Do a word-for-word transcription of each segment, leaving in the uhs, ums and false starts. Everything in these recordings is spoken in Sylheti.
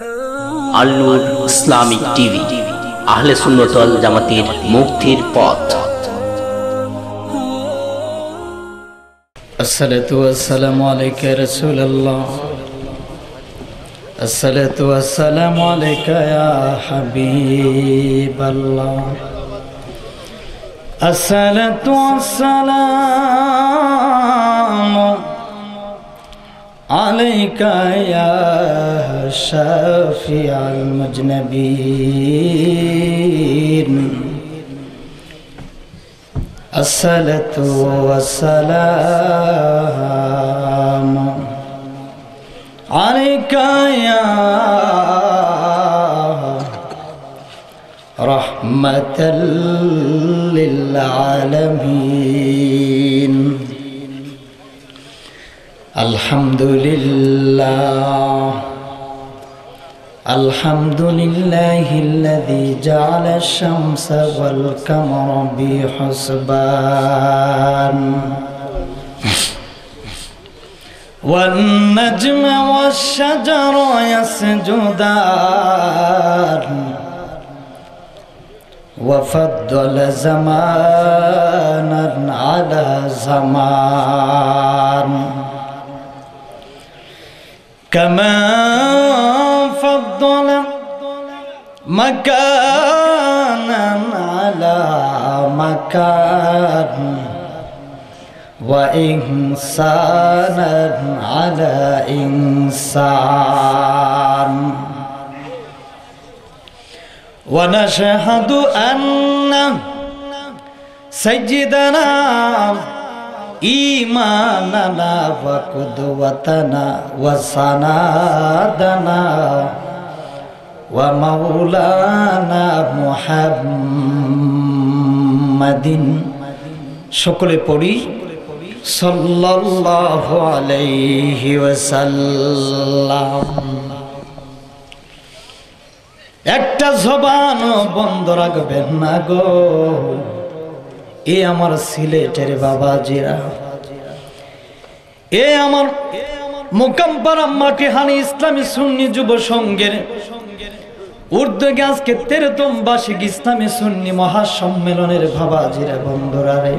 আল নূর Islamic TV, আহলে সুন্নত ওয়াল জামাতের মুক্তির পথ। الصلاة والسلام عليك يا رسول الله. الصلاة والسلام عليك يا حبيب الله. الصلاة والسلام عليك يا شافع المذنبين. الصلاة والسلام عليك يا رحمة للعالمين. الحمد لله. الحمد لله الذي جعل الشمس والقمر بحسبان، والنجم والشجر يسجدان، وفضل زمانا على زمان، كما فضل مكانا على مكان، وإنسانا على إنسان. ونشهد أن سيدنا إمامنا وقدوتنا وسندنا ومولانا محمد، সকলে পড়ি, সাল্লাল্লাহু আলাইহি ওয়াসাল্লাম। একটা জবানও বন্ধ রাখবেন না গো, এ আমার সিলেটের বাবাজিরা, এ আমার মোকামপাড়া মাটিহানি ইসলামী সুন্নি যুব সংঘের উদ্যোগে আজকে তেরোতম বার্ষিক ইসলামী সুন্নি মহাসম্মেলনের বাবাজিরা, বন্ধুরা রে,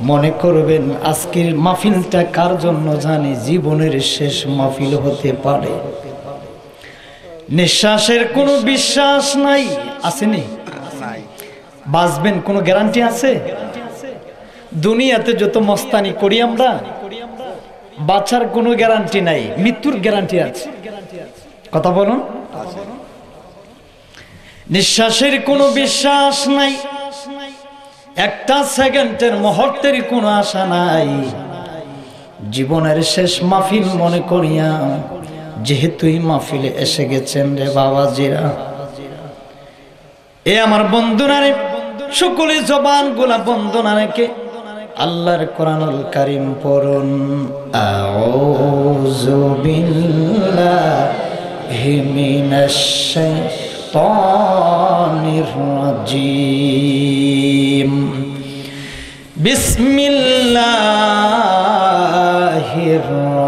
মনে করবেন আজকের মাহফিলটা কার জন্য জানি জীবনের শেষ মাহফিল হতে পারে। নিঃশ্বাসের কোনো বিশ্বাস নাই, আছে নি? বাঁচবেন কোনো গ্যারান্টি আছে? দুনিয়াতে যত মস্তানি করি আমরা, বাঁচার কোনো গ্যারান্টি নাই, মৃত্যুর গ্যারান্টি আছে। কথা বলুন। নিঃশ্বাসের কোনো বিশ্বাস নাই, একটা সেকেন্ডের মুহূর্তের কোনো আশা নাই। জীবনের শেষ মাহফিল মনে করিয়া যেহেতু এই মাহফিলে এসে গেছেন রে বাবাজিরা, এ আমার বন্ধুরা রে, সকলে জবানগুলা বন্ধ না রেখে আল্লাহর কোরআনুল কারীম পড়ুন। أعوذ بالله من الشيطان الرجيم. بسم الله الرحمن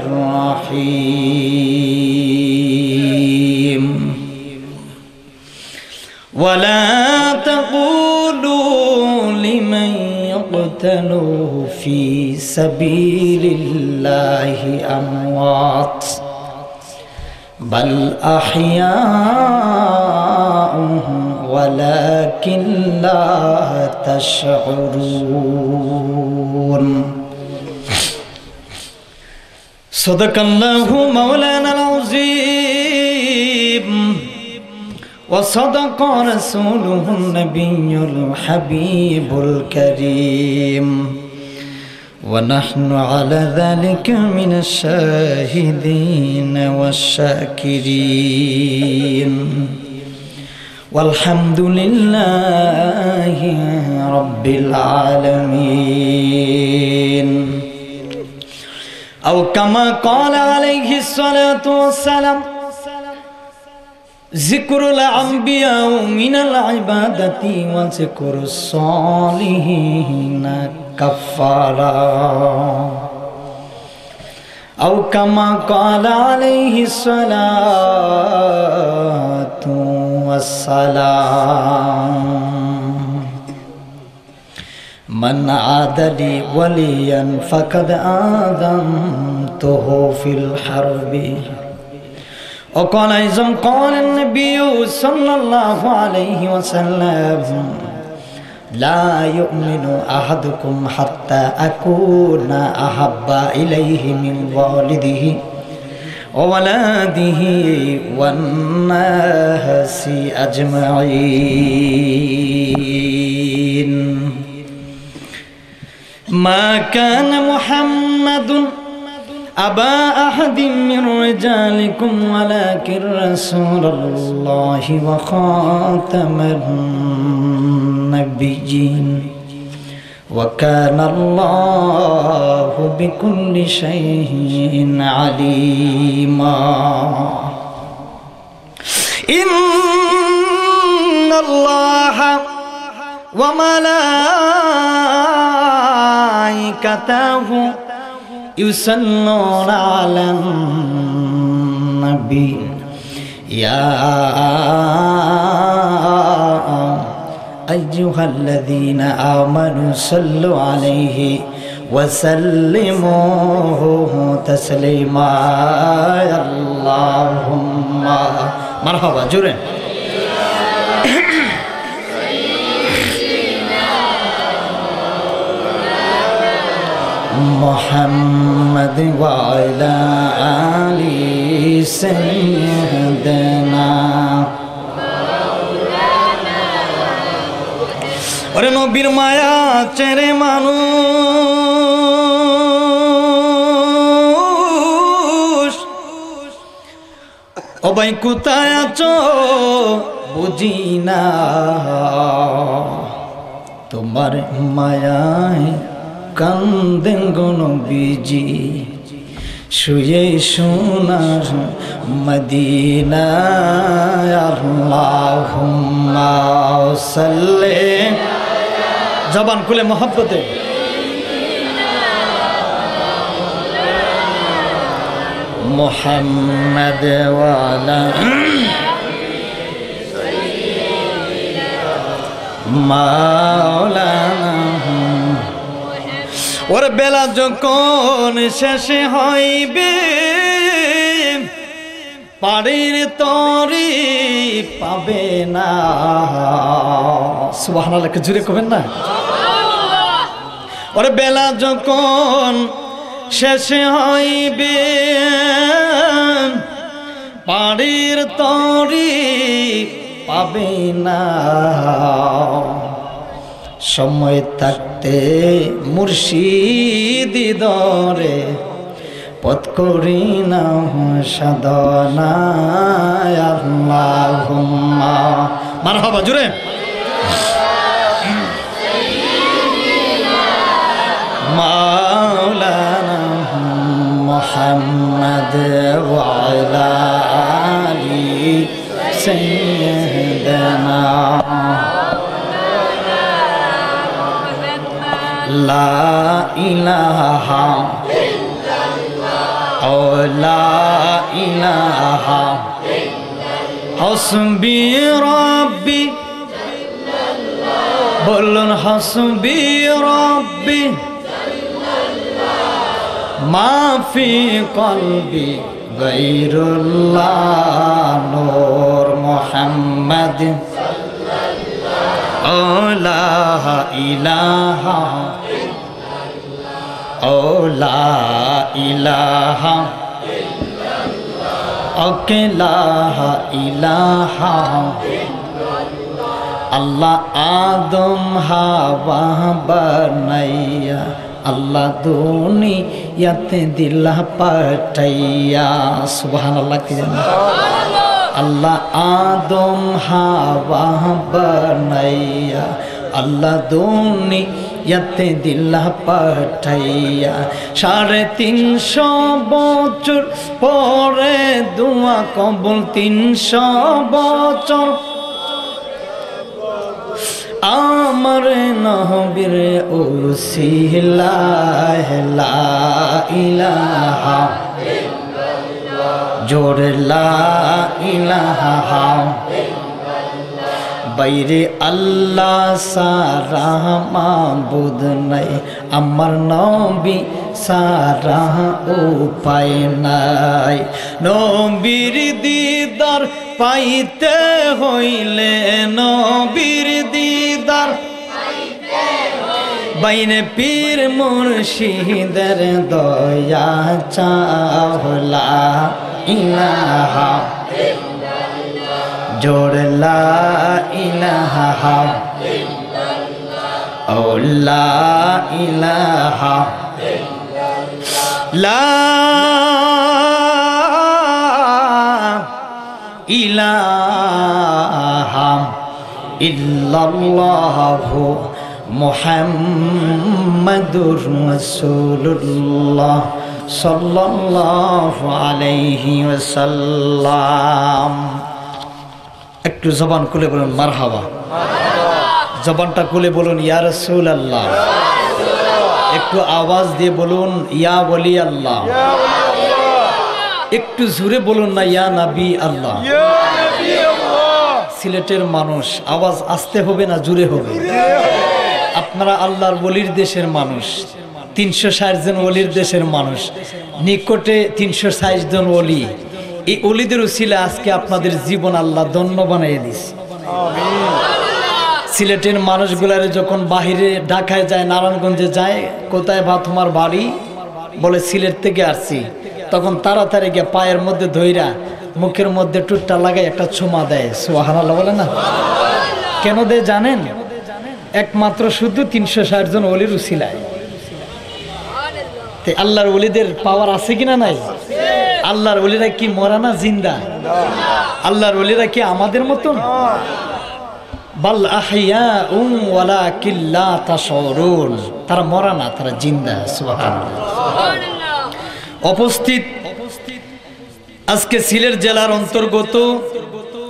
الرحيم. ولا تقولوا لمن يقتل في سبيل الله أموات، بل أحياء ولكن لا تشعرون. صدق الله مولانا العظيم، وصدق رسوله النبي الحبيب الكريم، ونحن على ذلك من الشاهدين والشاكرين، والحمد لله رب العالمين. أو كما قال عليه الصلاة والسلام: ذكر الأنبياء من العبادة وذكر الصالحين كفارة. أو كما قال عليه الصلاة والسلام: من عادى لي وليا فقد آذنته في الحرب. وقال أيضا، قال النبي صلى الله عليه وسلم: لا يؤمن أحدكم حتى أكون أحب إليه من والده وولده والناس أجمعين. ما كان محمد أبا أحد من رجالكم ولكن رسول الله وخاتم النبيين وكان الله بكل شيء عليما. إن الله وملائكته يصلون على النبي. يا أيها الذين آمنوا صلوا عليه وسلموا تسليما. اللهم مرحبا، জোরে। محمد وعلى آل سيدنا। ওরে নবীর মায়া ছেড়ে মানুষ, ও ভাই কোথায় আছো বুঝি না, তোমার মায়ায় কান্দেন গো নবীজি। শুয়ে সোনার মদিনায়, আল্লাহুম্মা সাল্লি। জবান খুলে মহব্বতে। মুহাম্মদ ওয়ালা মাওলানা। ওর বেলা যখন শেষ হইবে, পাড়ির তরি পাবে না। সুবহানাল্লাহ, একটু জোরে কবেন না? ওর বেলা যখন শেষ হইবে, পাড়ির তরি পাবে না। সময় থাকতে মুর্শিদি ধরে পথ করি না সাধনা। আল্লাহুম্মা মারহাবা, জোরে। মাওলানা মুহাম্মদ ওয়া আলা আলি সাইয়্যিদানা। লা ইলাহা, ও লা ইলাহা, হাসবি রাব্বি, বলুন হাসবি রাব্বি, মা ফি কলবি গায়রুল্লাহ, নূর মুহাম্মদ। ও লা ইলাহা, ও লা ইলাহা, ও কে লা ইলাহা। আল্লাহ আদম হাওয়া বানাইয়া, আল্লাহ দুনিয়াতে দিলা পাঠাইয়া। সুবহানাল্লাহ, কি জানি। আল্লাহ আদম হাওয়া বানাইয়া, আল্লাহ দুনিয়াতে দিলা পাঠাইয়া। সাড়ে তিনশো বছর পরে দোয়া কবুল, তিনশো বছর আমার নবীর উসিলায়। লা ইলাহা জোরে লা ইলাহা। বাইরে আল্লাহ সারা মাবুদ নাই, আমার নবী সারা উপায় নাই। নবীর দিদার পাইতে হইলে, নবীর দিদার বাইরে পীর মুর্শিদের দয়া চাও, লা ইলাহা, জোরে লা ইলাহা, ও লা ইলাহা, লা ইলাহা ইল্লাল্লাহু মুহাম্মাদুর রাসূলুল্লাহ সাল্লাল্লাহু আলাইহি ওয়াসাল্লাম। একটু জবান খুলে বলুন মারহাবা। জবানটা খুলে বলুন ইয়া রাসূলুল্লাহ। একটু আওয়াজ দিয়ে বলুন ইয়া ওলি আল্লাহ। একটু জোরে বলুন না ইয়া নবী আল্লাহ। সিলেটের মানুষ, আওয়াজ আস্তে হবে না জোরে হবে? আপনারা আল্লাহর ওলির দেশের মানুষ, তিনশো ষাট জন ওলির দেশের মানুষ, নিকটে তিনশো ষাট জন ওলি। এই ওলিদের উসিলা আজকে আপনাদের জীবন আল্লাহ ধন্য বানাইয়া দিছে। সিলেটের মানুষগুলারে যখন বাহিরে ঢাকায় যায়, নারায়ণগঞ্জে যায়, "কোথায় বা তোমার বাড়ি?" বলে, "সিলেট থেকে আসছি।" তখন তাড়াতাড়ি গিয়া পায়ের মধ্যে ধইরা, মুখের মধ্যে টুটটা লাগাই একটা চুমা দেয়। সুবহানাল্লাহ বলে না? কেন দেয় জানেন? একমাত্র শুধু তিনশো ষাট জন ওলির উসিলায়। তে আল্লাহর ওলিদের পাওয়ার আছে কিনা নাই? আল্লাহর ওলিরা কি মরা না জিন্দা? আল্লাহর ওলিরা কি আমাদের মতন? বাল আহইয়াউম ওয়ালাকিন লা তাশউরুন। তারা মরা না, তারা জিন্দা। সুবহানাল্লাহ। উপস্থিত, আজকে সিলেট জেলার অন্তর্গত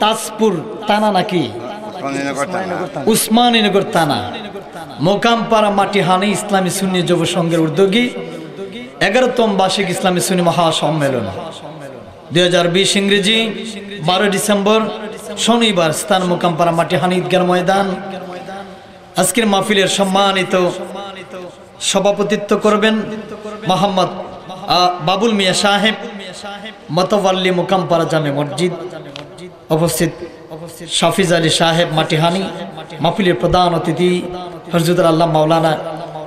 তাজপুর থানা নাকি? উসমানীনগর থানা। উসমানীনগর থানা। মোকামপাড়া মাটিহানি ইসলামী সুন্নি যুব সংঘের উদ্যোগে এগারোতম বার্ষিক ইসলামী সুন্নি মহাসম্মেলন দুই হাজার বিশ ইংরেজি বারোই ডিসেম্বর শনিবার স্থান মোকামপাড়া মাটিহানি ঈদগাহ ময়দান। আজকের মাহফিলের সম্মানিত সভাপতিত্ব করবেন মোহাম্মদ, আ, বাবুল মিয়া সাহেব, মতওয়াল্লি মোকামপাড়া জামে মসজিদ। উপস্থিত হাফিজ আলী সাহেব মাটিহানি, মাহফিলের প্রধান অতিথি হযরতুল আল্লামা মাওলানা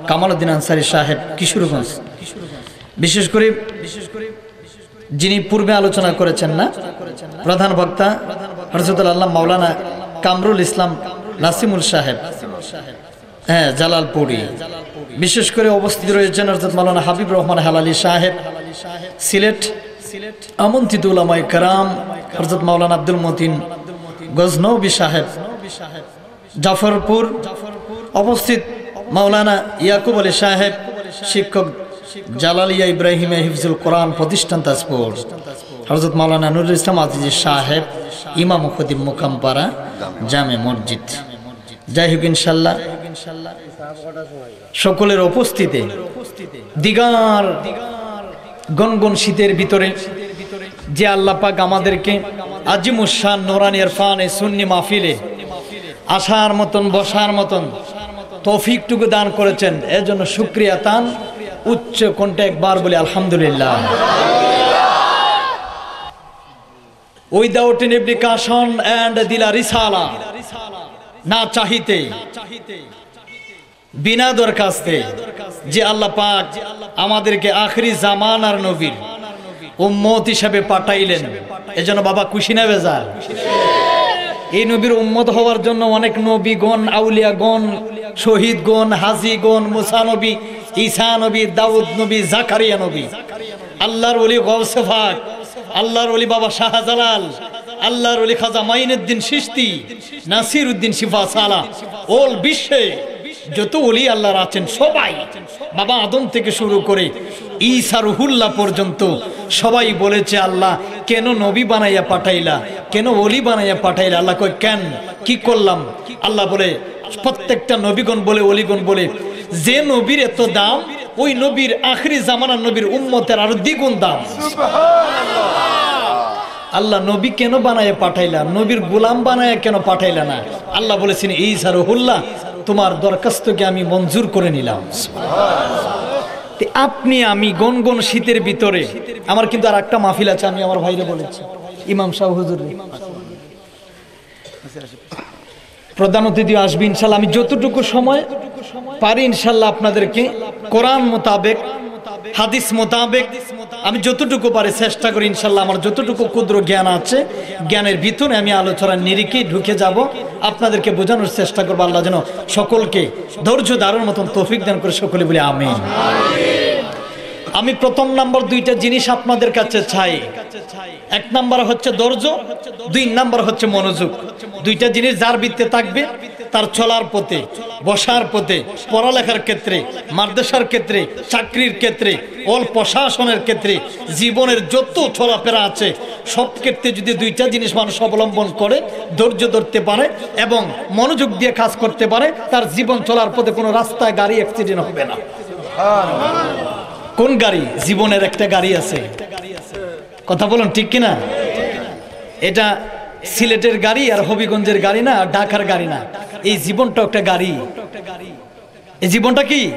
কামালউদ্দিন আনসারী সাহেব কিশোরগঞ্জ। বিশেষ করে যিনি পূর্বে আলোচনা করেছেন না, প্রধান বক্তা হযরতুল আল্লামা মাওলানা কামরুল ইসলাম নাসিমুল সাহেব, হ্যাঁ, জালালপুরি। বিশেষ করে উপস্থিত রয়েছেন হযরত মাওলানা হাবিব রহমান হেলালি সাহেব, সিলেট, আমন্ত্রিত উলামায়ে কেরাম হযরত মাওলানা আব্দুল মতিন গজনবী সাহেব, জাফরপুর, উপস্থিত মাওলানা ইয়াকুব আলী সাহেব, শিক্ষক জালালিয়া ইব্রাহিমিয়া হিফজুল কোরআন প্রতিষ্ঠান তাজপুর, হযরত মাওলানা নুরুল ইসলাম আজিজি সাহেব, ইমাম ও খতিব মোকামপাড়া জামে মসজিদ। যাই হোক, ইনশাল্লাহ, সকলের উপস্থিতিতে দিগার গনগন শীতের ভিতরে যে আল্লাহ পাক আমাদেরকে আজিমুশ শান নুরানি ইরফানে সুন্নি মাহফিলে আসার মতন, বসার মতন তৌফিকটুকু দান করেছেন, এজন্য শুকরিয়া তান উচ্চ কণ্ঠে একবার বলি আলহামদুলিল্লাহ। Without an application and দিলা রিসালা, না চাহিতে, বিনা দরখাস্তে যে আল্লাহ পাক আমাদেরকে আখেরি জামানার নবীর উম্মত হিসাবে পাঠাইলেন, এজন্য বাবা খুশি না বেজার? এই নবীর উম্মত হওয়ার জন্য অনেক নবীগণ, আউলিয়াগণ, শহীদগণ, হাজীগণ, মুসা নবী, ঈসা নবী, দাউদ নবী, জাকারিয়া নবী, আল্লাহর ওলি গৌসে পাক, আল্লাহর ওলি বাবা শাহজালাল, আল্লাহর ওলি খাজা মাইনুদ্দিন চিশতি, নাসিরুদ্দিন শিফা সালা, all বিশ্বে যত ওলি আল্লাহর আছেন সবাই, বাবা আদম থেকে শুরু করে ঈসা রুহুল্লাহ পর্যন্ত সবাই বলেছে, "আল্লাহ, কেন নবী বানাইয়া পাঠাইলা, কেন ওলি বানাইয়া পাঠাইলা?" আল্লাহ কয়, "কেন, কি করলাম?" আল্লাহ বলে, প্রত্যেকটা নবীগণ বলে, ওলিগণ বলে, "যে নবীর এত দাম, ওই নবীর, আখেরি জামানার নবীর উম্মতের আরো দ্বিগুণ দাম। আল্লাহ নবী কেন বানাইয়া পাঠাইলা? নবীর গোলাম বানাইয়া কেন পাঠাইলা না? আল্লাহ বলেছেন, "ইসা রুহুল্লাহ, তোমার দরখাস্তকে আমি মঞ্জুর করে নিলাম।" তে আপনি আমি গনগন শীতের ভিতরে, আমার কিন্তু আর একটা মাহফিল আছে, আমি আমার ভাইরে বলেছি, ইমাম সাহেব হুজুর, প্রধান অতিথি আসবে ইনশাল্লাহ। আমি যতটুকু সময় পারি ইনশাল্লাহ আপনাদেরকে কোরআন মোতাবেক, হাদিস মোতাবেক আমি যতটুকু পারি চেষ্টা করি ইনশাল্লাহ। আমার যতটুকু ক্ষুদ্র জ্ঞান আছে, জ্ঞানের ভিতরে আমি আলোচনার নিরিখে ঢুকে যাব, আপনাদেরকে বোঝানোর চেষ্টা করবো। আল্লাহ যেন সকলকে ধৈর্য ধারণের মতন তৌফিক দান করে, সকলে বলি আমিন। আমি প্রথম নাম্বার দুইটা জিনিস আপনাদের কাছে চাই। এক নাম্বার হচ্ছে ধৈর্য, দুই নাম্বার হচ্ছে মনোযোগ। দুইটা জিনিস যার ভিতরে থাকবে, তার চলার পথে, বসার পথে, পড়ালেখার ক্ষেত্রে, মাদ্রাসার ক্ষেত্রে, চাকরির ক্ষেত্রে, অল প্রশাসনের ক্ষেত্রে, জীবনের যত চলাফেরা আছে, সব ক্ষেত্রে যদি দুইটা জিনিস মানুষ অবলম্বন করে, ধৈর্য ধরতে পারে এবং মনোযোগ দিয়ে কাজ করতে পারে, তার জীবন চলার পথে কোনো রাস্তায় গাড়ি অ্যাক্সিডেন্ট হবে না। কোন গাড়ি? জীবনের একটা গাড়ি আছে, কথা বলুন, ঠিক কিনা? এটা সিলেটের গাড়ি আর হবিগঞ্জের গাড়ি না, আর ঢাকার গাড়ি না। এই জীবনটা একটা গাড়ি। এই জীবনটা কি?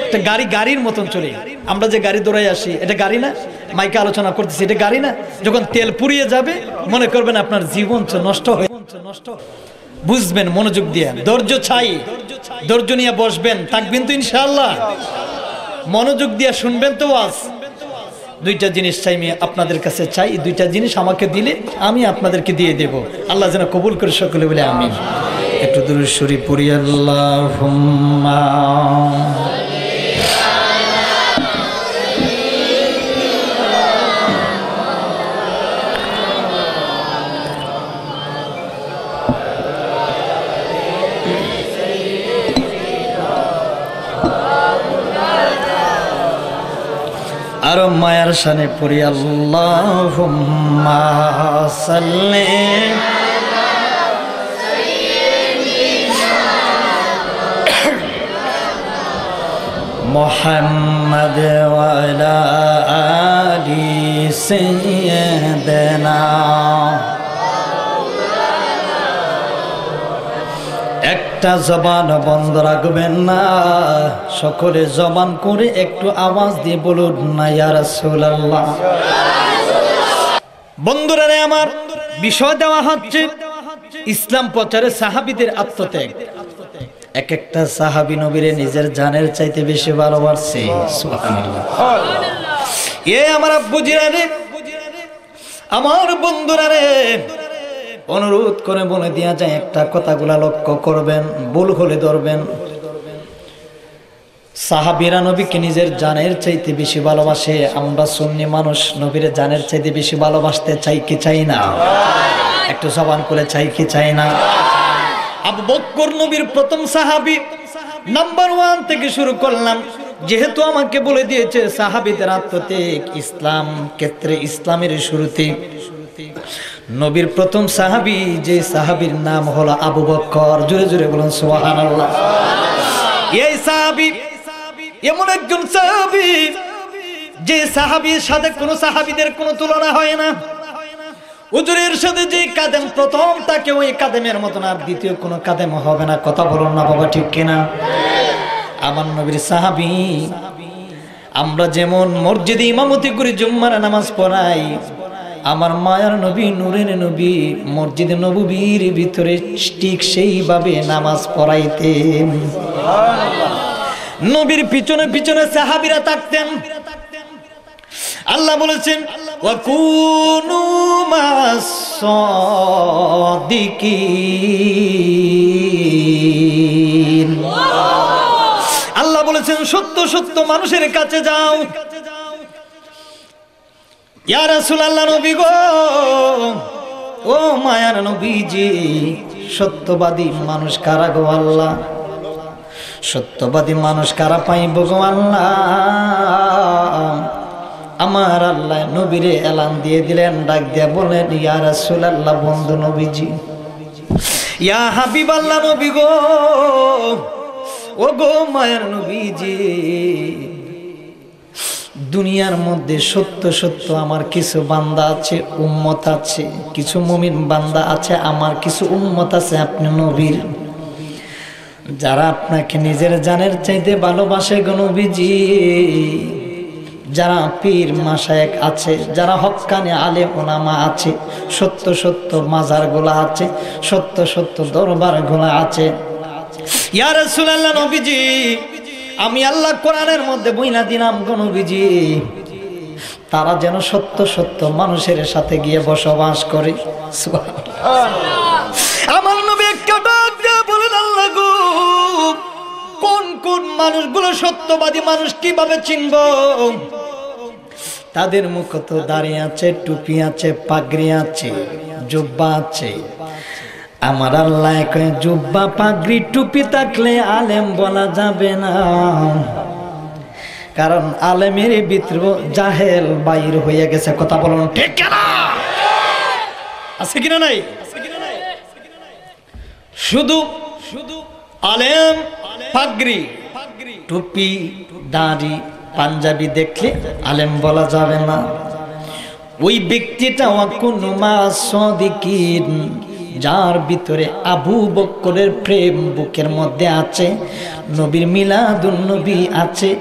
একটা গাড়ি, গাড়ির মতন চলে। আমরা যে গাড়ি দৌড়াই আসি, এটা গাড়ি না? মাইকে আলোচনা করতেছি, এটা গাড়ি না? যখন তেল ফুরিয়ে যাবে, মনে করবেন আপনার জীবন চ-, নষ্ট হয়ে, নষ্ট। বুঝবেন মনোযোগ দিয়ে, ধৈর্য চাই, ধৈর্য নিয়ে বসবেন, থাকবেন তো ইনশাআল্লাহ? মনোযোগ দিয়ে শুনবেন তো ওয়াজ। দুইটা জিনিস চাই আমি আপনাদের কাছে চাই, এই দুইটা জিনিস আমাকে দিলে আমি আপনাদেরকে দিয়ে দেব। আল্লাহ যেন কবুল করে, সকলে বলে আমিন। একটু দুরূদ শরীফ পড়ি, আল্লাহুম্মা। আরো মায়ার শানে পড়ি, আল্লাহুম্মা সাল্লি মুহাম্মাদ ওয়া আলা আলি সাইয়্যিদিনা। একটা জবান বন্ধ রাখবেন না, সকলে জবান করে একটু আওয়াজ দিয়ে বলুন না, ইয়া রাসূলুল্লাহ। বন্ধুরা রে আমার, বিষয় দেওয়া হচ্ছে ইসলাম প্রচারে সাহাবীদের আত্মত্যাগ। এক একটা সাহাবী নবীরে নিজের জানের চাইতে বেশি ভালোবাসছে। সুবহানাল্লাহ। এ আমার আব্বু জিরানি, আমার বন্ধুরা রে, অনুরোধ করে বলে দিয়া যায়, একটা কথাগুলা লক্ষ্য করবেন, ভুল হলে ধরবেন। সাহাবীরা নবীকে নিজের জানের চাইতে বেশি ভালোবাসে। আমরা সুন্নি মানুষ নবীরে জানের চাইতে বেশি ভালোবাসতে চাই কি চাই না? একটু জবান খুলে চাই কি চাই না? আবু বকর নবীর প্রথম সাহাবী, নাম্বার ওয়ান থেকে শুরু করলাম। যেহেতু আমাকে বলে দিয়েছে সাহাবীদের আত্মত্যাগ ইসলাম ক্ষেত্রে, ইসলামের শুরুতে নবীর প্রথম সাহাবী, যে সাহাবীর নাম হলো আবু বকর। জোরে জোরে বলুন সুবহানাল্লাহ। এই সাহাবী এমন একজন সাহাবী, যে সাহাবীর সাথে কোনো সাহাবীদের কোনো তুলনা হয় না। হুজুরের সাথে যে কাদেম প্রথম, তাকে ওই কাদেমের মতন আর দ্বিতীয় কোনো কাদেম হবে না। কথা বলুন না বাবা, ঠিক কিনা? আমার নবীর সাহাবী, আমরা যেমন মসজিদে ইমামতি করি, জুম্মার নামাজ পড়াই, আমার মায়ার নবী, নূরের নবী মসজিদে নববীর ভিতরে ঠিক সেইভাবে নামাজ পড়াইতেন। নবীর পিছনে পিছনে সাহাবীরা থাকতেন। আল্লাহ বলেছেন, "ওয়া কুনু মা'আস সাদিকিন।" আল্লাহ বলেছেন, "সত্য সত্য মানুষের কাছে যাও।" ইয়া রাসূলুল্লাহ, নবী গো, ও মায়ার নবীজি, সত্যবাদী মানুষ কারা গো আল্লাহ? সত্যবাদী মানুষ কারা পাইব গো আল্লাহ? আমার আল্লাহ নবীরে এলান দিয়ে দিলেন, ডাক দিয়া বলেন, "ইয়া রাসূলুল্লাহ, বন্ধু নবীজি, ইয়া হাবিবাল্লাহ নবী গো, ও গো মায়ার নবীজি, দুনিয়ার মধ্যে সত্য সত্য আমার কিছু বান্দা আছে, উম্মত আছে, কিছু মুমিন বান্দা আছে, আমার কিছু উম্মত আছে আপনি নবীর, যারা আপনাকে নিজের জানের চাইতে ভালোবাসে গো নবীজি। যারা পীর মাশায়েখ আছে, যারা হক্কানি আলেম ওলামা আছে, সত্য সত্য মাজারগুলা আছে, সত্য সত্য দরবারগুলা আছে। ইয়া রাসূলুল্লাহ নবীজি, আমি আল্লাহ কোরআনের মধ্যে বইলা দিলাম গো নবীজি, তারা যেন সত্য সত্য মানুষের সাথে গিয়ে বসবাস করে। সুবহানাল্লাহ। আমার নবী একটা ডাক দিয়ে বলেন, "আল্লাহ গো, কোন কোন মানুষগুলো সত্যবাদী মানুষ কিভাবে চিনব? তাদের মুখে তো দাড়ি আছে, টুপি আছে, পাগড়ি আছে, জুব্বা আছে।" আমার আল্লাহ কয়, "জুব্বা, পাগড়ি, টুপি থাকলে আলেম বলা যাবে না, কারণ আলেমের ভিতরে জাহেল বাইর হয়ে গেছে।" কথা বলুন, ঠিক কিনা? আছে কিনা নাই? শুধু শুধু আলেম, পাগড়ি, টুপি, দাড়ি, পাঞ্জাবি দেখলে আলেম বলা যাবে না। ওই ব্যক্তিটা ওয়াকুনু মা সাদিকিন, যার ভিতরে আবু বক্করের প্রেম বুকের মধ্যে আছে, নবীর মিলাদুন নবী আছে,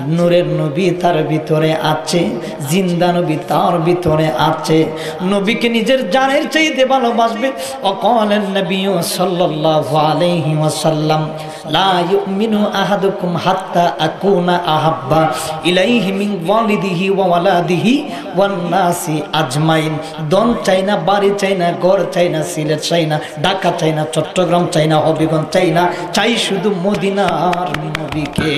নূরের নবী তার ভিতরে আছে, জিন্দা নবী তার ভিতরে আছে, নবীকে নিজের জানের চাইতে ভালোবাসবে। ওয়া ক্বালান নবিয়্যু সাল্লাল্লাহু আলাইহি ওয়াসাল্লাম, "লা ইউমিনু আহাদুকুম হাত্তা আকুনা আহাব্বা ইলাইহি মিন ওয়ালিদিহি ওয়া ওয়ালাদিহি ওয়ান নাসি আজমাইন।" ধন চাই না, বাড়ি চাই না, ঘর চাই না, সিলেট চাই না, ঢাকা চাই না, চট্টগ্রাম চাই না, হবিগঞ্জ চাই না, চাই শুধু মদিনার নবীকে।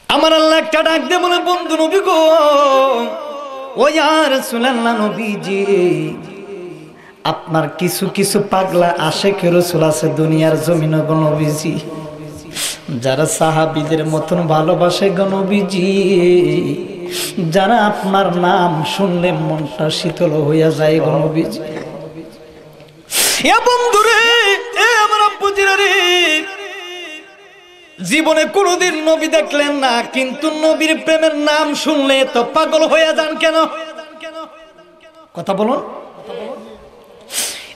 আমার আল্লাহ একটা ডাক দে বলে, "বন্ধু নবী গো, ও ইয়া রাসূলুল্লাহ নবীজি, আপনার কিছু কিছু পাগলা আশেকে রসুল আছে দুনিয়ার জমিনে গো নবীজি, যারা সাহাবীদের মতন ভালোবাসে গো নবীজি, যারা আপনার নাম শুনলে মনটা শীতল হইয়া যায় গো নবীজি।" এ বন্ধু রে, এ আমার আব্বু জিরা রে, জীবনে কোনোদিন নবী দেখলেন না, কিন্তু নবীর প্রেমের নাম শুনলে তো পাগল হয়ে যান কেন? কথা বলুন।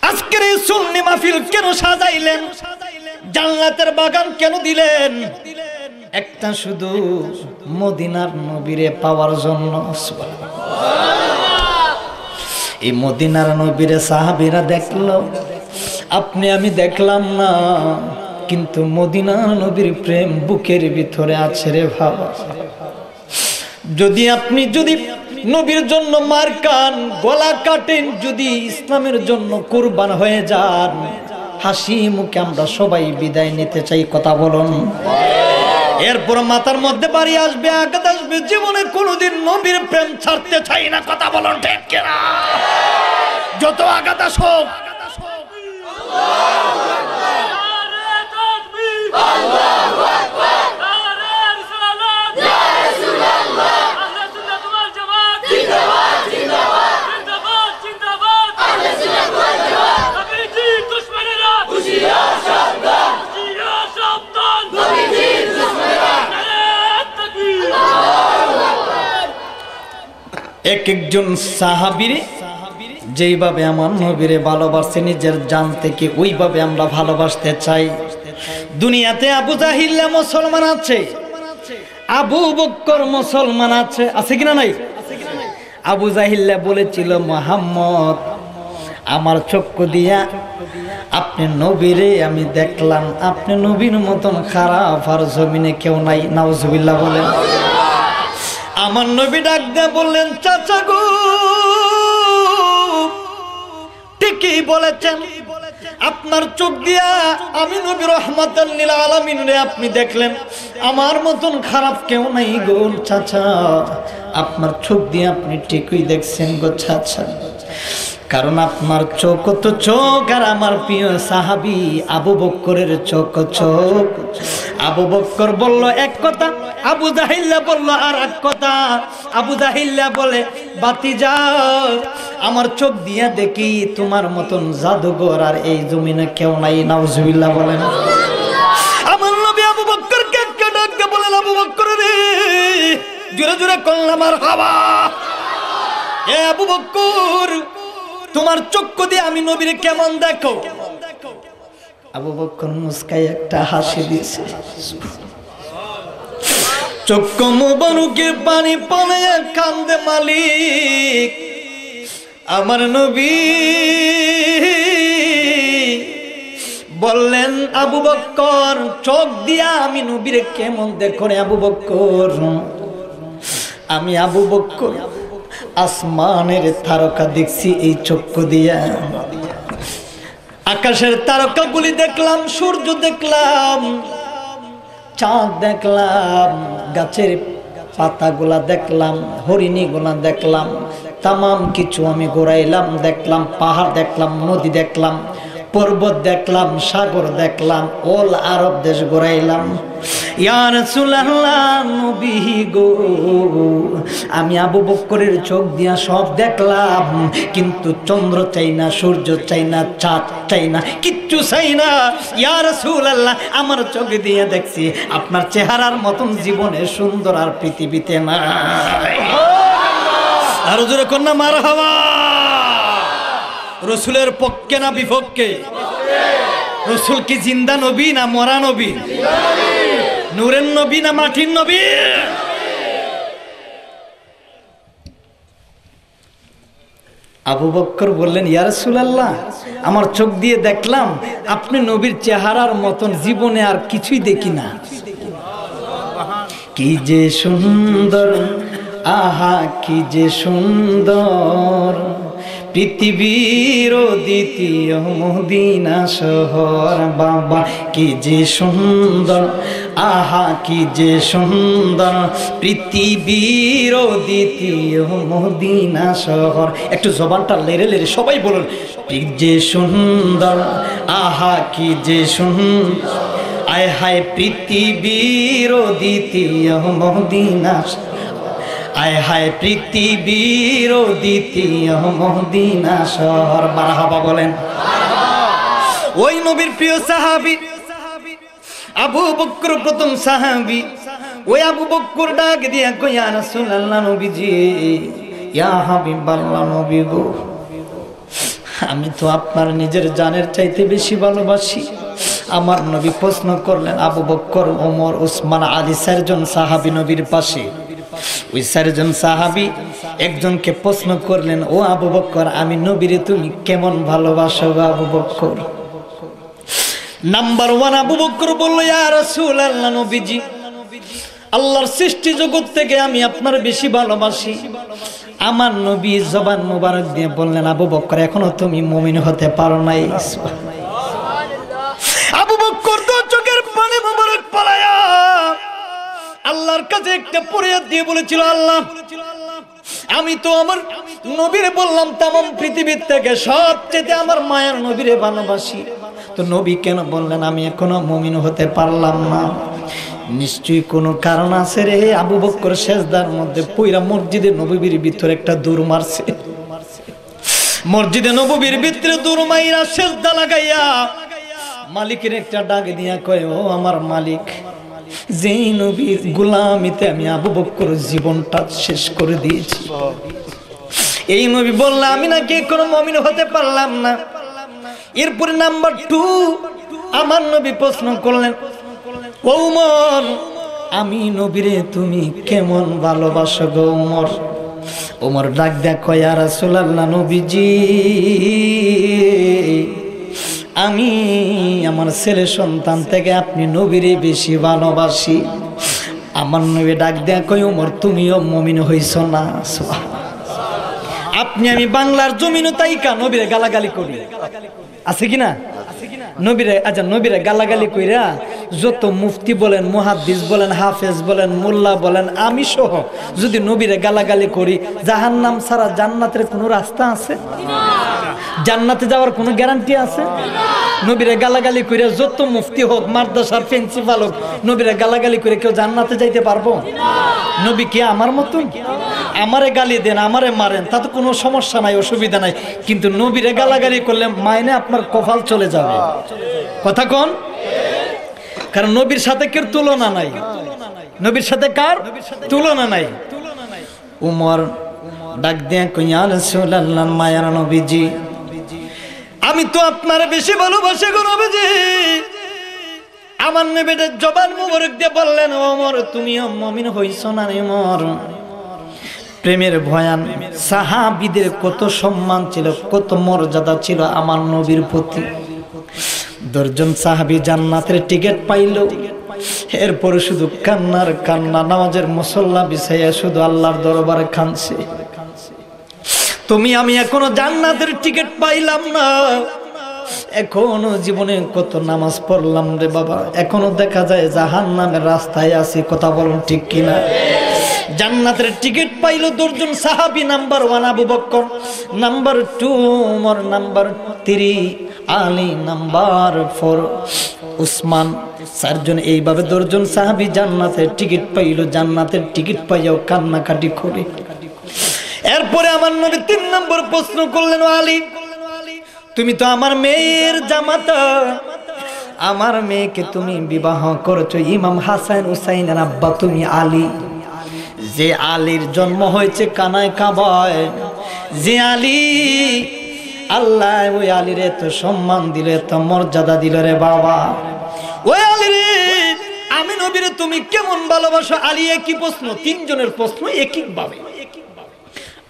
আজকের এই সুন্নি মাহফিল কেন সাজাইলেন? জান্নাতের বাগান কেন দিলেন? একটা শুধু মদিনার নবীরে পাওয়ার জন্য। এই মদিনার নবীরে সাহাবীরা দেখলো, আপনি আমি দেখলাম না, কিন্তু মদিনার নবীর প্রেম বুকের ভিতরে আছে রে বাবা। যদি আপনি যদি নবীর জন্য মার খান, গলা কাটেন, যদি ইসলামের জন্য কুরবান হয়ে যান, হাসি মুখে আমরা সবাই বিদায় নিতে চাই। কথা বলুন। এরপর মাথার মধ্যে বাড়ি আসবে, আঘাত আসবে, জীবনে কোনোদিন নবীর প্রেম ছাড়তে চাই না। কথা বলুন, ঠিক কিনা? যত আঘাত আসুক, এক একজন সাহাবীরে যেইভাবে আমার নবীরে ভালোবাসে নিজের জান থেকে, ওইভাবে আমরা ভালোবাসতে চাই। দুনিয়াতে আবু জাহিল্লা মুসলমান আছে, আবু বক্কর মুসলমান আছে, আছে কিনা নাই? আবু জাহিল্লা বলেছিল, "মোহাম্মদ, আমার চক্ষু দিয়া আপনি নবীরে আমি দেখলাম, আপনি নবীর মতন খারাপ আর জমিনে কেউ নাই।" নাউজুবিল্লাহ বলেন। আমার নবী ডাক দিয়ে বললেন, "চাচা গো, ঠিকই বলেছেন, আপনার চোখ দিয়া আমি নবী রহমাতাল লিল আলামিনরে আপনি দেখলেন, আমার মতন খারাপ কেউ নাই গো চাচা, আপনার চোখ দিয়ে আপনি ঠিকই দেখছেন গো চাচা, কারণ আপনার চোখ তো চোখ, আর আমার প্রিয় সাহাবী আবু বক্করের চোখ চোখ।" আবু বক্কর বলল এক কথা, আবু জাহিল্লা বলল আর এক কথা। আবু জাহিল্লা বলে, "ভাতিজা, আমার চোখ দিয়া দেখি তোমার মতন জাদুঘর আর এই জমিনে কেউ নাই।" নাউজুবিল্লাহ বলেন। আমার নবী আবু বক্কর আবু বক্কর রে, জোরে জোরে কইলা মারহাবা। এ আবু বক্কর, তোমার চক্ষু দিয়া আমি নবীরে কেমন দেখো? আবু বক্কর মুস্কাই একটা হাসি দিছে। চক্ষু মুবারকে পানি পড়ে কান্দে, মালিক, আমার নবী বললেন, আবু বক্কর, চোখ দিয়া আমি নবীরে কেমন দেখো রে আবু বক্কর? আমি আবু বক্কর আসমানের তারকা দেখছি এই চক্ষু দিয়া, আকাশের তারকাগুলি দেখলাম, সূর্য দেখলাম, চাঁদ দেখলাম, গাছের পাতাগুলা দেখলাম, হরিণীগুলা দেখলাম, তামাম কিছু আমি ঘুরাইলাম, দেখলাম, পাহাড় দেখলাম, নদী দেখলাম, পর্বত দেখলাম, সাগর দেখলাম, all আরব দেশ ঘুরাইলাম। ইয়া রাসূলুল্লাহ, নবী গো, আমি আবু বক্করের চোখ দিয়া সব দেখলাম, কিন্তু চন্দ্র চাই না, সূর্য চাই না, চাঁদ চাই না, কিচ্ছু চাই না। ইয়া রাসূলুল্লাহ, আমার চোখ দিয়া দেখছি, আপনার চেহারার মতন জীবনে সুন্দর আর পৃথিবীতে নাই। আরো জোরে কন্যা মারহাবা। রসুলের পক্ষে না বিপক্ষে? রসুল কি জিন্দা নবী না মরা নবী? নূরের নবী না মাটির নবী? আবু বক্কর বললেন, ইয়া রাসূলুল্লাহ, আমার চোখ দিয়ে দেখলাম, আপনি নবীর চেহারার মতন জীবনে আর কিছুই দেখি না। কি যে সুন্দর, আহা কি যে সুন্দর, পৃথিবীর দ্বিতীয় মদিনা শহর। বাবা কি যে সুন্দর, আহা কি যে সুন্দর, পৃথিবীর দ্বিতীয় মদিনা শহর। একটু জবানটা লেড়ে লেড়ে সবাই বলুন, কি যে সুন্দর, আহা কি যে সুন্দর, আয় হায় পৃথিবীর দ্বিতীয় মদিনা শহর, আয় হায় পৃথিবীর দ্বিতীয় মদিনা শহর। মারহাবা বলেন। ওই নবীর প্রিয় সাহাবী আবু বকর প্রথম সাহাবী। ওই আবু বকর ডাক দিয়া কয়, ইয়া রাসূলুল্লাহ নবীজি, ইয়া হাবিবাল্লাহ নবী গো, আমি তো আপনার নিজের জানের চাইতে বেশি ভালোবাসি। আমার নবী প্রশ্ন করলেন, আবু বকর, ওমর, উসমান, আলী, চারজন সাহাবী নবীর পাশে। ওই চারজন সাহাবী একজনকে প্রশ্ন করলেন, ও আবু বকর, আমি নবীরে তুমি কেমন ভালোবাসো গো আবু বকর? নাম্বার ওয়ান আবু বকর বলল, ইয়া রাসূলুল্লাহ নবীজি, আল্লাহর সৃষ্টি জগৎ থেকে আমি আপনার বেশি ভালোবাসি। আমার নবী জবান মোবারক দিয়ে বললেন, আবু বকর, এখনো তুমি মুমিন হতে পারো নাই। আবু বকর তো চোখের পানি মোবারক পালায়া আল্লাহর কাছে একটা ফরিয়াদ দিয়ে বলেছিল, আল্লাহ, আমি তো আমার নবীরে বললাম, তামাম পৃথিবীর থেকে সবচেয়ে আমার মায়ার নবীরে ভালোবাসি। তো নবী কেন বললেন, আমি এখনো মুমিন হতে পারলাম না? নিশ্চয়ই কোনো কারণ আছে রে। আবু বকর সেজদার মধ্যে পইরা মসজিদে নববীর ভিতরে একটা দৌড় মারছে। মসজিদে নববীর ভিতরে দৌড় মাইরা সেজদা লাগাইয়া মালিকের একটা ডাক দিয়া কয়, ও আমার মালিক, যেই নবীর গোলামিতে আমি আবু বকর জীবনটা শেষ করে দিয়েছি, এই নবী বললে আমি নাকি কোনো মমিন হতে পারলাম না। এরপরে নাম্বার টু, আমার নবী প্রশ্ন করলেন, ও উমর, আমি নবীরে তুমি কেমন ভালোবাসো গো উমর? উমর ডাক দেয়া কয়, ইয়া রাসূলুল্লাহ নবীজি, আমি আমার ছেলে সন্তান থেকে আপনি নবীরে বেশি ভালোবাসি। আমার নবী ডাক দেয়া কয়, উমর, তুমিও মমিন হইছো না। আপনি আমি বাংলার জমিনও তাইকা নবীরে গালাগালি করি, আছে কি না? নবীরে, আচ্ছা, নবীরে গালাগালি কইরা যত মুফতি বলেন, মুহাদ্দিস বলেন, হাফেজ বলেন, মোল্লা বলেন, আমি সহ যদি নবীরে গালাগালি করি, জাহান্নাম ছাড়া জান্নাতের কোনো রাস্তা আছে? জান্নাতে যাওয়ার কোনো গ্যারান্টি আছে? নবীরে গালাগালি কইরা যত মুফতি হোক, মাদ্রাসার প্রিন্সিপাল হোক, নবীরে গালাগালি করে কেউ জান্নাতে যাইতে পারবো? নবী কি আমার মতন? আমারে গালি দেন, আমারে মারেন, তাতে কোনো সমস্যা নাই, অসুবিধা নাই, কিন্তু নবীরে গালাগালি করলে মাইনে আপনার কপাল চলে যাবে। কথা কোন? কারণ নবীর সাথে কেউ তুলনা নাই। নবীর সাথে কার তুলনা নাই? উমর ডাক দিয়া কয়, "ইয়া রাসূলুল্লাহ, মায়ার নবীজি, আমি তো আপনারে বেশি ভালোবাসি গো নবীজি।" আমার নবীর জবান মুবারক দিয়া বললেন, "ওমর, তুমিও মুমিন হইছো না রে ওমর?" প্রেমের বয়ান। সাহাবীদের কত সম্মান ছিল, কত মর্যাদা ছিল আমার নবীর প্রতি। দশজন সাহাবী জান্নাতের টিকিট পাইল, এরপরে শুধু কান্নার কান্না, নামাজের মুসল্লা বিছাইয়া শুধু আল্লাহর দরবারে কাঁদছে। তুমি আমি এখনো জান্নাতের টিকিট পাইলাম না, এখনো জীবনে কত নামাজ পড়লাম রে বাবা, এখনো দেখা যায় জাহান্নামের রাস্তায় আছি। কথা বলুন ঠিক কিনা? জান্নাতের টিকিট পাইল দশজন সাহাবী, নাম্বার ওয়ান আবু বকর, নাম্বার টু উমর, নাম্বার থ্রি আলী, নাম্বার ফোর উসমান। চারজন, এইভাবে দশজন সাহাবী জান্নাতের টিকিট পাইল, জান্নাতের টিকিট পাইয়াও কান্নাকাটি করে। এরপরে আমার নবী তিন নম্বর প্রশ্ন করলেন, "ও আলী, তুমি তো আমার মেয়ের জামাতা, আমার মেয়েকে তুমি বিবাহ করছো, ইমাম হাসান হুসাইনের আব্বা তুমি আলী, যে আলীর জন্ম হয়েছে কানায় কাবায়, যে আলী, আল্লাহ ওই আলীর এত সম্মান দিল, এত মর্যাদা দিল রে বাবা, ওই আলীরে আমি নবীরে তুমি কেমন ভালোবাসো?" আলী একই প্রশ্ন, তিনজনের প্রশ্ন একই ভাবে।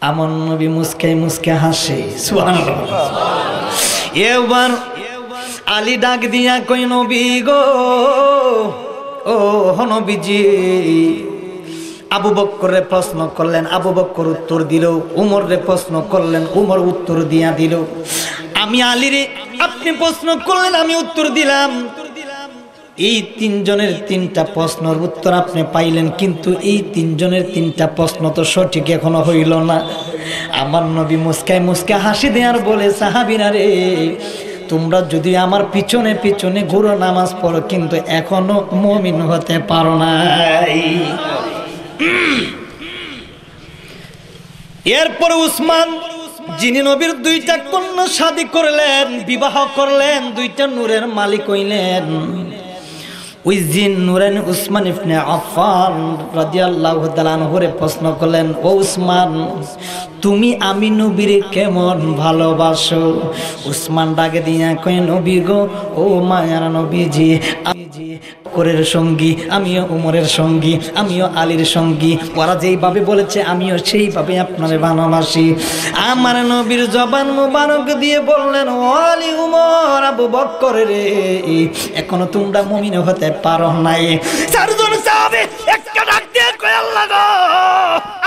আমার নবী মুস্কে মুস্কে হাসে, সুবহানাল্লাহ। এবার আলী ডাক দিয়া কই, "নবী গো, ও নবীজি।" আবু বক্কররে প্রশ্ন করলেন, আবু বক্কর উত্তর দিল, উমররে প্রশ্ন করলেন, উমর উত্তর দিয়া দিল। আমি আলীরে আপনি প্রশ্ন করলেন, আমি উত্তর দিলাম। এই তিনজনের তিনটা প্রশ্নর উত্তর আপনি পাইলেন, কিন্তু এই তিনজনের তিনটা প্রশ্ন তো সঠিক এখনো হইল না। আমার নবী মুস্কায় মুস্কায় হাসি দেয়ার বলে, "সাহাবীরা রে, তোমরা যদি আমার পিছনে পিছনে ঘুরো, নামাজ পড়ো, কিন্তু এখনো মুমিন হতে পারো নাই।" এরপরে উসমান, যিনি নবীর দুইটা কন্যা শাদী করলেন, বিবাহ করলেন, দুইটা নূরের মালিক হইলেন, ওই জিন নুরাইন উসমান ইবনে আফফান রাদিয়াল্লাহু তাআলা আনহুরে প্রশ্ন করলেন, "ও উসমান, তুমি আমি নবীরে কেমন ভালোবাসো?" উসমান ডাকে দিয়া কয়, "নবী গো, ও মায়ার নবীজি, আমি করের সঙ্গী, আমিও উমরের সঙ্গী, আমিও আলীর সঙ্গী। ওরা যেইভাবে বলেছে, আমিও সেইভাবে আপনারে ভালোবাসি।" আমার নবীর জবান মুবারক দিয়ে বললেন, "ও আলী, উমর, আবু বক্কর রে, এখনো তোমরা মুমিন হতে পারো নাই।" চারজন সাহাবী একটা ডাক দিয়ে কয়, "আল্লাহ গো,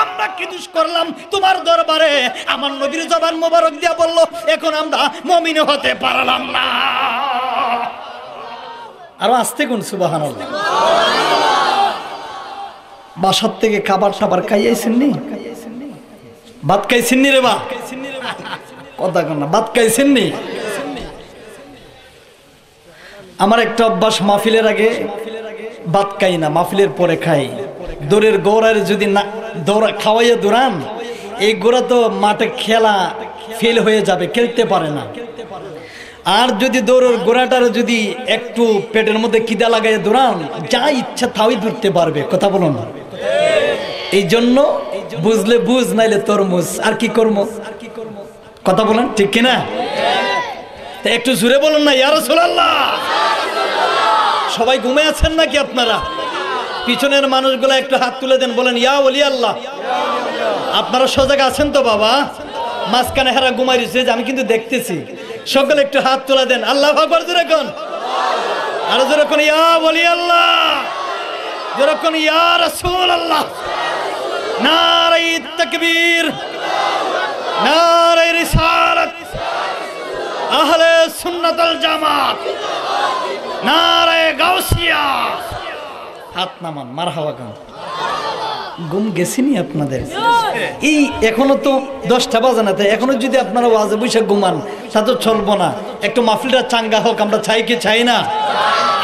আমরা কি দোষ করলাম তোমার দরবারে?" আমার নবীর জবান মুবারক দিয়া বলল, "এখন আমরা মুমিন হতে পারলাম না।" আরো আস্তে কোন সুবহানাল্লাহ। বাসার থেকে খাবার টাবার খাইয়াইছেন নি? ভাত খাইছেন নি রে বা? কথা কন না, ভাত খাইছেন নি? আমার একটা অভ্যাস, মাহফিলের আগে ভাত খাই না, মাহফিলের পরে খাই। দৌড়ের ঘোড়ার যদি না, দৌড়া খাওয়াইয়া দৌড়ান, এই ঘোড়া তো মাঠে খেলা ফেল হয়ে যাবে, খেলতে পারে না। আর যদি দৌড়ের ঘোড়াটারে যদি একটু পেটের মধ্যে খিদা লাগাইয়া দৌড়ান, যা ইচ্ছা তাই ধরতে পারবে। কথা বলুন। এই জন্য বুঝলে বুঝ, নাইলে তরমুজ। আর কি কর্ম? কথা বলেন, ঠিক কিনা? তা একটু জোরে বলুন না, "ইয়া রাসূলুল্লাহ।" সবাই ঘুমে আছেন নাকি আপনারা? পিছনের মানুষগুলা একটু হাত তুলে দেন, বলেন, "ইয়া ওলি আল্লাহ।" আপনারা সজাগ আছেন তো বাবা? মাঝখানে হেরা ঘুমাই রয়েছে যে আমি কিন্তু দেখতেছি। সকলে একটু হাত তুলে দেন, আল্লাহু আকবার জোরে কন। আরো জোরে কন, "ইয়া ওলি আল্লাহ।" জোরে কন, "ইয়া রাসূলুল্লাহ।" নারায়ে তাকবীর, নারায়ে রিসালাত, আহলে সুন্নাত ওয়াল জামাত, নারায়ে গাউসিয়া। হাত নামান, মারহাবা কন। ঘুম গেছেনি আপনাদের? এই এখনো তো দশটা বাজে না, তাই এখনো যদি আপনারা ওয়াজে বসে ঘুমান, তা তো চলবো না। একটু মাহফিলটা চাঙ্গা হোক, আমরা চাই কি চাই না?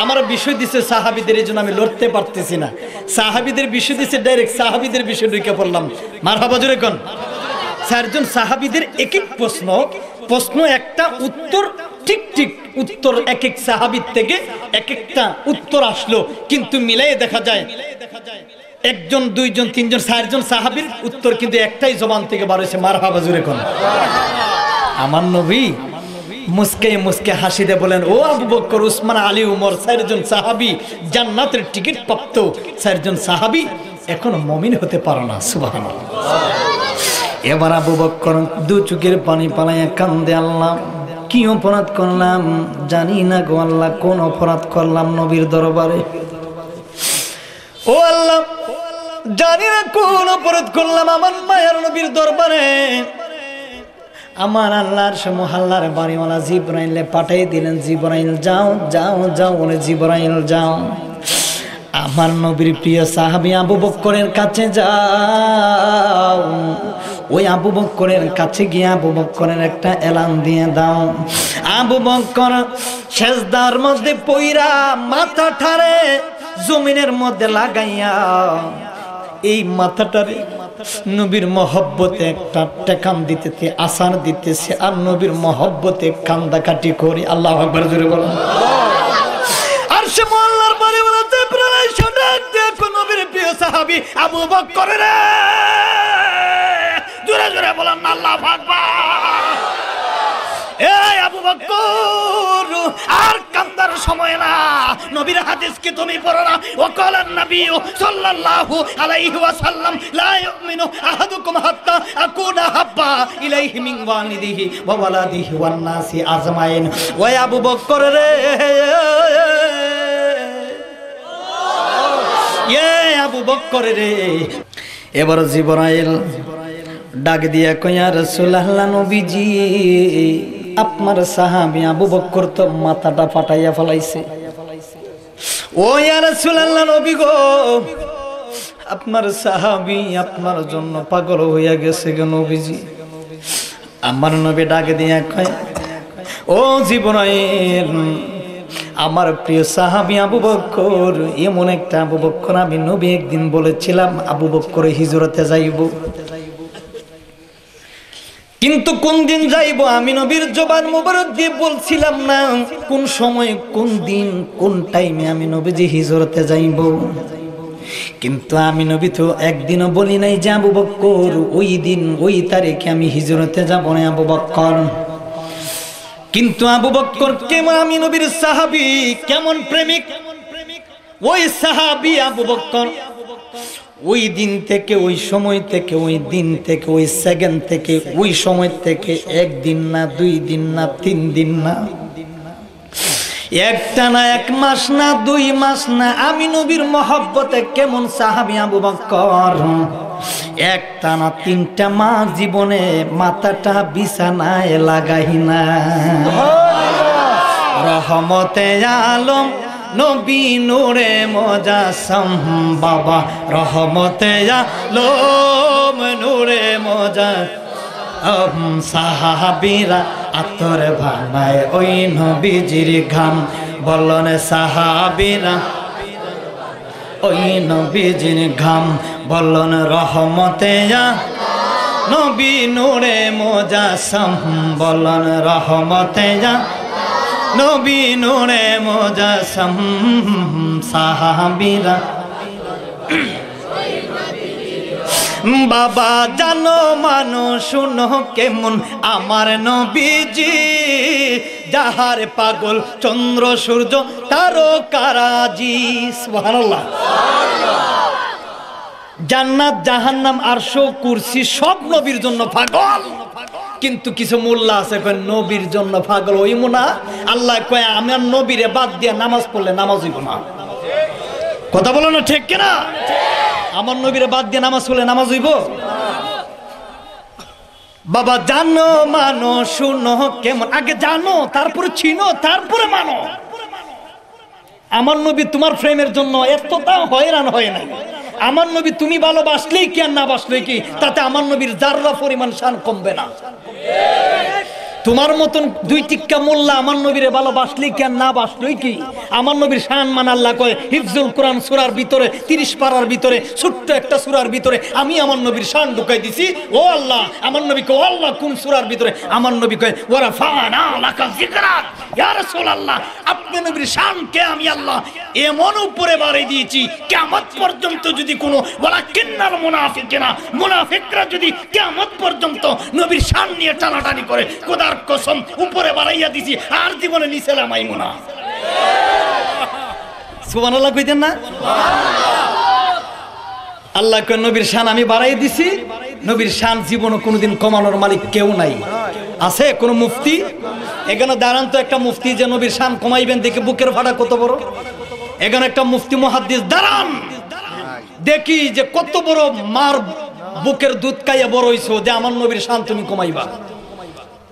আমার বিষয় দিছে সাহাবীদের, এই জন্য আমি লড়তে পারতেছি না। সাহাবীদের বিষয় দিছে, direct সাহাবীদের বিষয় ঢুকে পড়লাম। মারহাবা জোরে কন। চারজন সাহাবীদের এক এক প্রশ্ন, প্রশ্ন একটা, উত্তর ঠিক ঠিক উত্তর এক এক সাহাবীর থেকে এক একটা উত্তর আসলো, কিন্তু মিলাই দেখা যায় একজন, দুইজন, তিনজন, চারজন সাহাবীর উত্তর কিন্তু একটাই জবান থেকে বার হয়েছে, "মারহাবা।" জোরে কোন আমার নবী মুস্কে মুস্কে হাসি দিয়ে বলেন, "ও আবু বকর, উসমান, আলী, উমর, চারজন সাহাবী জান্নাতের টিকিট প্রাপ্ত, চারজন সাহাবী এখনো মমিন হতে পারো না।" সুবহানাল্লাহ। এবার আবু বকর দু চোখের পানি পালাইয়া কান্দে, "আল্লাহ, কি অপরাধ করলাম? জানি না গো আল্লাহ, কোন অপরাধ করলাম নবীর দরবারে। ও আল্লাহ, জানি না কোন অপরাধ করলাম আমার মায়ার নবীর দরবারে।" আমার আল্লাহর সে মহল্লার বাড়িওয়ালা জিব্রাইলে পাঠাই দিলেন, "জিব্রাইল, যাও, যাও, যাও, ওরে জিব্রাইল, যাও, আমার নবীর প্রিয় সাহাবী আবু বক্করের কাছে যাও। ওই আবু বক্করের কাছে গিয়ে আবু বক্করের একটা এলান দিয়ে দাও।" আবু বক্কর সেজদার মধ্যে পইরা মাথাটারে জমিনের মধ্যে লাগাইয়া এই মাথাটারে নবীর মহব্বতে একটা টেকান দিতেছে, আছাড় দিতেছে, আর নবীর মহব্বতে কান্দাকাটি করি। আল্লাহু আকবার, জোরে বলুন। আর সে মহল্লার বাড়িওয়ালা জিব্রাইল এসে ডাক দিয়ে কয়, "নবীর প্রিয় সাহাবী আবু বক্কর রে।" জোরে জোরে বলেন না, "আল্লাহু আকবার।" এই আবু বক্কর, আর কান্দার সময় না। নবীর হাদিস কি তুমি পড়ো না? ওয়া ক্বালান নাবিয়্যু সাল্লাল্লাহু আলাইহি ওয়াসাল্লাম, "লা ইউমিনু আহাদুকুম হাত্তা আকুনা আহাব্বা ইলাইহি মিন ওয়ালিদিহি ওয়া ওয়ালাদিহি ওয়ান নাসি আজমাইন।" ওই আবু বক্কর রে, এ আবু বক্কর রে, এবার জিবরাইল ডাক দিয়া কয়, "ইয়া রাসূলুল্লাহ, নবীজি, আপনার সাহাবী আবু বক্কর তো মাথাটা ফাটাইয়া ফালাইছে।" "ও ইয়া রাসূলুল্লাহ, নবী গো, আপনার সাহাবী আপনার জন্য পাগল হইয়া গেছে গো নবীজি।" আমার নবী ডাক দিয়া কয়, "ও জিবরাইল, আমার প্রিয় সাহাবী আবু বক্কর, এমন একটা আবু বক্কর, আমি নবী একদিন বলেছিলাম আবু বক্কর হিজরতে যাইব, কিন্তু কোন দিন যাইব আমি নবীর জবান মোবারক দিয়ে বলছিলাম না কোন সময়, কোন দিন, কোন টাইমে আমি নবীজি হিজরতে যাইব। কিন্তু আমি নবী তো একদিনও বলি নাই যে আবু বক্কর ওই দিন, ওই তারিখে আমি হিজরতে যাব না আবু বক্কর।" কিন্তু আবু বক্কর কেমন, আমি নবীর সাহাবী, কেমন প্রেমিক, ওই সাহাবী আবু বক্কর ওই দিন থেকে, ওই সময় থেকে, ওই দিন থেকে, ওই সেকেন্ড থেকে, ওই সময় থেকে একদিন না, দুই দিন না, তিন দিন না, একটা না, এক মাস না, দুই মাস না, আমি নবীর মহব্বতে কেমন সাহাবী আবু বক্কর, একটানা তিনটা মাস জীবনে মাথাটা বিছানায় লাগাই না। রহমতে আলম নবী নূরে মুজাসসাম, বাবা রহমতে আলম নূরে মুজাসসাম। সাহাবীরা আতর বানায় ওই নবীজির ঘাম, বলুন সাহাবীরা। ওই নবীজির ঘাম, বলুন রহমতে আ-, নবী নূরে মুজাসসাম, বলুন রহমতে আ-, নবী নূরে মুজাসসাম। সাহাবীরা, বাবা জানো মানো শুনো কেমন আমার নবীজি, যাহার পাগল চন্দ্র সূর্য তারকারাজি। সুবহানাল্লাহ। জান্নাত, জাহান্নাম, আরশ, কুরসি সব নবীর জন্য পাগল। কিন্তু কিছু মোল্লা আছে কয়, "নবীর জন্য পাগল হইমু না।" আল্লায় কয়, "আমার নবীরে বাদ দিয়া নামাজ পড়লে নামাজ হইব না।" কথা বলো না, ঠিক কিনা? আমার নবীরে বাদ দিয়া নামাজ পড়লে নামাজ হইব? বাবা জানো মানো শুনো কেমন, আগে জানো তারপরে চিনো তারপরে মানো। আমার নবী তোমার প্রেমের জন্য এতটা হয়রান হয় নাই। আমার নবী তুমি ভালোবাসলেই কি আর না বাসলেই কি, তাতে আমার নবীর জাররা পরিমাণ শান কমবে না। তোমার মতন দুই টিক্কা মোল্লা আমার নবীরে ভালোবাসলেই কি আর না বাসলেই কি? আমার নবীর শান মান আল্লাহ কয়, হিফজুল কোরআন সূরার ভিতরে, তিরিশ পারার ভিতরে, ছোট্ট একটা সূরার ভিতরে আমি আমার নবীর শান ঢুকাই দিছি। ও আল্লাহ, আমার নবী কয়, "ও আল্লাহ, কোন সূরার ভিতরে?" আমার নবী কয়, "ওয়া রাফা'না লাকা যিকরাক।" ইয়া রাসূলুল্লাহ, আপনি নবীর শানকে আমি আল্লাহ এমন উপরে বাড়াই দিয়েছি, কিয়ামত পর্যন্ত যদি কোনো ওয়ালাকিন্নাল মুনাফিকিনা, মুনাফিকরা যদি কিয়ামত পর্যন্ত নবীর শান নিয়ে টানাটানি করে, খোদার কসম, উপরে বাড়াইয়া দিছি, আর জীবনে নিচে নামাইমু না। সুবহানাল্লাহ কইতেন না? আল্লাহ কয়, "নবীর শান আমি বাড়াই দিছি, নবীর শান জীবনে কোনোদিন কমানোর মালিক কেউ নাই।" আছে কোনো মুফতি? এখানে দাঁড়ান তো একটা মুফতি, যে নবীর শান কমাইবেন, দেখি বুকের ফাটা কত বড়। এখানে একটা মুফতি মুহাদ্দিস দাঁড়ান, দেখি যে কত বড় মার বুকের দুধ খাইয়া বড় হইছো, যে আমার নবীর শান তুমি কমাইবা।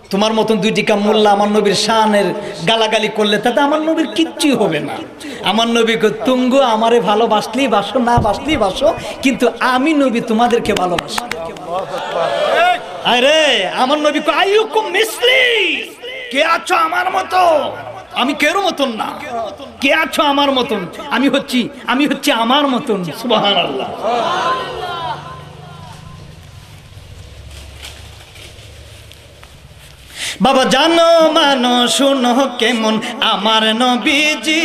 তোমার মতন দুই টিকা মোল্লা আমার নবীর শানের গালাগালি করলে তাতে আমার নবীর কিচ্ছুই হবে না। আমার নবী কয়, "তুঙ্গু আমারে ভালোবাসলেই বাসো, না বাসলেই বাসো, কিন্তু আমি নবী তোমাদেরকে ভালোবাসি।" আরে আমার নবী কয়, "আইয়ুকুম মিসলি, কে আছো আমার মতো?" আমি কেউর মতন না। "কে আছো আমার মতন?" আমি হচ্ছি, আমি হচ্ছি আমার মতন। সুবহানাল্লাহ। বাবা জানো মানো শুনো কেমন আমার নবীজি,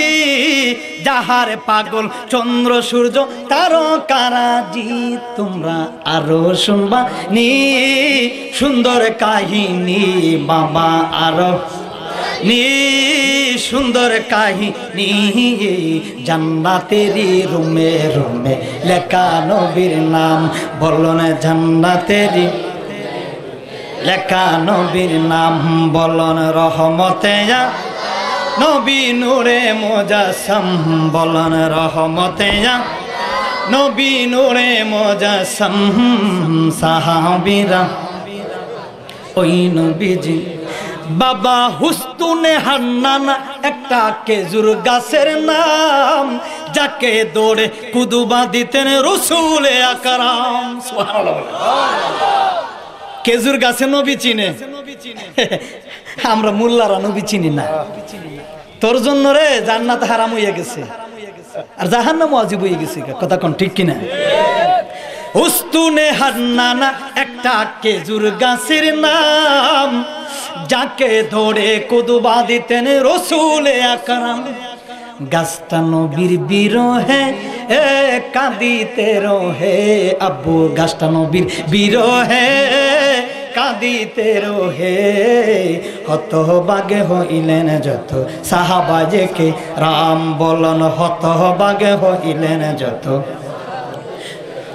যাহার পাগল চন্দ্র সূর্য তারকারাজি। তোমরা আরো শুনবা নি সুন্দর কাহিনী, বাবা আরো নি সুন্দর কাহিনী। জান্নাতেরি রুমে রুমে লেখা নবীর নাম, বলুন জান্নাতেরি লেখা নবীর নাম, বলন রহমতে আ-, নবী নূরে মুজাসসাম, বলন রহমতে আ-, নবী নূরে মুজাসসাম। সাহাবীরা ওই নবীজি, বাবা হুস্তুনে হান্নানা একটা খেজুর গাছের নাম, যাকে ধরে কুদবা দিতেন রসুলে আকরাম। সুবহানাল্লাহ বলে। খেজুর গাছে নবী চিনে। আমরা মোল্লারা নবী চিনি না। তোর জন্য রে জান্নাত হারাম হইয়া গেছে, আর জাহান্নাম ওয়াজিব হইয়া গেছে। কথা কোন ঠিক কিনা? উস্তুনে হান্নানা একটা খেজুর গাছের নাম, যাকে ধরে কুদবা দিতেন রসুলে আকরাম। গাছটা নবীর বিরহে এ কাঁদিতে রহে আব্বু, গাছটা নবীর বিরহে কাঁদিতে রহে। হতভাগে হইলেন যত সাহাবায়ে কেরাম, বলন হতভাগে হইলেন যত।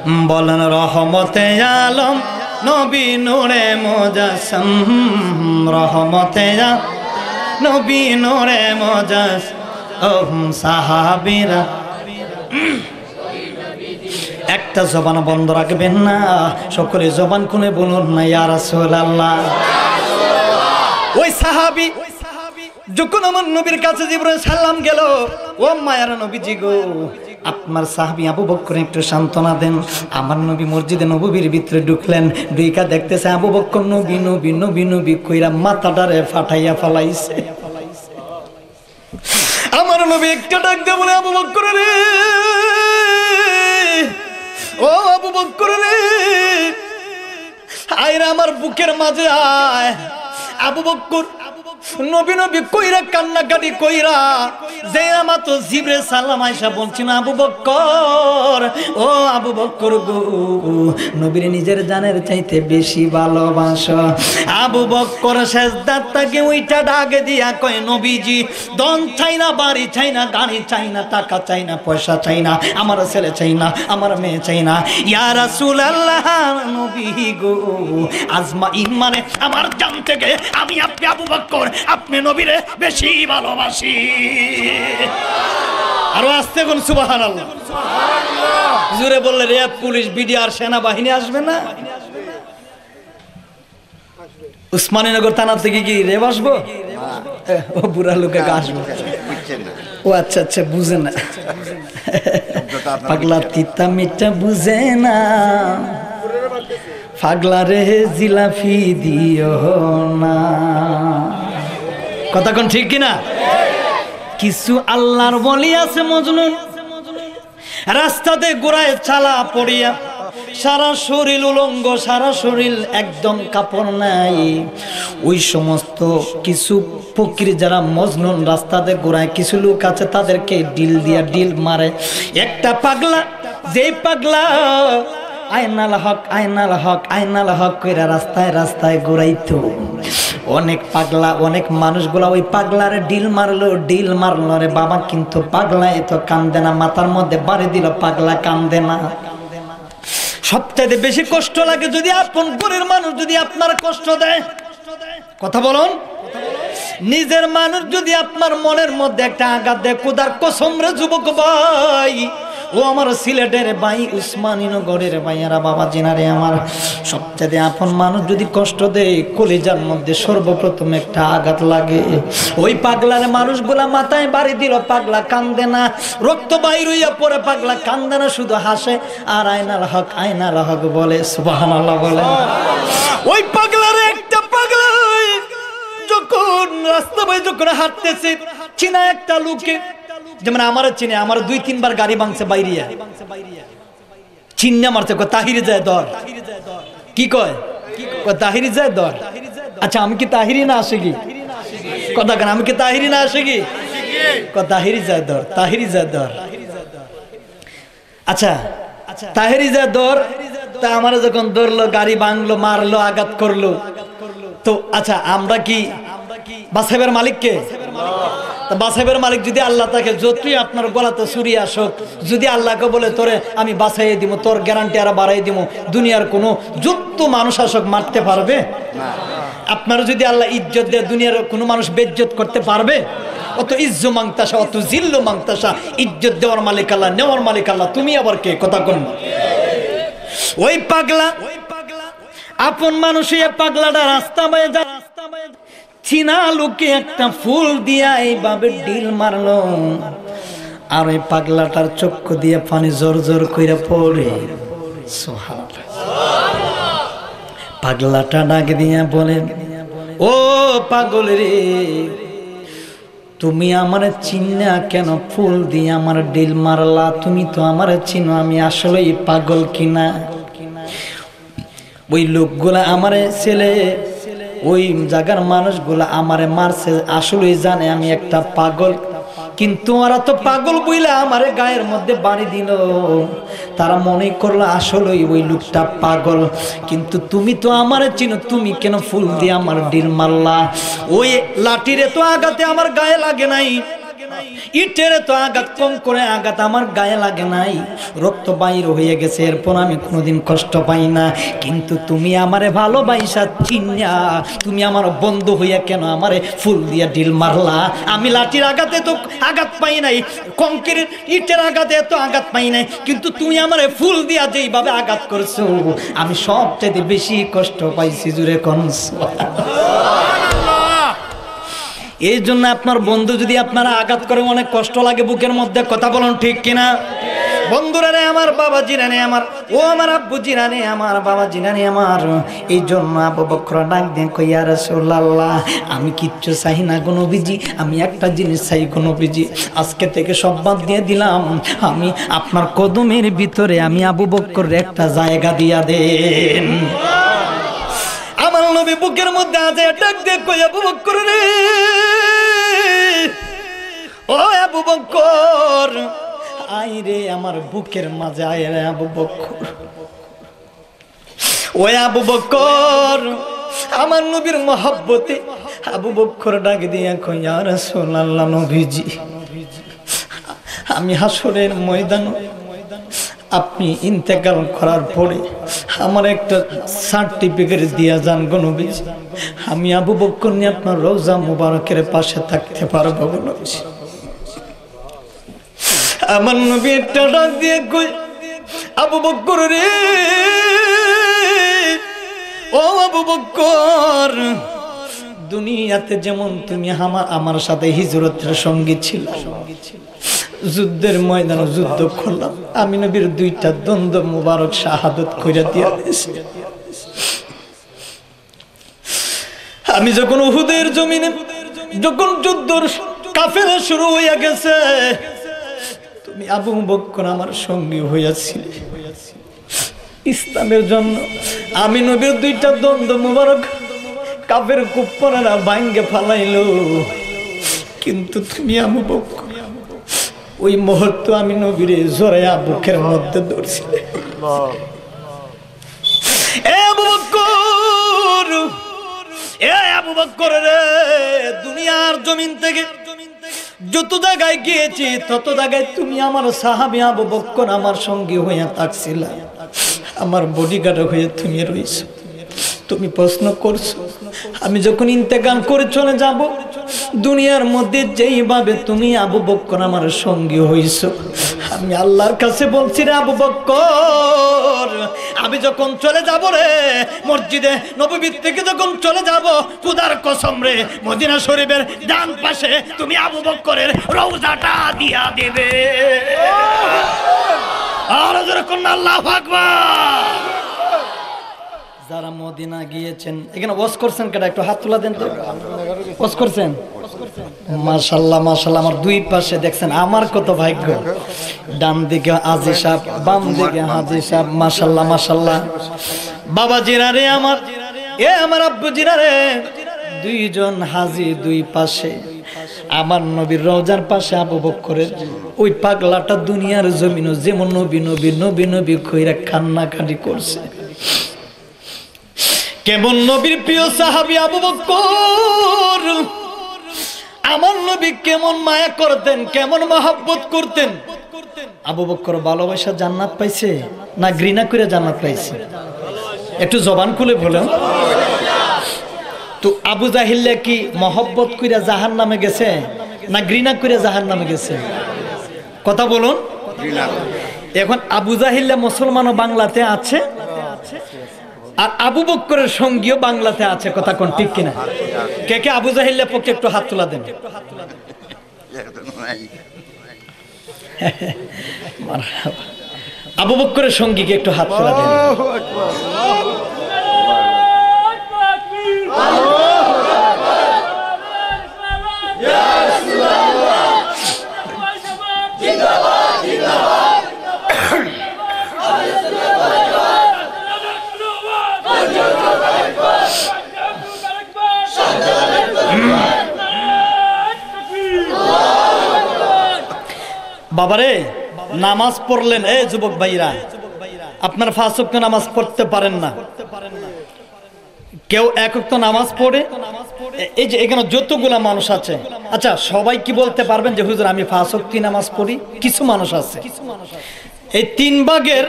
বলেন রহমতে আলম নবী নূরে মুজাসসাম, রহমতে আ-, নবী নূরে মুজাসসাম। ও সাহাবীরা, একটা জবান বন্ধ রাখবেন না, সকলে জবান খুলে বলুন না, ইয়া রাসূলুল্লাহ। ওই সাহাবী যখন আমার নবীর কাছে জিবরাইল সালাম গেল, "ও মায়ার নবীজি গো, আপনার সাহাবী আবু বকর একটু সান্ত্বনা দেন।" আমার নবী মসজিদে নববীর ভিতরে ঢুকলেন, ঢুইকা দেখতেছে আবু বকর নবী, নবী, নবী, নবী কইরা মাথাটারে ফাটাইয়া ফালাইছে। আমার নবী একটা ডাক দিয়ে বলে, "আবু বকর রে, ও আবু বকর রে, আয় রে আমার বুকের মাঝে আয়।" আবু বকর নবী নবী কইরা কান্নাকাটি কইরা যে আমার তো জিবরে সালাম আইসা বলছি না, "আবু বকর, ও আবু বকর গো, নবীরে নিজের জানের চাইতে বেশি ভালোবাসো।" আবু বকর সেজদার তাকে উইটা ডাক দিয়া কয়, "নবীজি, ধন চাই না, বাড়ি চাই না, গাড়ি চাই না, টাকা চাই না, পয়সা চাই না, আমার ছেলে চাই না, আমার মেয়ে চাই না, ইয়া রাসূলুল্লাহ, নবী গো, আজমা ইমানে আমার জান থেকে আমি আপনি আবু বকর, আপনি নবীরে বেশি ভালোবাসি।" আরো আস্তে কোন সুবহানাল্লাহ। জোরে বললে র‍্যাব, পুলিশ, বিডিআর, সেনাবাহিনী আসবে না? উসমানীনগর থানা থেকে কি র‍্যাব আসবো? এ, ও বুড়া লোকে আসবো। বুঝছেন না। ও আচ্ছা, আচ্ছা, বুঝে না। শব্দটা আপনার পাগলা বুঝছেন না। তিতা মিঠা বুঝে না। পাগলারে জিলাপি দিও না। কথা কন ঠিক কিনা? কিছু আল্লাহর ওলি আছে মজনুন, রাস্তাতে ঘুরায় চালা পড়িয়া, সারা শরীর উলঙ্গ, সারা শরীর একদম কাপড় নাই। ওই সমস্ত কিছু ফকির যারা মজনুন রাস্তাতে ঘুরায়, কিছু লোক আছে তাদেরকে ঢিল দিয়া ঢিল মারে। একটা পাগলা, যেই পাগলা আয়নাল হক, আয়নাল হক, আয়নাল হক কইরা রাস্তায় রাস্তায় ঘুরাইতো। অনেক পাগলা, অনেক মানুষগুলা ওই পাগলারে ঢিল মারলো, ঢিল মারলো রে বাবা, কিন্তু পাগলায় তো কান্দে না, মাথার মধ্যে বাড়ি দিল, পাগলা কান্দে না। সবচাইতে বেশি কষ্ট লাগে যদি আপন ঘরের মানুষ যদি আপনার কষ্ট দেয়। কথা বলুন। নিজের মানুষ যদি আপনার মনের মধ্যে একটা আঘাত দেয়, খুদার কসম রে যুবক ভাই, ও আমার সিলেটের ভাই, উসমানীনগরের ভাইয়ারা, বাবা জিনারে আমার, সবচেয়ে আপন মানুষ যদি কষ্ট দেয়, কলিজার মধ্যে সর্বপ্রথম একটা আঘাত লাগে। ওই পাগলার মানুষগুলা মাথায় বাড়ি দিল, পাগলা কান্দে না, রক্ত বাইর হইয়া পড়ে, পাগলা কান্দে না, শুধু হাসে। আর আয়নাল হক, আয়নাল হক বলে, সুবহানাল্লাহ বলে। ওই পাগলারে একটা পাগলা যখন রাস্তা বায় যখন হাঁটতেছে, চিনা একটা লোকে, যেমন আমারে চিনে, আমার দুই তিনবার গাড়ি ভাঙছে বাইরিয়া, চিন্না মারছে, কয়, "তাহিরি যায় ধর।" কি কয়? কয়, "তাহিরি যায় ধর।" আচ্ছা, আমি কি তাহিরি না আশিকি? কথা কন, আমি কি তাহিরি না আশিকি? কয়, "তাহিরি যায় ধর, তাহিরি যায় ধর।" আচ্ছা, তাহেরি যা ধর, তা আমারে যখন ধরলো, গাড়ি ভাঙলো, মারলো, আঘাত করলো, তো আচ্ছা, আমরা কি বাঁচাইবার মালিক কে? তা বাঁচাইবার মালিক যদি আল্লাহ থাকে, যতই আপনার গলাতে ছুরি আসুক, যদি আল্লাহকে বলে, "তোরে আমি বাঁচাইয়া দিমু, তোর গ্যারান্টি আরো বাড়াই দিমু, দুনিয়ার কোনো যত মানুষ আসুক মারতে পারবে?" আপনারা যদি আল্লাহ ইজ্জত দেয়, দুনিয়ার কোনো মানুষ বেইজ্জত করতে পারবে? অত ইজ্জু মাংতাসা, অত জিল্লু মাংতাসা, ইজ্জত দেওয়ার মালিক আল্লাহ, নেওয়ার মালিক আল্লাহ, তুমি আবার কে? কথা কন। ওই পাগলা, আপন মানুষ, এই পাগলাটা রাস্তা বায় যায়, চিনা লোকে একটা ফুল দিয়া এইভাবে ঢিল মারলো, আর ওই পাগলাটার চক্ষু দিয়া পানি জোর জোর কইরা পড়ে। সুবহানাল্লাহ। পাগলাটা ডাক দিয়া বলে, "ও পাগল রে, তুমি আমারে চিন্না কেন ফুল দিয়া আমার ঢিল মারলা? তুমি তো আমারে চিনো, আমি আসলেই পাগল কিনা?" ওই লোকগুলা আমারে ছেলে, ওই জাগার মানুষগুলা আমারে মারছে, আসলেই জানে আমি একটা পাগল, কিন্তু ওরা তো পাগল বইলা আমারে গায়ের মধ্যে বাড়ি দিল। তারা মনে করলো আসলেই ওই লোকটা পাগল, কিন্তু তুমি তো আমারে চিনো, তুমি কেন ফুল দিয়ে আমার ঢিল মারলা? ওই লাঠিরে তো আঘাতে আমার গায়ে লাগে নাই, ইটেরে তো আঘাত, কঙ্করে আঘাত আমার গায়ে লাগে নাই, রক্ত বাইর হয়ে গেছে, এরপর আমি কোনোদিন কষ্ট পাই না। কিন্তু তুমি আমারে ভালোবাসা চিনিয়া, তুমি আমার বন্ধু হইয়া কেন আমারে ফুল দিয়া ঢিল মারলা? আমি লাঠির আঘাতে তো আঘাত পাই নাই, কঙ্করের ইটের আঘাতে তো আঘাত পাই নাই, কিন্তু তুমি আমারে ফুল দিয়া যেইভাবে আঘাত করছো, আমি সবচেয়ে বেশি কষ্ট পাইছি। জুরে কন সুবহানাল্লাহ। এই জন্য আপনার বন্ধু যদি আপনারা আঘাত করে, অনেক কষ্ট লাগে বুকের মধ্যে। কথা বলুন, ঠিক কিনা? বন্ধুরা রে আমার, বাবা জিনানে আমার, ও আমার আব্বু জিনানে আমার, বাবা জিনানে আমার, এই জন্য আবু বকর ডাক দিয়ে কই, "ইয়া রাসূলুল্লাহ, আমি কিচ্ছু চাই না গো নবীজি, আমি একটা জিনিস চাই গো নবীজি, আজকে থেকে সব বাদ দিয়ে দিলাম, আমি আপনার কদমের ভিতরে আমি আবু বকর একটা জায়গা দিয়া দেন।" আমার নবী বুকের মধ্যে আছে, ডাক দিয়ে কই, "আবু বকর রে, ও আবু বকর, আয় রে আমার বুকের মাঝে, আয় রে আবু বকর।" ওই আবু বকর, আমার নবীর মহব্বতে আবু বকর ডাক দিয়া কই, "ইয়া রাসূলুল্লাহ, নবীজি, আমি হাসরের ময়দানে আপনি ইন্তেকাল করার পরে আমার একটা সার্টিফিকেট দিয়া যান গো নবীজি, আমি আবু বকর নিয়ে আপনার রওজা মুবারকের পাশে থাকতে পারবো গো নবীজি।" আমার নবী একটা ডাক দিয়ে কই, "আবু বকর রে, ও আবু বকর, দুনিয়াতে যেমন তুমি আমা-, আমার সাথে হিজরতের সঙ্গী ছিল, যুদ্ধের ময়দানে যুদ্ধ করলাম, আমি নবীর দুইটা দন্দ মুবারক শাহাদত কইরা দিয়া দিছি। আমি যখন উহুদের জমিনে, যখন যুদ্ধর কাফেলা শুরু হইয়া গেছে, তুমি আবু বকর আমার সঙ্গী হইয়াছিলে ইসলামের জন্য। আমি নবীর দুইটা দন্দ মুবারক কাফের কুফফারেরা ভাঙ্গে ফালাইল, কিন্তু তুমি আবু বকর, ওই মুহূর্তে আমি নবীরে জড়াইয়া বুকের মধ্যে ধরছিলে। এ আবু বকর, এ আবু বকর রে, দুনিয়ার জমিন থেকে যত জায়গায় গিয়েছি, তত জায়গায় তুমি আমার সাহাবী আবু বকর আমার সঙ্গী হইয়া থাকছিলা, আমার বডিগার্ড হয়ে তুমি রইছো। তুমি প্রশ্ন করছো, আমি যখন ইন্তেকাল করে চলে যাব, দুনিয়ার মধ্যে যেইভাবে তুমি আবু বকর আমার সঙ্গী হইছো, আমি আল্লাহর কাছে বলছি রে আবু বকর, আমি যখন চলে যাব রে, মসজিদে নববীর থেকে যখন চলে যাব, খুদার কসম রে, মদিনা শরীফের ডান পাশে তুমি আবু বকরের রওজাটা দিয়া দেবে। আর জোরে কন্যা আল্লাহু আকবার। যারা মদিনা গিয়েছেন, এখানে ওয়াজ করছেন কেটা? একটু হাত তুলা দেন তো। ওয়াজ করছেন? মাশাল্লাহ, মাশাল্লাহ। আমার দুই পাশে দেখছেন, আমার কত ভাগ্য। ডান দিকে হাজি সাহেব, বাম দিকে হাজি সাহেব। মাশাল্লাহ, মাশাল্লাহ। বাবা জিরা রে আমার, এ আমার আব্বু জিরা রে, দুইজন হাজি দুই পাশে, আমার নবীর রওজার পাশে আবু বকরের। ওই পাগলাটা দুনিয়ার জমিনও যেমন নবী নবী নবী নবী কইরা কান্নাকাটি করছে। কেমন নবীর প্রিয় সাহাবী আবু বকর, আমার নবী কেমন মায়া করতেন, কেমন মহব্বত করতেন। আবু বকর ভালোবাসা জান্নাত পাইছে না ঘৃণা করে জান্নাত পাইছে? একটু জবান খুলে বলেন তো। আবু জাহিল্লা কি মহব্বত কইরা জাহান্নামে গেছে না ঘৃণা কইরা জাহান্নামে গেছে? কথা বলুন। এখন আবু জাহিল্লা মুসলমানও বাংলাতে আছে, আর আবু বক্করের সঙ্গীও বাংলাতে আছে। কথা কোন ঠিক কিনা? কে কে আবু জাহিল্লার পক্ষে একটু হাত তুলা দেন। মারহাবা। আবু বক্করের সঙ্গীকে একটু হাত তুলা দেন। বাবারে, নামাজ পড়লেন, এই যুবক ভাইরা, আপনার পাঁচ ওয়াক্ত নামাজ পড়তে পারেন না, কেউ এক ওয়াক্ত নামাজ পড়ে, এ-, এই যে এখানে যতগুলা মানুষ আছে, আচ্ছা, সবাই কি বলতে পারবেন যে, "হুজুর, আমি পাঁচ ওয়াক্তই নামাজ পড়ি"? কিছু মানুষ আছে, এই তিন ভাগের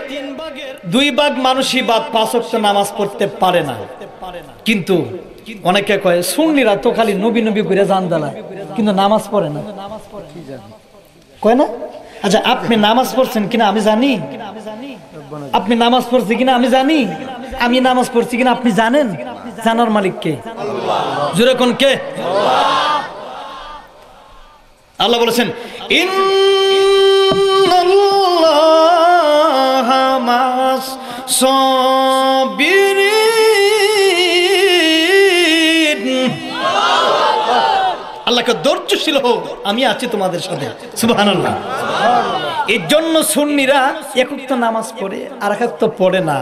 দুই ভাগ মানুষই বাদ পাঁচ ওয়াক্ত নামাজ পড়তে পারে না। কিন্তু অনেকে কয়, "সুন্নিরা তো খালি নবী নবী করে জান জ্বালায়, কিন্তু নামাজ পড়ে না।" কয় না? আচ্ছা, আপনি নামাজ পড়ছেন কিনা আমি জানি? আপনি নামাজ পড়ছেন কিনা আমি জানি? আমি নামাজ পড়ছি কিনা আপনি জানেন? জানার মালিক কে? জোরে কোন কে? আল্লাহ বলেছেন, "ইন্নাল্লাহা মা'আস সাবিরিন।" আল্লাহকে, "ধৈর্যশীল হও, আমি আছি তোমাদের সাথে।" সুবহানাল্লাহ। এর জন্য সুন্নিরা এক ওয়াক্ত নামাজ পড়ে, আর এক ওয়াক্ত পড়ে না,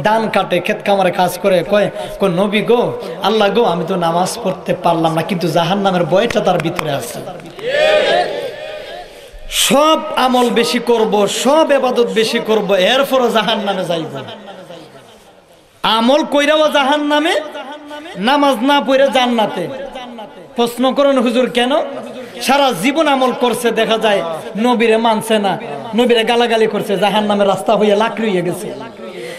ধান কাটে, ক্ষেত খামারে কাজ করে, কয়, কয়, "নবী গো, আল্লাহ গো, আমি তো নামাজ পড়তে পারলাম না, কিন্তু জাহান্নামের ভয়টা তার ভিতরে আছে।" সব আমল বেশি করব, সব ইবাদত বেশি করব, এরপরও জাহান্নামে যাইব। আমল কইরাও জাহান্নামে, নামাজ না পড়ে জান্নাতে। প্রশ্ন করেন, "হুজুর, কেন?" সারা জীবন আমল করছে, দেখা যায় নবীরে মানছে না, নবীরে গালাগালি করছে, জাহান্নামের রাস্তা হইয়া লাকড়ি হইয়া গেছে।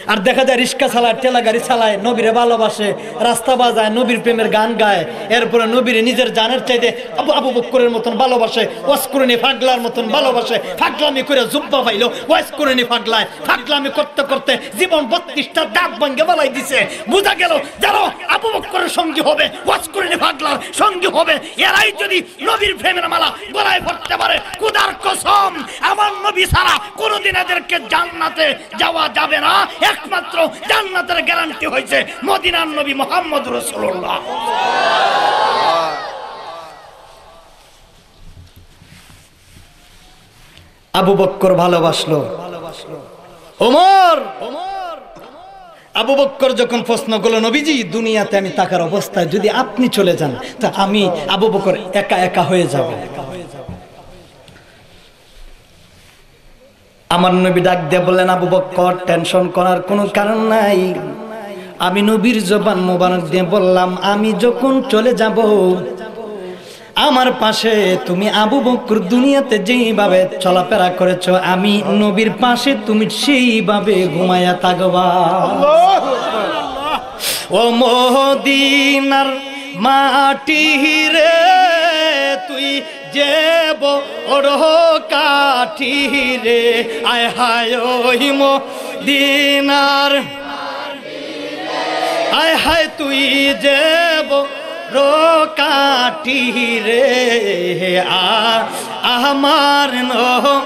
আর দেখা যায় রিক্সা চালায়, ঠেলা গাড়ি চালায়, নবীরে ভালোবাসে, রাস্তা বাজায়, নবীর প্রেমের গান গায়, এরপরে নবীরে নিজের জানের চাইতে আবু, আবু বক্করের মতন ভালোবাসে, ওয়াজ করুনি পাগলার মতন ভালোবাসে, পাগলামি করে জুব্বা পাইলো, ওয়াজ করুনি পাগলায়, পাগলামি করতে করতে জীবন বত্রিশটা দাঁত ভাঙ্গে বালাই দিছে। বুঝা গেল, যারা আবু বক্করের সঙ্গী হবে, ওয়াজ করুনি পাগলার সঙ্গী হবে, এরাই যদি নবীর প্রেমের মালা গলায় পড়তে পারে, খুদার কসম, আমার নবী ছাড়া কোনোদিন এদেরকে জান্নাতে যাওয়া যাবে না। একমাত্র জান্নাতের গ্যারান্টি হইছে মদিনার নবী মোহাম্মদ রাসূলুল্লাহ। আবু বক্কর ভালোবাসলো ওমর। আবু বক্কর যখন প্রশ্ন করলো, "নবীজি, দুনিয়াতে আমি থাকার অবস্থায় যদি আপনি চলে যান, তা আমি আবু বক্কর একা একা হয়ে যাব।" আমার নবী ডাক দিয়ে বললেন, "আবু বক্কর, টেনশন করার কোনো কারণ নাই। আমি নবীর জবান মোবারক দিয়ে বললাম, আমি যখন চলে যাব, আমার পাশে তুমি আবু বক্কর দুনিয়াতে যেইভাবে চলাফেরা করেছো, আমি নবীর পাশে তুমি সেইভাবে ঘুমাইয়া থাকবা।" ও মদিনার মাটি রে, তুই যে বড় কাঠি রে, আয় হায় ওই মদিনার, আয় হায় তুই যে বড় কাঠি রে, আ-, আমার নহ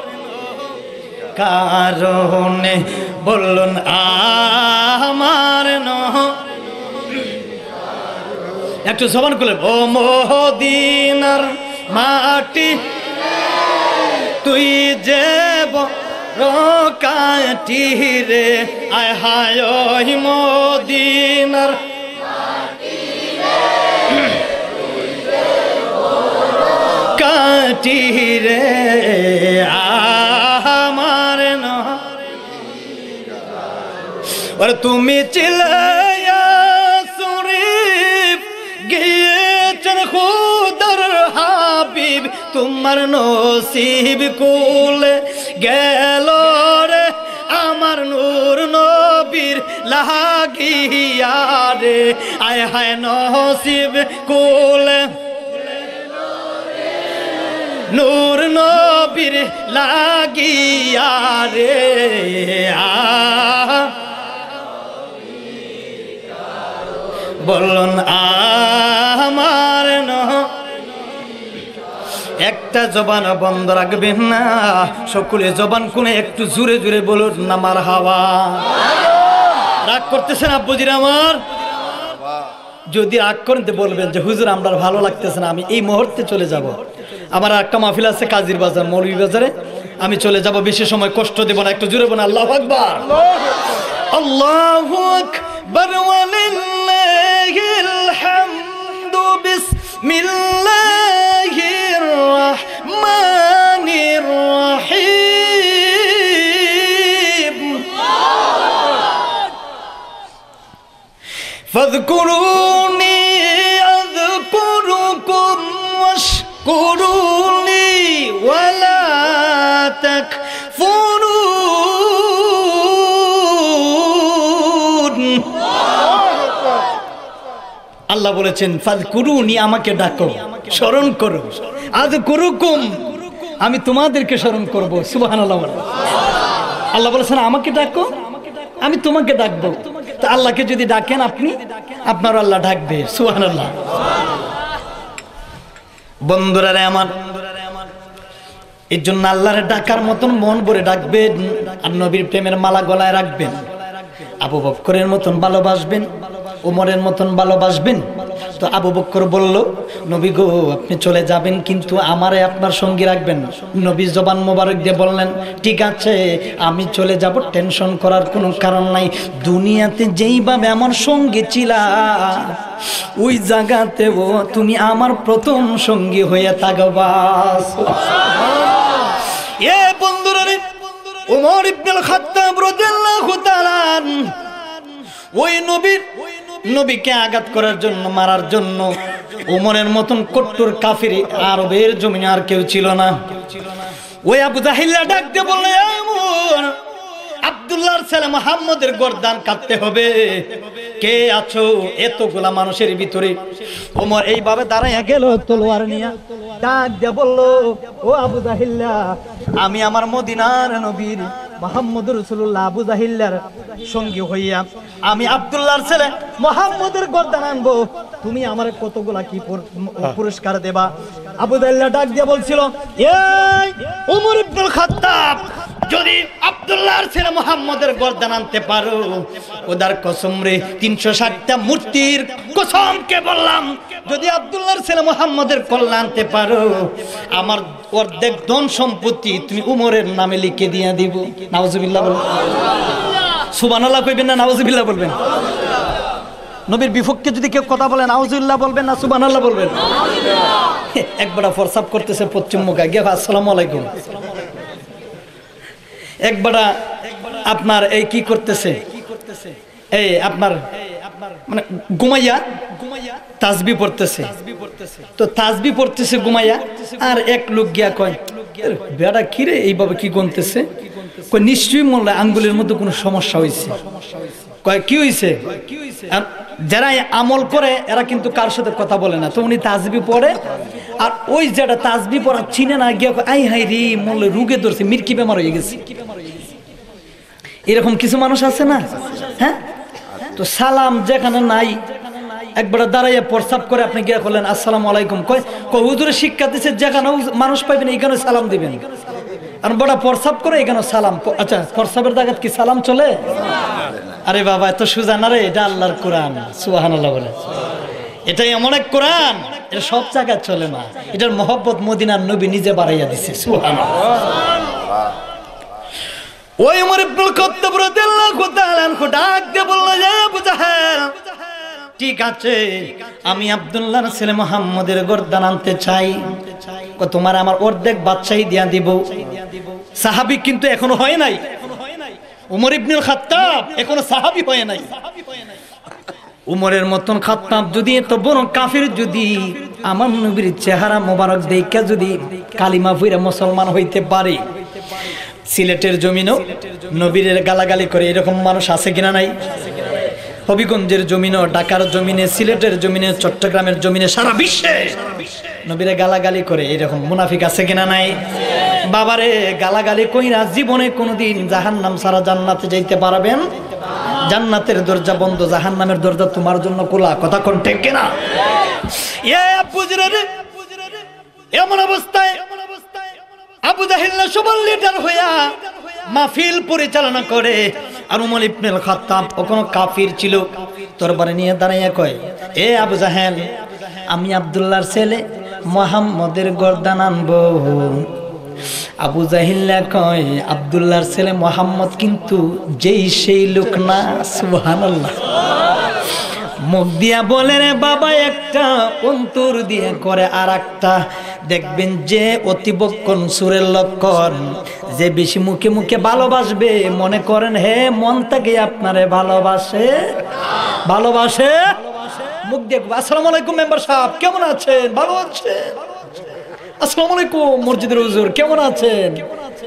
কারণে বলুন আমার নহ। একটু জবান খুলে, ও মদিনার মাটি, তুই যে বড় কাঠি রে, আয় হায় ওই মদিনার কাঠি রে, আমার নহ। আর তুমি ছিলে ইয়াসরিব, গিয়েছেন খুদার হাবিব, তোমার নসিব খুলে গেল রে, আমার নূর নবীর লাগিয়া রে, আয় হায় নসিব খুলে নূর নবীর লাগিয়া রে, আ-, বলুন আমার নহ। একটা জবান বন্ধ রাখবেন না, সকলে জবান খুলে একটু জোরে জোরে বলুন না মারহাবা। রাগ করতেছেন আব্বুজির আমার? যদি রাগ করেন তো বলবেন যে, "হুজুর, আমরা আর ভালো লাগতেছে না, আমি এই মুহূর্তে চলে যাব।" আমার একটা মাহফিল আছে কাজীর বাজার, মৌলভী বাজারে, আমি চলে যাব, বেশি সময় কষ্ট দেব না। একটু জোরে বলুন, আল্লাহু আকবার। আল্লাহু আকবার ওয়ালিল্লাহিল হামদু। বিসমিল্লাহির রহমানির রহিম। فاذكروني أذكركم واشكروا لي ولا تكفرون। আল্লাহ বলেছেন, "ফাযকুরুনি", আমাকে ডাকো, স্মরণ করো। "আযকুরুকুম", আমি তোমাদেরকে স্মরণ করব। সুবহানাল্লাহ বলো। আল্লাহ বলেছেন, "আমাকে ডাকো, আমি তোমাকে ডাকবো।" তো আল্লাহকে যদি ডাকেন আপনি, আপনার আল্লাহ ডাকবে। সুবহানাল্লাহ। বন্ধুরা রে আমার, এর জন্য আল্লাহরে ডাকার মতন মন ভরে ডাকবেন, আর নবীর প্রেমের মালা গলায় রাখবেন, আবু বক্করের মতন ভালোবাসবেন, উমরের মতন ভালোবাসবেন। তো আবু বক্কর বলল, "নবী গো, আপনি চলে যাবেন, কিন্তু আমারে আপনার সঙ্গী রাখবেন।" নবী জবান মোবারক দিয়ে বললেন, "ঠিক আছে, আমি চলে যাব, টেনশন করার কোনো কারণ নাই। দুনিয়াতে যেইভাবে আমার সঙ্গী ছিলা, ওই জায়গাতেও তুমি আমার প্রথম সঙ্গী হয়ে থাকবা।" এ বন্ধুরা রে, উমর ইবনুল খাত্তাব রাদিয়াল্লাহু তাআলা আনহু ওই নবীর, নবীকে আঘাত করার জন্য, মারার জন্য উমরের মতন কট্টর কাফির আরবের জমিনে আর কেউ ছিল না। ওই আবু জাহিল্লা ডাক দিয়ে বলল, "এ উমর, আব্দুল্লাহর ছেলে মোহাম্মদের গর্দান কাটতে হবে। কে আছো এতগুলা মানুষের ভিতরে? ওমর এইভাবে দাঁড়াইয়া গেল, তলোয়ার নিয়া ডাক দিয়া বলল, "ও আবু জাহিল্লা, আমি আমার মদিনার নবীর মোহাম্মদ রাসূলুল্লাহ আবু জাহিল্লার সঙ্গী হইয়া আমি আব্দুল্লাহর ছেলে মোহাম্মদের গর্দান আনবো, তুমি আমারে কতগুলা কি পুর-, পুরস্কার দেবা?" আবু জাহিল্লা ডাক দিয়া বলছিল, "এই উমর ইবনুল খাত্তাব, যদি আব্দুল্লাহর ছেলে মোহাম্মদের গর্দান আনতে পারো, খোদার কসম রে, তিনশো ষাটটা মূর্তির কসমকে বললাম, যদি আব্দুল্লাহর ছেলে মোহাম্মদের কল্যাণ আনতে পারো, আমার অর্ধেক ধন সম্পত্তি তুমি উমরের নামে লিখে দিয়া দিব।" নাউজুবিল্লাহ বলবেন, সুবহানাল্লাহ কইবেন না নাউজুবিল্লাহ বলবেন? নবীর বিপক্ষে যদি কেউ কথা বলে, নাউজুবিল্লাহ বলবেন না সুবহানাল্লাহ বলবেন? এক বেটা প্রস্রাব করতেছে পশ্চিম মুখে, গিয়া কয়, "আসসালামু আলাইকুম।" এক বেটা আপনার এই কি করতেছে, এই আপনার মানে ঘুমাইয়া তাসবি পড়তেছে। তো তাসবি পড়তেছে ঘুমাইয়া, আর এক লোক গিয়া কয়, "এ, বেটা কি রে, এইভাবে কি গুনতেছে?" কয়, "নিশ্চয়ই মনে হয় আঙ্গুলের মধ্যে কোনো সমস্যা হয়েছে।" কয়, "কি হইছে?" আর যারা এই আমল করে, এরা কিন্তু কার সাথে কথা বলে না। তো উনি তাসবি পড়ে, আর ওই যেটা তাসবি পড়া চিনে না, গিয়া কয়, "আই হায় রে, মনে হয় রোগে ধরছে, মির্কি বেমার হয়ে গেছে।" এরকম কিছু মানুষ আছে না? হ্যাঁ, তো সালাম যেখানে নাই, একবার দাঁড়াইয়া প্রস্রাব করে, আপনি গিয়া করলেন, "আসসালামু আলাইকুম।" কয়, কয়, "হুজুরে শিক্ষা দিছে, যেখানে মানুষ পাইবেন, এইখানে সালাম দিবেন।" আর বেটা প্রস্রাব করে, এখানে সালাম। প-, আচ্ছা, প্রস্রাবের জায়গাত কি সালাম চলে? আরে বাবা, এত সোজা না রে, এটা আল্লাহর কোরআন। সুবহানাল্লাহ বলে। এটা এমন এক কোরআন, এটা সব জায়গায় চলে না। এটার মহব্বত মদিনার নবী নিজে বাড়াইয়া দিছে। সুবহানাল্লাহ। ওই উমর ইবনুল খাত্তাব রাদিয়াল্লাহু তাআলা আনহু ডাক দিয়ে বলল, "ইয়া আবু জাহেল, ঠিক আছে, আমি আব্দুল্লাহর ছেলে মোহাম্মদের গর্দান আনতে চাই। কয়, তোমার আমার অর্ধেক বাদশাহী দিয়া দিব।" সাহাবী কিন্তু এখনো হয় নাই, উমর ইবনুল খাত্তাব এখনো সাহাবী হয় নাই। উমরের মতন খাত্তাব যদি, এত বড় কাফির যদি আমার নবীর চেহারা মোবারক দেইখা যদি কালিমা পড়িয়া মুসলমান হইতে পারে, সিলেটের জমিনও নবীরে গালাগালি করে এরকম মানুষ আছে কিনা নাই? হবিগঞ্জের জমিনও, ঢাকার জমিনে, সিলেটের জমিনে, চট্টগ্রামের জমিনে, সারা বিশ্বে নবীরে গালাগালি করে এরকম মুনাফিক আছে কিনা নাই? বাবারে, গালাগালি কইরা জীবনে কোনোদিন জাহান্নাম ছাড়া জান্নাতে যাইতে পারবেন? জান্নাতের দরজা বন্ধ, জাহান্নামের দরজা তোমার জন্য খোলা। কথা কোন ঠিক কিনা? এ আবু জুরাইর, এমন অবস্থায় আবু জাহিল্লা সবার লিডার হইয়া মাহফিল পরিচালনা করে, আর উমর ইবনুল খাত্তাব তখনো কাফির ছিল, তরবারি নিয়ে দাঁড়াইয়া কয়, "এ আবু জাহেল, আমি আব্দুল্লাহর ছেলে মোহাম্মদের গর্দান আনবো।" আবু জাহিল্লা কয়, "আব্দুল্লাহর ছেলে মোহাম্মদ কিন্তু যেই সেই লোক না।" সুবহানাল্লাহ। মুখ দিয়া বলে রে বাবা একটা, অন্তর দিয়ে করে আর একটা। দেখবেন যে অতিবক্ষণ চোরের লক্ষণ, যে বেশি মুখে মুখে ভালোবাসবে, মনে করেন হে মন থেকে আপনারে ভালোবাসে, ভালোবাসে। মুখ দিয়ে, "আসসালামু আলাইকুম মেম্বার সাহেব, কেমন আছেন? ভালো আছেন? আসসালামু আলাইকুম মসজিদের হুজুর, কেমন আছেন?"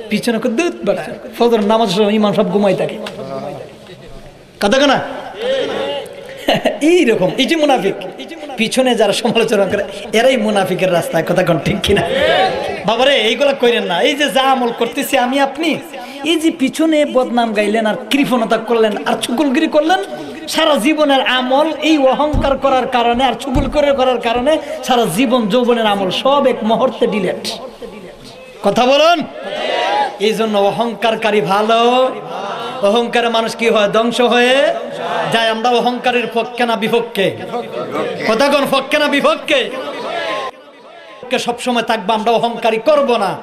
পিছনে কয়, "দুধ বেটা, ফজর নামাজ শেষ, ইমাম সাহেব ঘুমাই থাকে।" কথা কয় না? এইরকম, এই যে মুনাফিক, পিছনে যারা সমালোচনা করে, এরাই মুনাফিকের রাস্তায়। কথা কোন ঠিক কিনা? বাবারে, এইগুলা কইরেন না। এই যে যা আমল করতেছি আমি আপনি, এই যে পিছনে বদনাম গাইলেন আর কৃপণতা করলেন আর চুগলগিরি করলেন, সারা জীবনের আমল এই অহংকার করার কারণে আর চুগলখুরি করার কারণে সারা জীবন যৌবনের আমল সব এক মুহূর্তে ডিলিট। কথা বলুন। এই জন্য অহংকারকারী ভালো। অহংকারে মানুষ কি হয়? ধ্বংস হয়ে যায়। আমরা অহংকারীর পক্ষে না বিপক্ষে? কথা কোন, পক্ষে না বিপক্ষে? কে সবসময় থাকবো, আমরা অহংকারী করব না।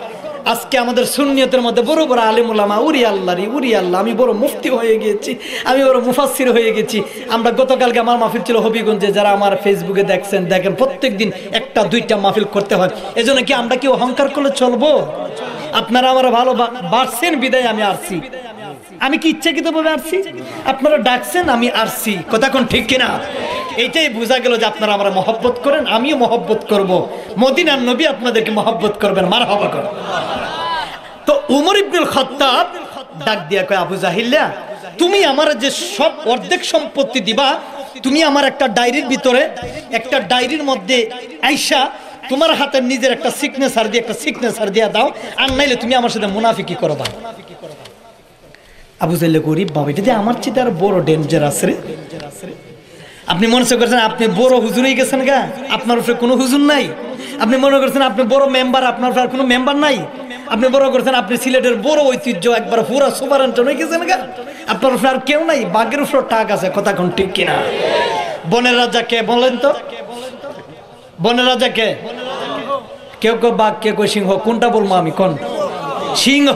আজকে আমাদের সুন্নিয়তের মধ্যে বড় বড় আলিম উলামা, "উরি আল্লাহ রে, উরি আল্লাহ, আমি বড় মুফতি হয়ে গেছি, আমি বড় মুফাসসির হয়ে গেছি।" আমরা গতকালকে আমার মাহফিল ছিল হবিগঞ্জে, যারা আমার Facebookএ দেখছেন, দেখেন, প্রত্যেক দিন একটা দুইটা মাহফিল করতে হয়। এজন্য কি আমরা কি অহংকার করলে চলবো? আপনারা আমার ভালো বা-, বাসছেন বিধায় আমি আসছি। আমি কি ইচ্ছাকৃতভাবে আসছি? আপনারা ডাকছেন, আমি আসছি। কথা কোন ঠিক কিনা? এইটাই বোঝা গেল যে আপনারা আমারে মহব্বত করেন, আমিও মহব্বত করব। মদিনার নবী আপনাদেরকে মহব্বত করবেন। মারহাবা করো। তো উমর ইবনুল খাত্তাব ডাক দিয়া কয়, "আবু জাহিল্লা, তুমি আমার যে সব অর্ধেক সম্পত্তি দিবা, তুমি আমার একটা ডায়েরির ভিতরে, একটা ডায়েরির মধ্যে আইসা তোমার হাতে নিজের একটা সিগনেচার দিয়ে, একটা সিগনেচার দিয়া দাও, আর নাইলে তুমি আমার সাথে মুনাফিকি করবা।" আবু জাহিল্লা কয়, "ওরে বাবা, এটা যে আমার চেয়ে আরো বড় ডেঞ্জারাস রে।" আপনি মনে করছেন আপনি বড় হুজুর হয়ে গেছেন গা, আপনার উপরে কোনো হুজুর নাই। আপনি মনে করছেন আপনি বড় মেম্বার, আপনার উপরে আর কোনো মেম্বার নাই। আপনি মনে করছেন আপনি সিলেটের বড় ঐতিহ্য, একবার পুরা সুপারিনটেন্ডেন্ট হয়ে গেছেন গা, আপনার উপরে আর কেউ নাই। বাঘের উপরে টাক আছে, কথা কোন ঠিক কিনা? বনের রাজা কে বলেন তো? বনের রাজা কে? কেউ কেউ বাঘ, কেউ কেউ সিংহ। কোনটা বলবো আমি? কোন? সিংহ।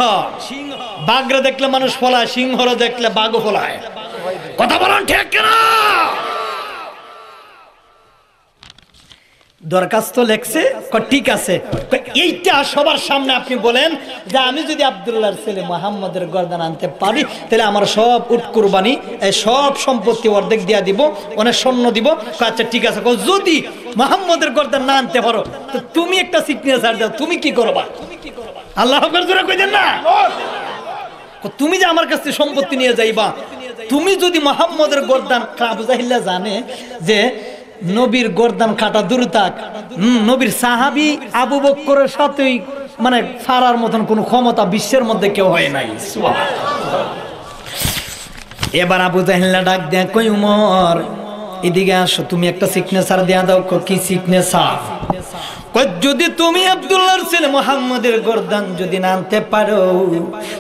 বাঘরে দেখলে মানুষ ফলায়, সিংহরে দেখলে বাঘও ফলায়। কথা বলেন ঠিক কিনা? দরখাস্ত লেখছে, কয়, "ঠিক আছে।" কয়, "এইটা সবার সামনে আপনি বলেন যে আমি যদি আব্দুল্লাহর ছেলে মোহাম্মদের গর্দান আনতে পারি, তাহলে আমার সব উট কুরবানি, এই সব সম্পত্তি অর্ধেক দিয়া দিব, অনেক স্বর্ণ দিব।" কয়, "আচ্ছা, ঠিক আছে।" কয়, "যদি মোহাম্মদের গর্দান না আনতে পারো, তো তুমি একটা সিগনেচার দাও, তুমি কি করবা?" আল্লাহু আকবার জোরে কইতেন না? কয়, "তুমি যে আমার কাছ থেকে সম্পত্তি নিয়ে যাইবা, তুমি যদি মোহাম্মদের গর্দান।" আবু জাহিল্লা জানে যে নবীর গর্দান কাটা দূরে থাক, হুম, নবীর সাহাবী আবু বক্করের সাথেই, মানে, ফারার মতন কোনো ক্ষমতা বিশ্বের মধ্যে কেউ হয় নাই। সুবহানাল্লাহ। এবার আবু জাহিল্লা ডাক দেয়, কয়, "উমর, এদিকে আসো, তুমি একটা সিগনেচার দেয়া দাও।" কয়, "কি সিগনেচার?" কয়, "যদি তুমি আব্দুল্লাহর ছেলে মোহাম্মদের গর্দান যদি না আনতে পারো,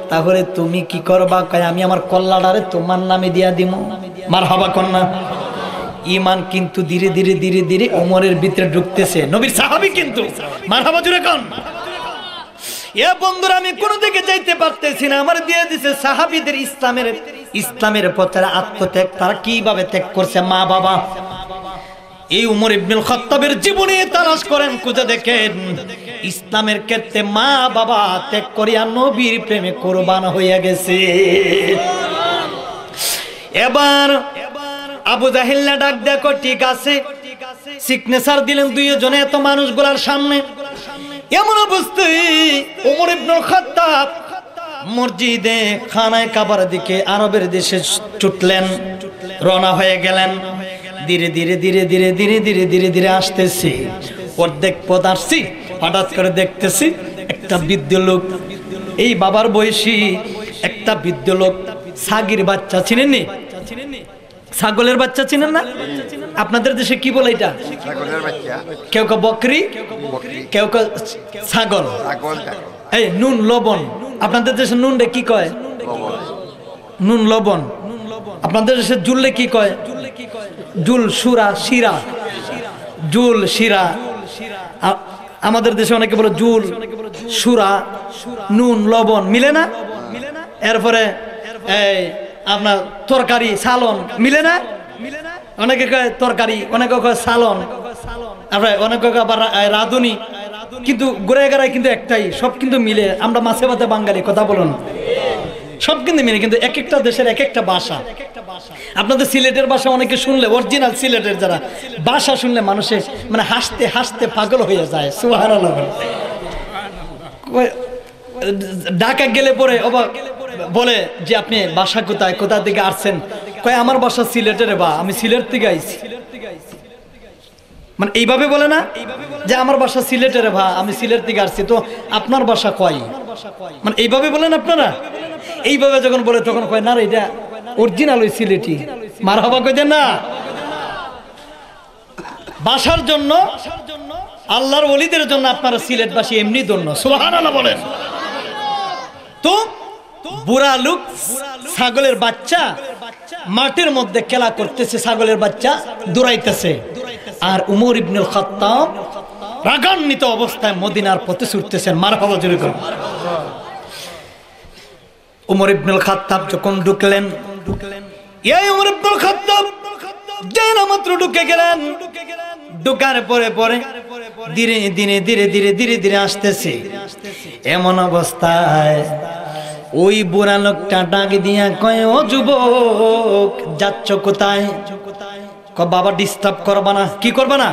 তাহলে তুমি কি করবা?" কয়, "আমি আমার কল্লাটারে তোমার নামে দিয়া দিমু।" মারহাবা কন্যা। ইমান কিন্তু ধীরে ধীরে ধীরে ধীরে ওমরের ভিতরে ঢুকতেছে, নবীর সাহাবী কিন্তু। মারহাবা জোরে কন। এ বন্ধুরা, আমি কোনো দিকে যাইতে পারতেছি না, আমার দিয়ে দিছে সাহাবীদের ইসলামের, ইসলামের পথের আত্মত্যাগ। তারা কিভাবে ত্যাগ করছে? মা বাবা। এই উমর ইবনুল খাত্তাবের জীবনী তালাশ করেন, খুঁজে দেখেন, ইসলামের ক্ষেত্রে মা বাবা ত্যাগ করিয়া নবীর প্রেমে কোরবান হইয়া গেছে। এবার আবু জাহিল্লা ডাক দেখো, ঠিক আছে, সিগনেচার দিলেন দুইজনে এত মানুষগুলার সামনে। এমন অবস্থায় উমর ইবনুল খাত্তাব মসজিদে খানায় কাবার দিকে আরবের দেশে ছুটলেন, রওনা হয়ে গেলেন। ধীরে ধীরে ধীরে ধীরে ধীরে ধীরে ধীরে ধীরে আসতেছি, অর্ধেক পথ আসছি, হঠাৎ করে দেখতেছি একটা বৃদ্ধ লোক, এই বাবার বয়সী একটা বৃদ্ধ লোক, ছাগির বাচ্চা, চিনেননি? ছাগলের বাচ্চা চিনেন না? আপনাদের দেশে কি বলে এটা? ছাগলের বাচ্চা। কেউ কেউ বকরি, বকরি। কেউ কেউ ছাগল। ছাগল, ছাগল। এই নুন লবণ, আপনাদের দেশে নুনরে কি কয়? লবণ। নুন লবণ। আপনাদের দেশে জুলরে কি কয়? জুল, সুরা, শিরা। জুল, শিরা। আ-, আমাদের দেশে অনেকে বলে জুল, সুরা, নুন, লবণ, মিলে না? এরপরে এই আপনার তরকারি, সালন, মিলে না? অনেকে কয় তরকারি, অনেকে কয় সালন, আপনার অনেকে কয় আবার রা-, এই রাঁধুনি। কিন্তু ঘুরে গেড়ায় কিন্তু একটাই, সব কিন্তু মিলে। আমরা মাছে ভাতে বাঙালি, কথা বলুন। সব কিন্তু মিলে, কিন্তু এক একটা দেশের এক একটা ভাষা। আপনাদের সিলেটের ভাষা অনেকে শুনলে, অরিজিনাল সিলেটের যারা, ভাষা শুনলে মানুষে মানে হাসতে হাসতে পাগল হয়ে যায়। সুবহানাল্লাহ। কয়, ঢাকা গেলে পরে ওবা বলে যে, "আপনি বাসা কোথায়, কোথা থেকে আসছেন?" কয়, "আমার বাসা সিলেটে রে বা, আমি সিলেট থেকে আইছি।" মানে এইভাবে বলে না যে, "আমার বাসা সিলেটে রে বা, আমি সিলেট থেকে আসছি, তো আপনার বাসা কই?" মানে এইভাবে বলেন আপনারা? এইভাবে যখন বলে তখন কয়, "না রে, এটা অরিজিনাল ওই সিলেটি।" মারহাবা কইতেন না? ভাষার জন্য, আল্লাহর ওলিদের জন্য আপনারা সিলেটবাসী এমনি ধন্য। সুবহানাল্লাহ বলেন। তো বুড়া লোক, ছাগলের বাচ্চা, মাঠের মধ্যে খেলা করতেছে, ছাগলের বাচ্চা দৌড়াইতেছে। আর উমর ইবনুল খাত্তাব রাগান্বিত অবস্থায় মদিনার পথে ছুটতেছেন। মারহাবা জোরে করুন। উমর ইবনুল খাত্তাব যখন ঢুকলেন, এই উমর ইবনুল খাত্তাব যেই না মাত্র ঢুকে গেলেন, ঢুকার পরে পরে ধীরে ধীরে ধীরে ধীরে ধীরে ধীরে আসতেছে। এমন অবস্থায় ওই বুড়া লোকটা ডাক দিয়া কয়, "ও যুবক, যাচ্ছ কোথায়?" কয়, "বাবা, ডিস্টার্ব করবা না।" কি করবা না?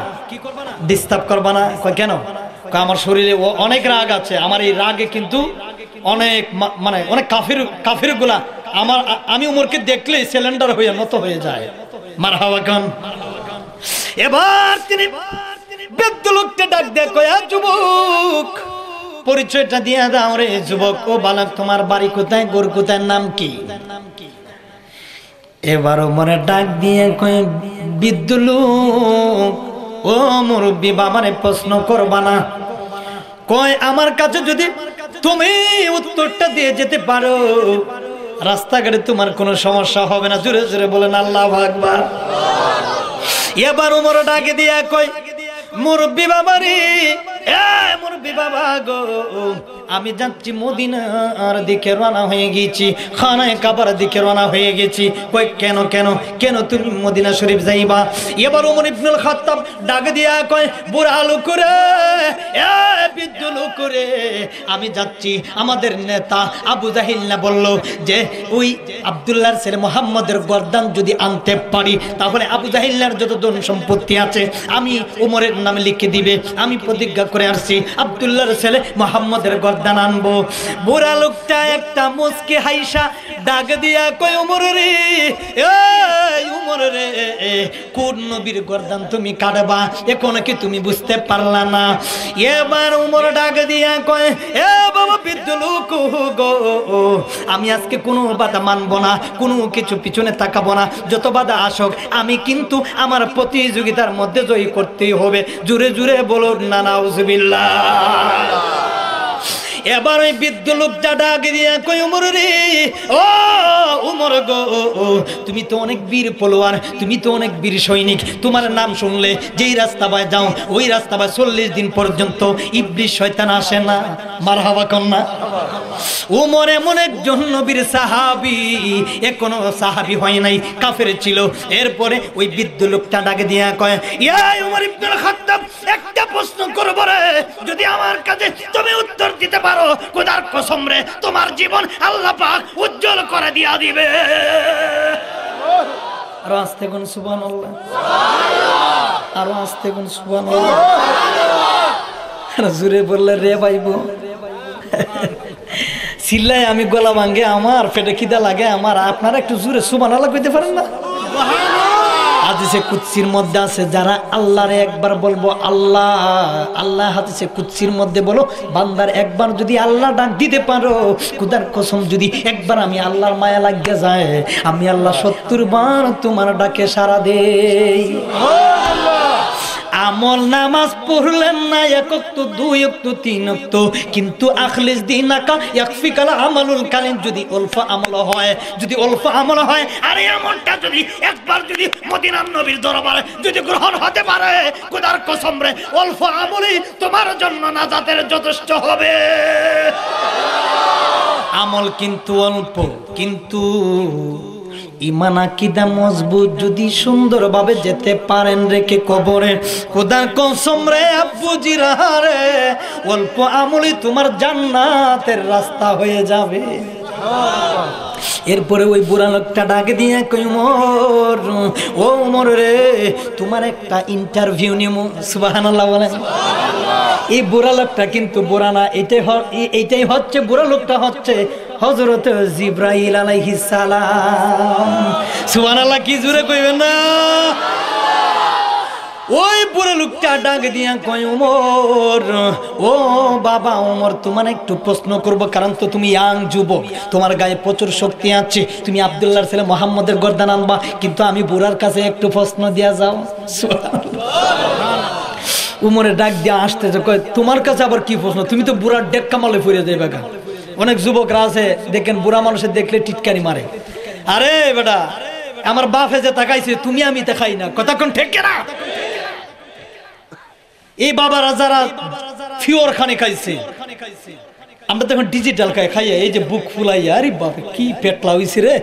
ডিস্টার্ব করবা না। কয়, "কেন?" কয়, "আমার শরীরে অ-, অনেক রাগ আছে, আমার এই রাগে কিন্তু অনেক মা-, মানে অনেক কাফির, কাফিরগুলা আমার, আ-, আমি উমরকে দেখলেই সিলিন্ডার হয়ে নত হয়ে যায়। মারহাবা খান। এবার তিনি বৃদ্ধ লোককে ডাক দিয়ে কয়, "আ, যুবক, পরিচয়টা দিয়ে দাও রে যুবক। ও বালক, তোমার বাড়ি কোথায়, ঘর কোথায়, নাম কি?" এবার ওমরে ডাক দিয়ে কয়, "বৃদ্ধ লোক, ও মুরব্বী, বাবারে প্রশ্ন করবা না।" কয়, "আমার কাছে যদি তুমি উত্তরটা দিয়ে যেতে পারো, রাস্তাঘাটে তোমার কোনো সমস্যা হবে না।" জোরে জোরে বলেন, "আল্লাহু আকবার।" এবার ওমর ডাকে দিয়া কয়, "মুরব্বী বাবারে, এ মুরব্বী বাবা গো, আমি যাচ্ছি মদিনার দিকে, রওনা হয়ে গেছি, খানায়ে কাবার দিকে রওনা হয়ে গেছি।" কয়, "কেন, কেন, কেন তুমি মদিনা শরীফ যাইবা?" এবার ওমর ইবনুল খাত্তাব ডাক দিয়া কয়, "বুড়া লোকরে, এ বৃদ্ধ লোকরে, আমি যাচ্ছি আমাদের নেতা আবু জাহিল না বলল যে ওই আব্দুল্লাহর ছেলে মোহাম্মদের গর্দান যদি আনতে পারি, তাহলে আবু জাহিল্লার যত ধন সম্পত্তি আছে আমি উমরের নামে লিখে দিবে। আমি প্রতিজ্ঞা করে আসছি আব্দুল্লাহর ছেলে মোহাম্মদের গর্দান আনবো।" বুড়া লোকটা একটা মুচকি হাইসা ডাক দিয়া কয়, "উমর রে, এই উমর রে, কোন নবীর গর্দান তুমি কাটবা? এখন কি তুমি বুঝতে পারলা না?" এবার উমর ডাক দিয়া কয়, "এ বাবা বৃদ্ধ লোক গো, আমি আজকে কোনো বাধা মানবো না, কোনো কিছু পিছনে তাকাবো না, যত বাধা আসুক আমি কিন্তু আমার প্রতিযোগিতার মধ্যে জয়ী করতেই হবে।" জোরে জোরে বলুন না নাউজুবিল্লাহ। এবার ওই বৃদ্ধ লোকটা ডাক দিয়া কয়, "উমর রে, ও উমর গো, তুমি তো অনেক বীর পলোয়ান, তুমি তো অনেক বীর সৈনিক, তোমার নাম শুনলে যেই রাস্তা বায় যাও, ওই রাস্তা বায় চল্লিশ দিন পর্যন্ত ইবলিশ শয়তান আসে না।" মারহাবা কন না। উমর এমন একজন নবীর সাহাবী, এখনো সাহাবী হয় নাই, কাফের ছিল। এরপরে ওই বৃদ্ধ লোকটা ডাক দিয়া কয়, "ইয়া উমর ইবনুল খাত্তাব, একটা প্রশ্ন করবো রে, যদি আমার কাছে তুমি উত্তর দিতে পারো, খোদার কসম রে, তোমার জীবন আল্লাহ পাক উজ্জ্বল করে দিয়া দিবে।" আরো আস্তে কন সুবহানাল্লাহ, আরো আস্তে কন সুবহানাল্লাহ। আরো জোরে বললে রে ভাইবো। চিল্লাই আমি গলা ভাঙ্গে আমার, পেটে খিদা লাগে আমার, আপনারা একটু জোরে সুবহানাল্লাহ কইতে পারেন না? হাদিসে কুদসির মধ্যে আছে, যারা আল্লাহরে একবার বলবো আল্লাহ, আল্লাহ হাদিসে কুদসির মধ্যে বলো, বান্দার একবার যদি আল্লাহ ডাক দিতে পারো, খোদার কসম যদি একবার আমি আল্লাহর মায়া লাগিয়া যায়, আমি আল্লাহ সত্তর বার তোমার ডাকে সাড়া দেই। আমল নামাজ পড়লেন না এক অক্ত, দুই অক্ত, তিন অক্ত, কিন্তু আখলিস দীনাকা ইয়াকফিকাল আমালুল কালিল, যদি অল্প আমল হয়, যদি অল্প আমল হয়, আর এই আমলটা যদি একবার যদি মদিনার নবীর দরবারে যদি গ্রহণ হতে পারে, খোদার কসম রে, অল্প আমলই তোমার জন্য নাজাতের যথেষ্ট হবে। আমল কিন্তু অল্প, কিন্তু ইমান আকিদা মজবুত, যদি সুন্দরভাবে যেতে পারেন রেখে কবরে, খোদার কসম রে আব্বু জিরারে, অল্প আমলই তোমার জান্নাতের রাস্তা হয়ে যাবে। এরপরে ওই বুড়া লোকটা ডাক দিয়া কই, "উমর, ও উমর রে, তোমার একটা ইন্টারভিউ নিমু।" সুবহানাল্লাহ বলেন। এই বুড়া লোকটা কিন্তু বুড়া না, এটাই হ-, এ-, এইটাই হচ্ছে, বুড়া লোকটা হচ্ছে হযরত জিব্রাইল আলাইহিস সালাম। সুবহানাল্লাহ, কি জোরে কইবেন না? ওই বুড়া লোকটা ডাক দিয়া কয়, "উমর, ও বাবা উমর, তোমার একটু প্রশ্ন করব, কারণ তো তুমি ইয়াং যুবক, তোমার গায়ে প্রচুর শক্তি আছে, তুমি আব্দুল্লাহর ছেলে মোহাম্মদের গর্দান আনবা, কিন্তু আমি বুড়ার কাছে একটু প্রশ্ন দিয়া যাও।" উমরে ডাক দিয়া আসতে যে কয়, "তোমার কাছে আবার কি প্রশ্ন? তুমি তো বুড়ার ডেক্কা মালে পড়ে যাইবা গা।" অনেক যুবকরা আছে, দেখেন, বুড়া মানুষের দেখলে টিটকারি মারে। "আরে বেটা, আমার বাপে যে তাকাইছে, তুমি আমি তা খাই না।" কথা কোন ঠিক না? এই বাবারা যারা পিওর খানি খাইছে, আমরা তো এখন ডিজিটাল খাই, খাইয়া এই যে বুক ফুলাইয়া, আরে বাপরে, কি পেটলা হইছে রে,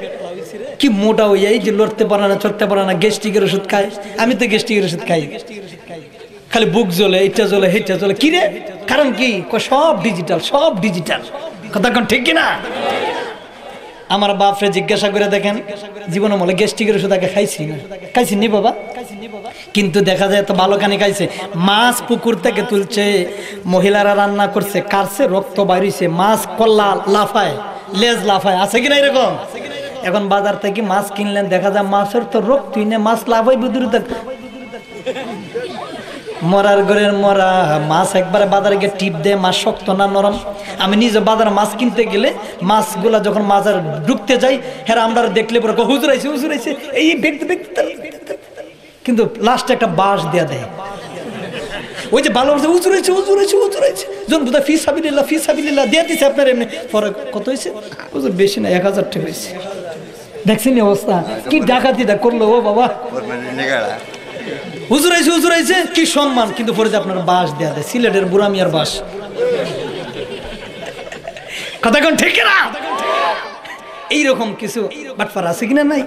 কি মোটা হইয়া, এই যে লড়তে পারে না, চড়তে পারে না, গ্যাস্ট্রিকের ওষুধ খায়। আমি তো গ্যাস্ট্রিকের ওষুধ খাই, খালি বুক জ্বলে, এটা জ্বলে, হেটা জ্বলে। কি রে? কারণ কি? কয়, "সব ডিজিটাল, সব ডিজিটাল।" কথা কোন ঠিক কিনা? আমার বাপরে জিজ্ঞাসা করে দেখেন, জীবনে মনে গ্যাস্ট্রিকের ওষুধ আগে খাইছি না, খাইছি নি বাবা? কিন্তু দেখা যায় এত ভালো খানি খাইছে, মাছ পুকুর থেকে তুলছে, মহিলারা রান্না করছে, কাটছে, রক্ত বাইর হইছে, মাছ কল্লা লাফায়, লেজ লাফায়, আছে কি না এরকম? এখন বাজার থেকে মাছ কিনলেন, দেখা যায় মাছের তো রক্তই নেই, মাছ লাফাইবো দূরে থাক। মরার ঘরের মরা মাছ। একবারে বাজারে গিয়ে টিপ দেয়, মাছ শক্ত না নরম। আমি নিজে বাজারে মাছ কিনতে গেলে মাছগুলা যখন বাজারে ঢুকতে যাই, হেরা আমরা দেখলে পরে কয়, "হুজুর আইছে, হুজুর আইছে।" এই দেখতে দেখতে কিন্তু লাস্টে একটা বাঁশ দিয়া দেয়। ওই যে ভালো বলছে, "হুজুর আইছে, হুজুর আইছে, হুজুর আইছে।" যখন বুঝা ফি সাবিলিল্লাহ, ফি সাবিলিল্লাহ দিয়া দিছে আপনার এমনি। পরে কত হইছে? হুজুর, বেশি না, এক হাজার টাকা হইছে। দেখছেন এই অবস্থা? কি ডাকাতিটা করলো ও বাবা। হুজুর আইছে, হুজুর আইছে, কি সম্মান, কিন্তু পরে যে আপনার বাঁশ দেয়া দেয়, সিলেটের বুড়া মিয়ার বাঁশ। কথা কোন ঠিক না? এইরকম কিছু বাটপার আছে কিনা নাই?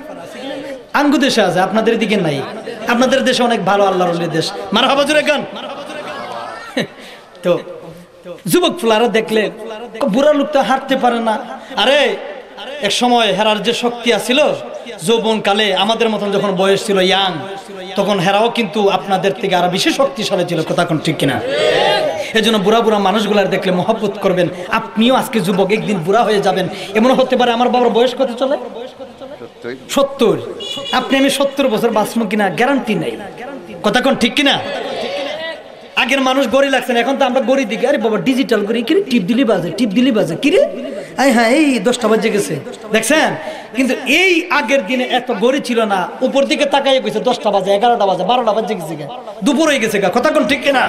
আঙ্গু দেশে আছে, আপনাদের দিকে নাই। আপনাদের দেশে অনেক ভালো আল্লাহর ওলির দেশ। মারহাবা জোরে গান। তো যুবক ফুলারা দেখলে, বুড়া লোক তো হাঁটতে পারে না। আরে, এক সময় হেরার যে শক্তি আছিল, যৌবন কালে আমাদের মতন যখন বয়স ছিল, ইয়াং, তখন হেরাও কিন্তু আপনাদের থেকে আরো বেশি শক্তিশালী ছিল। কথা কোন ঠিক কিনা? এই জন্য বুড়া বুড়া মানুষগুলার দেখলে মহব্বত করবেন। আপনিও আজকে যুবক, একদিন বুড়া হয়ে যাবেন। এমন হতে পারে আমার বাবার বয়স কত চলে? সত্তর। আপনি আমি সত্তর বছর বাঁচবো কিনা গ্যারান্টি নাই। কথা কোন ঠিক কিনা? আগের মানুষ ঘড়ি লাগছে না, এখন তো আমরা ঘড়ি দেখি, আরে বাবা, ডিজিটাল ঘড়ি, কিরে, টিপ দিলি বাজে, টিপ দিলি বাজে, কিরে, আয় হ্যাঁ, এই দশটা বাজে গেছে, দেখছেন? কিন্তু এই আগের দিনে এত ঘড়ি ছিল না, উপর দিকে তাকাইয়া কইছে দশটা বাজে, এগারোটা বাজে, বারোটা বাজে গেছে গা, দুপুর হয়ে গেছে গা। কথা কোন ঠিক কিনা?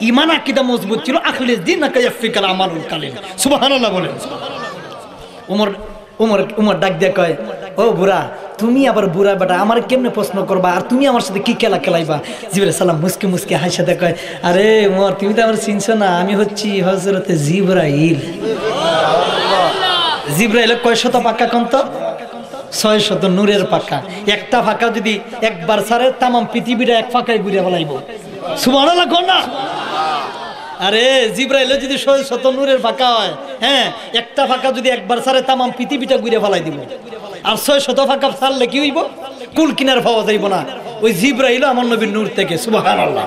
ইমান আকিদা মজবুত ছিল, আখলিস দীনাকা ইয়াকফিকাল আমালুল কালিল। সুবহানাল্লাহ বলেন। উমর, উমর, উমর ডাক দিয়া কয়, "ও বুড়া, তুমি আবার বুড়া বেটা, আমার কেমনে প্রশ্ন করবা? আর তুমি আমার সাথে কি খেলা খেলাইবা?" জিবরাইল সালাম মুসকি মুসকি হাসে দেয় কয়, "আরে উমর, তুমি তো আমার চিনছো না, আমি হচ্ছি হযরতে জিবরাইল।" জিবরাইল কয় শত পাক্কা কোন তো? ছয় শত নূরের পাক্কা। একটা পাক্কা যদি একবার ছাড়ে, তামাম পৃথিবীটা এক পাক্কায় ঘুরে ফেলাইবো। সুবহানাল্লাহ কর না। আরে, জিব্রাইলে যদি ছয় শত নূরের পাক্কা হয়, হ্যাঁ, একটা পাক্কা যদি একবার ছাড়ে, তামাম পৃথিবীটা ঘুরে ফালাই দিব। আর ছয় শত পাক্কা ছাড়লে কি হইব? কুল কিনার পাওয়া যাইব না। ওই জিব্রাইলও আমার নবীর নূর থেকে। সুবহানাল্লাহ।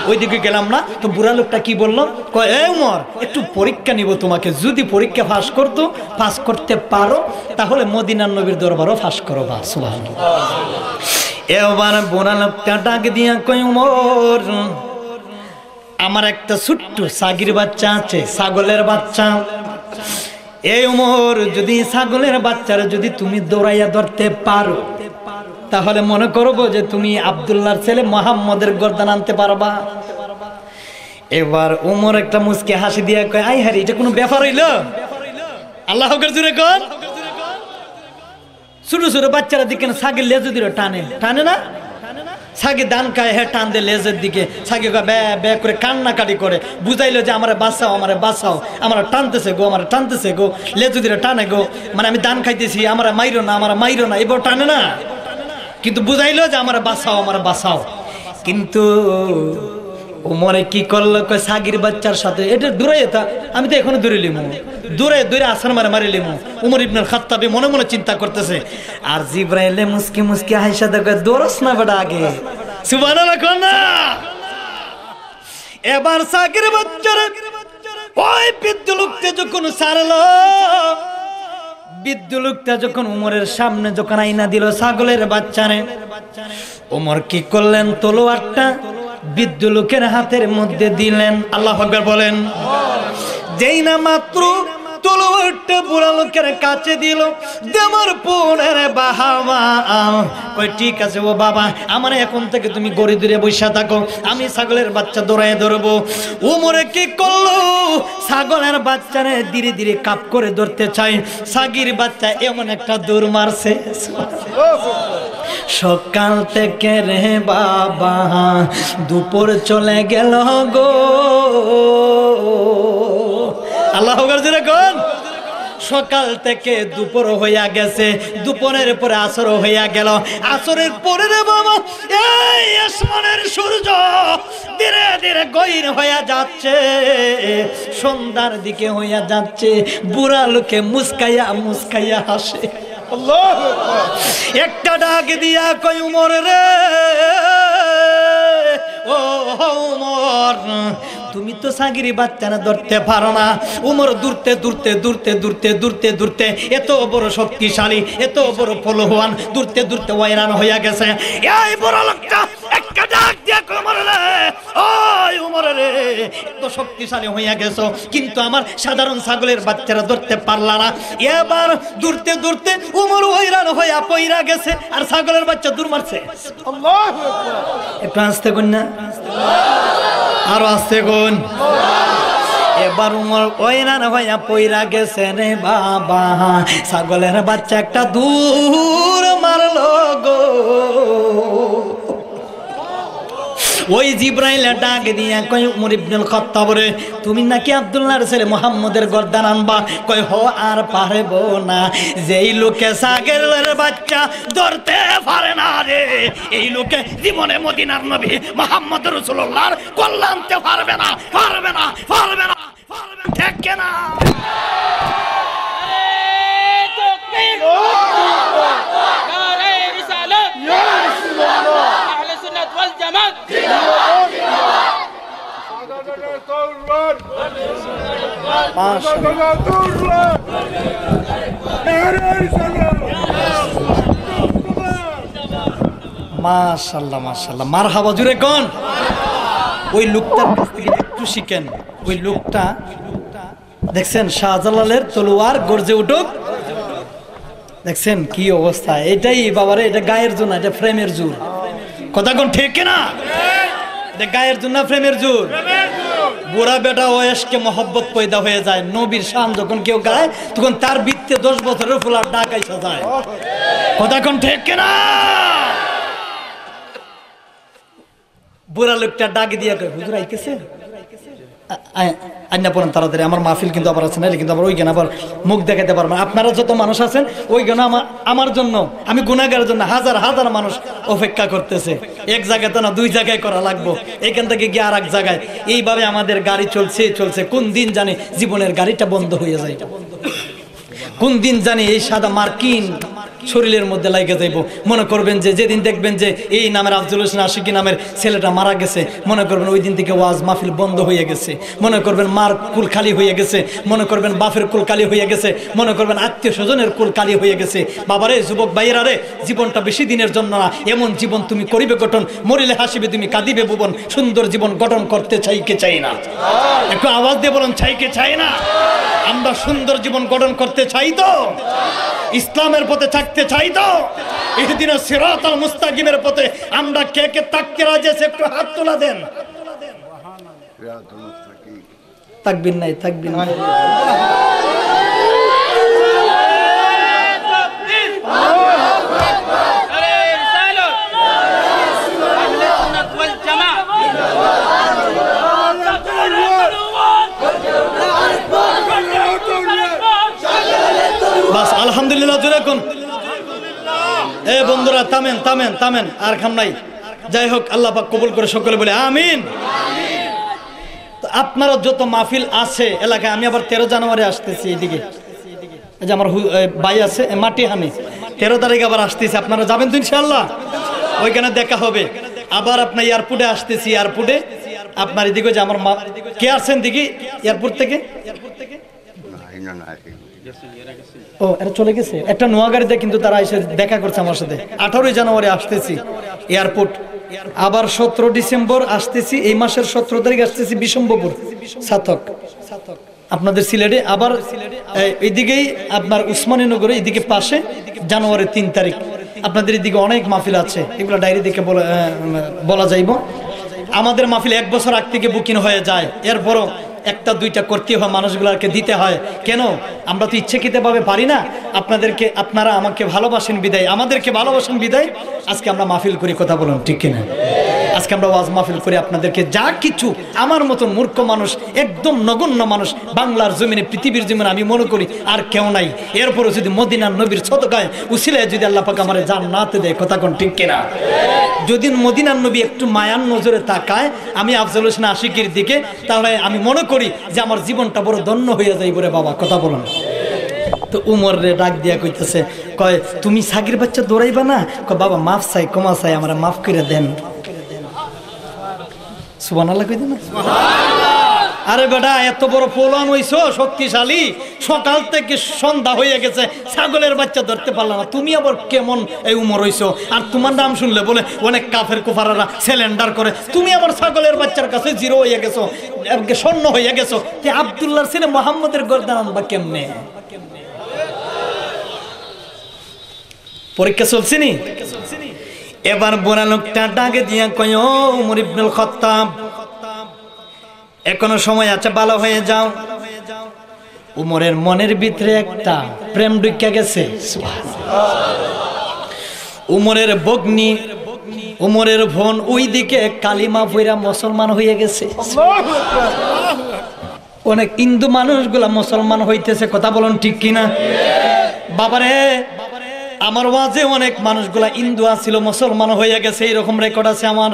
ওইদিকে গেলাম না তো, বুড়া লোকটা কি বলল? কয়, "এ উমর, একটু পরীক্ষা নিব তোমাকে, যদি পরীক্ষা পাস করতো, পাস করতে পারো, তাহলে মদিনার নবীর দরবারও পাস করবা।" সুবহানাল্লাহ। এবার বুড়া লোকটা ডাক দিয়া কয়, "উমর, আমার একটা ছোট্ট ছাগির বাচ্চা আছে, ছাগলের বাচ্চা। এই উমর, যদি ছাগলের বাচ্চারে যদি তুমি দৌড়াইয়া ধরতে পারো, তাহলে মনে করবো যে তুমি আব্দুল্লাহর ছেলে মোহাম্মদের গর্দান আনতে পারবা।" এবার উমর একটা মুচকি হাসি দিয়া কয়, "আই হারি, এটা কোনো ব্যাপার হইল?" আল্লাহ আকবার জোরে কর। ছোট ছোট বাচ্চারা দেখেন ছাগি লেজে ধরে টানে, টানে না? ছাগি ধান খায়, হে টান দে লেজের দিকে, ছাগি কয় বে বে করে কান্নাকাটি করে, বুঝাইলো যে, "আমারে বাঁচাও, আমারে বাঁচাও, আমারে টানতেছে গো, আমারে টানতেছে গো, লেজে ধরে টানে গো, মানে আমি ধান খাইতেছি, আমারে মাইরো না, আমারে মাইরো না", এবার টানে না, কিন্তু বুঝাইলো যে, "আমারে বাঁচাও, আমারে বাঁচাও।" কিন্তু উমরে কি করলো? কয়, "ছাগির বাচ্চার সাথে এটা দূরে এটা, আমি তো এখনো দূরে লিমু, দূরে দূরে আছাড় মারে মারি লিমু।" উমর ইবনুল খাত্তাবি মনে মনে চিন্তা করতেছে, আর জিব্রাইলে মুসকি মুসকি হাসে দেয়, "দৌড়স না বেটা আগে।" সুবহানাল্লাহ কর না। এবার ছাগির বাচ্চারে ওই বৃদ্ধ লোকটা যখন ছাড়লো, বৃদ্ধ লোকটা যখন উমরের সামনে যখন আইনা দিল ছাগলের বাচ্চারে, উমর কি করলেন? তলোয়ারটা বৃদ্ধ লোকের হাতের মধ্যে দিলেন। আল্লাহু আকবার বলেন। যেই না মাত্র তলোয়ারটা বুড়া লোকের কাছে দিল, দেওয়ার পরে বাহাবা কয়, "ঠিক আছে ও বাবা, আমার এখন থেকে তুমি ঘড়ি ধরে বসে থাকো, আমি ছাগলের বাচ্চা দৌড়ায় ধরবো।" উমরে কি করলো? ছাগলের বাচ্চারে ধীরে ধীরে কাপ করে ধরতে চায়, ছাগির বাচ্চা এমন একটা দৌড় মারছে। সকাল থেকে রে বাবা দুপুর চলে গেল গো। আল্লাহু আকবার জোরে কন। সকাল থেকে দুপুর হইয়া গেছে, দুপুরের পরে আসর হইয়া গেল, আসরের পরে রে বাবা এই আসমানের সূর্য ধীরে ধীরে গহীন হইয়া যাচ্ছে, সন্ধ্যার দিকে হইয়া যাচ্ছে। বুড়া লোকে মুস্কাইয়া মুস্কাইয়া হাসে। আল্লাহু আকবার। একটা ডাক দিয়া কয়, "উমর রে, ও উমর, তুমি তো ছাগির বাচ্চারে ধরতে পারো না।" উমর দৌড়তে, দৌড়তে, দৌড়তে, দৌড়তে, দৌড়তে, দৌড়তে এত বড় শক্তিশালী, এত বড় পলহওয়ান, দৌড়তে, দৌড়তে হয়রান হইয়া গেছে। এই বড় লোকটা একটা ডাক দিয়া কয়, "উমর রে, ওই উমর রে, এত শক্তিশালী হইয়া গেছো, কিন্তু আমার সাধারণ ছাগলের বাচ্চারে ধরতে পারলা না।" এবার দৌড়তে, দৌড়তে উমর হয়রান হইয়া পইরা গেছে, আর ছাগলের বাচ্চা দৌড় মারছে। আল্লাহু আকবার। একটু আস্তে কইন না, আরো আস্তে কইন। এবার উমর হয়রান হইয়া পইরা গেছে রে বাবা, ছাগলের বাচ্চা একটা দৌড় মারলো গো। ওই জিব্রাইলে ডাক দিয়া কয়, "উমর ইবনুল খাত্তাব রে, তুমি নাকি আব্দুল্লাহর ছেলে মুহাম্মদের গর্দান আনবা?" কয়, "হ, আর পারবো না। যেই লোকে ছাগলের বাচ্চা ধরতে পারে না রে, এই লোকে জীবনে মদিনার নবী মুহাম্মদ রাসূলুল্লাহর কল্যাণ আনতে পারবে না, পারবে না, পারবে না।" পারবেন, ঠিক কিনা? নারায়ে তাকবীর। নারায়ে রিসালাত। আহলে সুন্নাত ওয়াল জামাত। মাশাআল্লাহ। মাশাআল্লাহ, মাশাআল্লাহ। মারহাবা, জোরে কন। ওই লোকটার কাছ থেকে একটু শিখেন। ওই লোকটা দেখছেন, শাহজালালের তলোয়ার গর্জে উঠুক। দেখছেন কি অবস্থা? এটাই বাবারে, এটা গায়ের জোর না, এটা প্রেমের জোর। কথা কন ঠিক কিনা? এটা গায়ের জোর না প্রেমের জোর? বুড়া বেটা ও এশকে মহব্বত পয়দা হয়ে যায়। নবীর শান যখন কেউ গায়, তখন তার ভিতরে দশ বছরের ফুলার ডাক আইসা যায়। কথা কন ঠিক কিনা? বুড়া লোকটা ডাক দিয়া কয়, "হুজুর আইতেছে?" আ-, আ-, আইনা পড়েন তাড়াতাড়ি, আমার মাহফিল কিন্তু আবার আছে, নাইলে কিন্তু আবার ওইখানে আবার মুখ দেখাতে পারবো না। আপনারা যত মানুষ আছেন, ওইখানে আমার, আমার জন্য, আমি গুনাহগারের জন্য হাজার হাজার মানুষ অপেক্ষা করতেছে। এক জায়গায় তো না, দুই জায়গায় করা লাগবো, এখান থেকে গিয়ে আর এক জায়গায়। এইভাবে আমাদের গাড়ি চলছে, চলছে, কোন দিন জানি জীবনের গাড়িটা বন্ধ হয়ে যায়। কোন দিন জানি এই সাদা মার্কিন শরীরের মধ্যে লাগিয়া যাইবো। মনে করবেন যে, যেদিন দেখবেন যে এই নামের আফজল হোসেন আশিকি নামের ছেলেটা মারা গেছে, মনে করবেন ওই দিন থেকে ওয়াজ মাহফিল বন্ধ হয়ে গেছে। মনে করবেন মার কুল খালি হয়ে গেছে, মনে করবেন বাপের কুল খালি হয়ে গেছে, মনে করবেন আত্মীয় স্বজনের কুল খালি হয়ে গেছে। বাবারে, যুবক ভাইয়েরা রে, জীবনটা বেশি দিনের জন্য না, এমন জীবন তুমি করিবে গঠন, মরিলে হাসিবে তুমি, কাঁদিবে ভুবন। সুন্দর জীবন গঠন করতে চাই কি চাই না? একটু আওয়াজ দিয়ে বলুন, চাই কি চাই না? আমরা সুন্দর জীবন গঠন করতে চাই তো? ইসলামের পথে থাকতে চাই তো? ইহদিনাস সিরাতাল মুস্তাকিমের পথে আমরা কে কে থাকতে রাজি আছি, একটু হাত তুলে দেন। তাকবীর নাই, তাকবীর নাই। বাস, আলহামদুলিল্লাহ, জোরে কন। এ বন্ধুরা, থামেন, থামেন, থামেন, আর কাম নাই। যাই হোক, আল্লাহ পাক কবুল করে, সকলে বলে আমিন। তো আপনারা যত মাহফিল আছে এলাকায়, আমি আবার তেরো জানুয়ারি আসতেছি এইদিকে। এই যে আমার হু-, এ, ভাই আছে, এ, মাটিহানি, তেরো তারিখ আবার আসতেছি। আপনারা যাবেন তো ইনশাআল্লাহ? ওইখানে দেখা হবে। আবার আপনার এয়ারপোর্টে আসতেছি, এয়ারপোর্টে আপনার এদিকে যে আমার মা-, কে আসছেন দেখি এয়ারপোর্ট থেকে? ও, এরা চলে গেছে। একটা নোয়া গাড়িতে কিন্তু তারা এসে দেখা করছে আমার সাথে। আঠারোই জানুয়ারি আসতেছি এয়ারপোর্ট, আবার সতেরো ডিসেম্বর আসতেছি, এই মাসের সতেরো তারিখ আসতেছি বিশম্ভপুর ছাতক। আপনাদের সিলেটে আবার, এ, এইদিকেই আপনার উসমানীনগরে, এইদিকে পাশে জানুয়ারির তিন তারিখ আপনাদের এদিকে অনেক মাহফিল আছে, এগুলো ডায়েরি দেখে বলা, এ, বলা যাইব। আমাদের মাহফিল এক বছর আগ থেকে বুকিং হয়ে যায়, এরপরও একটা দুইটা করতে হয়, মানুষগুলোকে দিতে হয়। কেন? আমরা তো ইচ্ছাকৃতভাবে পারি না। আপনাদেরকে, আপনারা আমাকে ভালোবাসেন বিদায়, আমাদেরকে ভালোবাসেন বিদায় আজকে আমরা মাহফিল করি। কথা বলুন, ঠিক কিনা? আজকে আমরা ওয়াজ মাহফিল করি। আপনাদেরকে যা কিছু, আমার মতো মূর্খ মানুষ, একদম নগণ্য মানুষ বাংলার জমিনে, পৃথিবীর জমিনে আমি মনে করি আর কেউ নাই। এরপরে যদি মদিনার নবীর সদকায় উসিলায় যদি আল্লাহ পাক আমারে জান্নাত দেয়, কথা কন, ঠিক কিনা? যদি মদিনার নবী একটু মায়ার নজরে তাকায় আমি আফজল হোসেন আশিকির দিকে, তাহলে আমি মনে করি যে আমার জীবনটা বড় ধন্য হইয়া যাইব রে বাবা। কথা বলুন। তো উমররে ডাক দিয়া কইতেছে, কয়, "তুমি ছাগির বাচ্চা দৌড়াইবা না?" কয়, "বাবা, মাফ চাই, ক্ষমা চাই, আমারে মাফ কইরা দেন।" সুবহানাল্লাহ কইতে না? আরে বেটা, এত বড় পোলান হইছো, শক্তিশালী, সকাল থেকে সন্ধ্যা হইয়া গেছে, ছাগলের বাচ্চা ধরতে পারলা না, তুমি আবার কেমন এই উমর হইছো? আর তোমার নাম শুনলে বলে অনেক কাফের কুফারারা সিলিন্ডার করে, তুমি আবার ছাগলের বাচ্চার কাছে জিরো হইয়া গেছো, এমনকি স্বর্ণ হইয়া গেছো। তে আব্দুল্লাহর ছেলে মোহাম্মদের গর্দান আনবা কেমনে? পরীক্ষা চলছে নি? এবার বুড়া লোকটা ডাকে দিয়া কয়, "ও উমর ইবনুল খাত্তাব, এখনো সময় আছে, ভালো হয়ে যাও।" উমরের মনের ভিতরে একটা প্রেম ঢুকিয়া গেছে। উমরের ভগ্নি, উমরের বোন ওইদিকে কালিমা পইরা মুসলমান হইয়া গেছে। অনেক হিন্দু মানুষগুলা মুসলমান হইতেছে, কথা বলুন ঠিক কিনা? বাবারে, আমার ওয়াজে অনেক মানুষগুলা হিন্দু আছিল, মুসলমান হইয়া গেছে, এরকম রেকর্ড আছে আমার।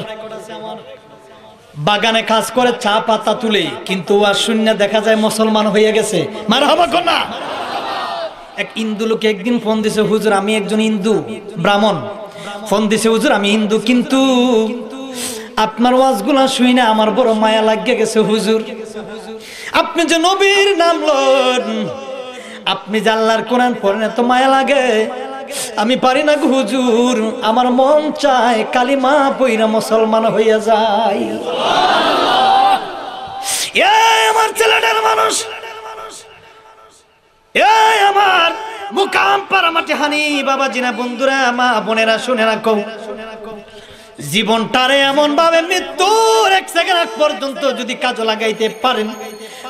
বাগানে কাজ করে, চা পাতা তুলে, কিন্তু ওয়াজ শুনিয়া দেখা যায় মুসলমান হইয়া গেছে। মারহাবা কর না। এক হিন্দু লোকে একদিন ফোন দিছে, "হুজুর, আমি একজন হিন্দু ব্রাহ্মণ।" ফোন দিছে, "হুজুর, আমি হিন্দু, কিন্তু আপনার ওয়াজগুলা শুই না, আমার বড় মায়া লাগিয়া গেছে হুজুর। আপনি যে নবীর নাম লন, আপনি যে আল্লাহর কোরআন পড়েন, এত মায়া লাগে, আমি পারি না গো হুজুর, আমার মন চায় কালিমা পইরা মুসলমান হইয়া যাই।" এ আমার সিলেটের মানুষ, এ আমার মুকাম পাড়া মাটি হানি বাবা জিনা বন্ধুরা, মা বোনেরা, শুনে রাখো, জীবনটারে এমন ভাবে মৃত্যুর এক সেকেন্ড আগ পর্যন্ত যদি কাজে লাগাইতে পারেন,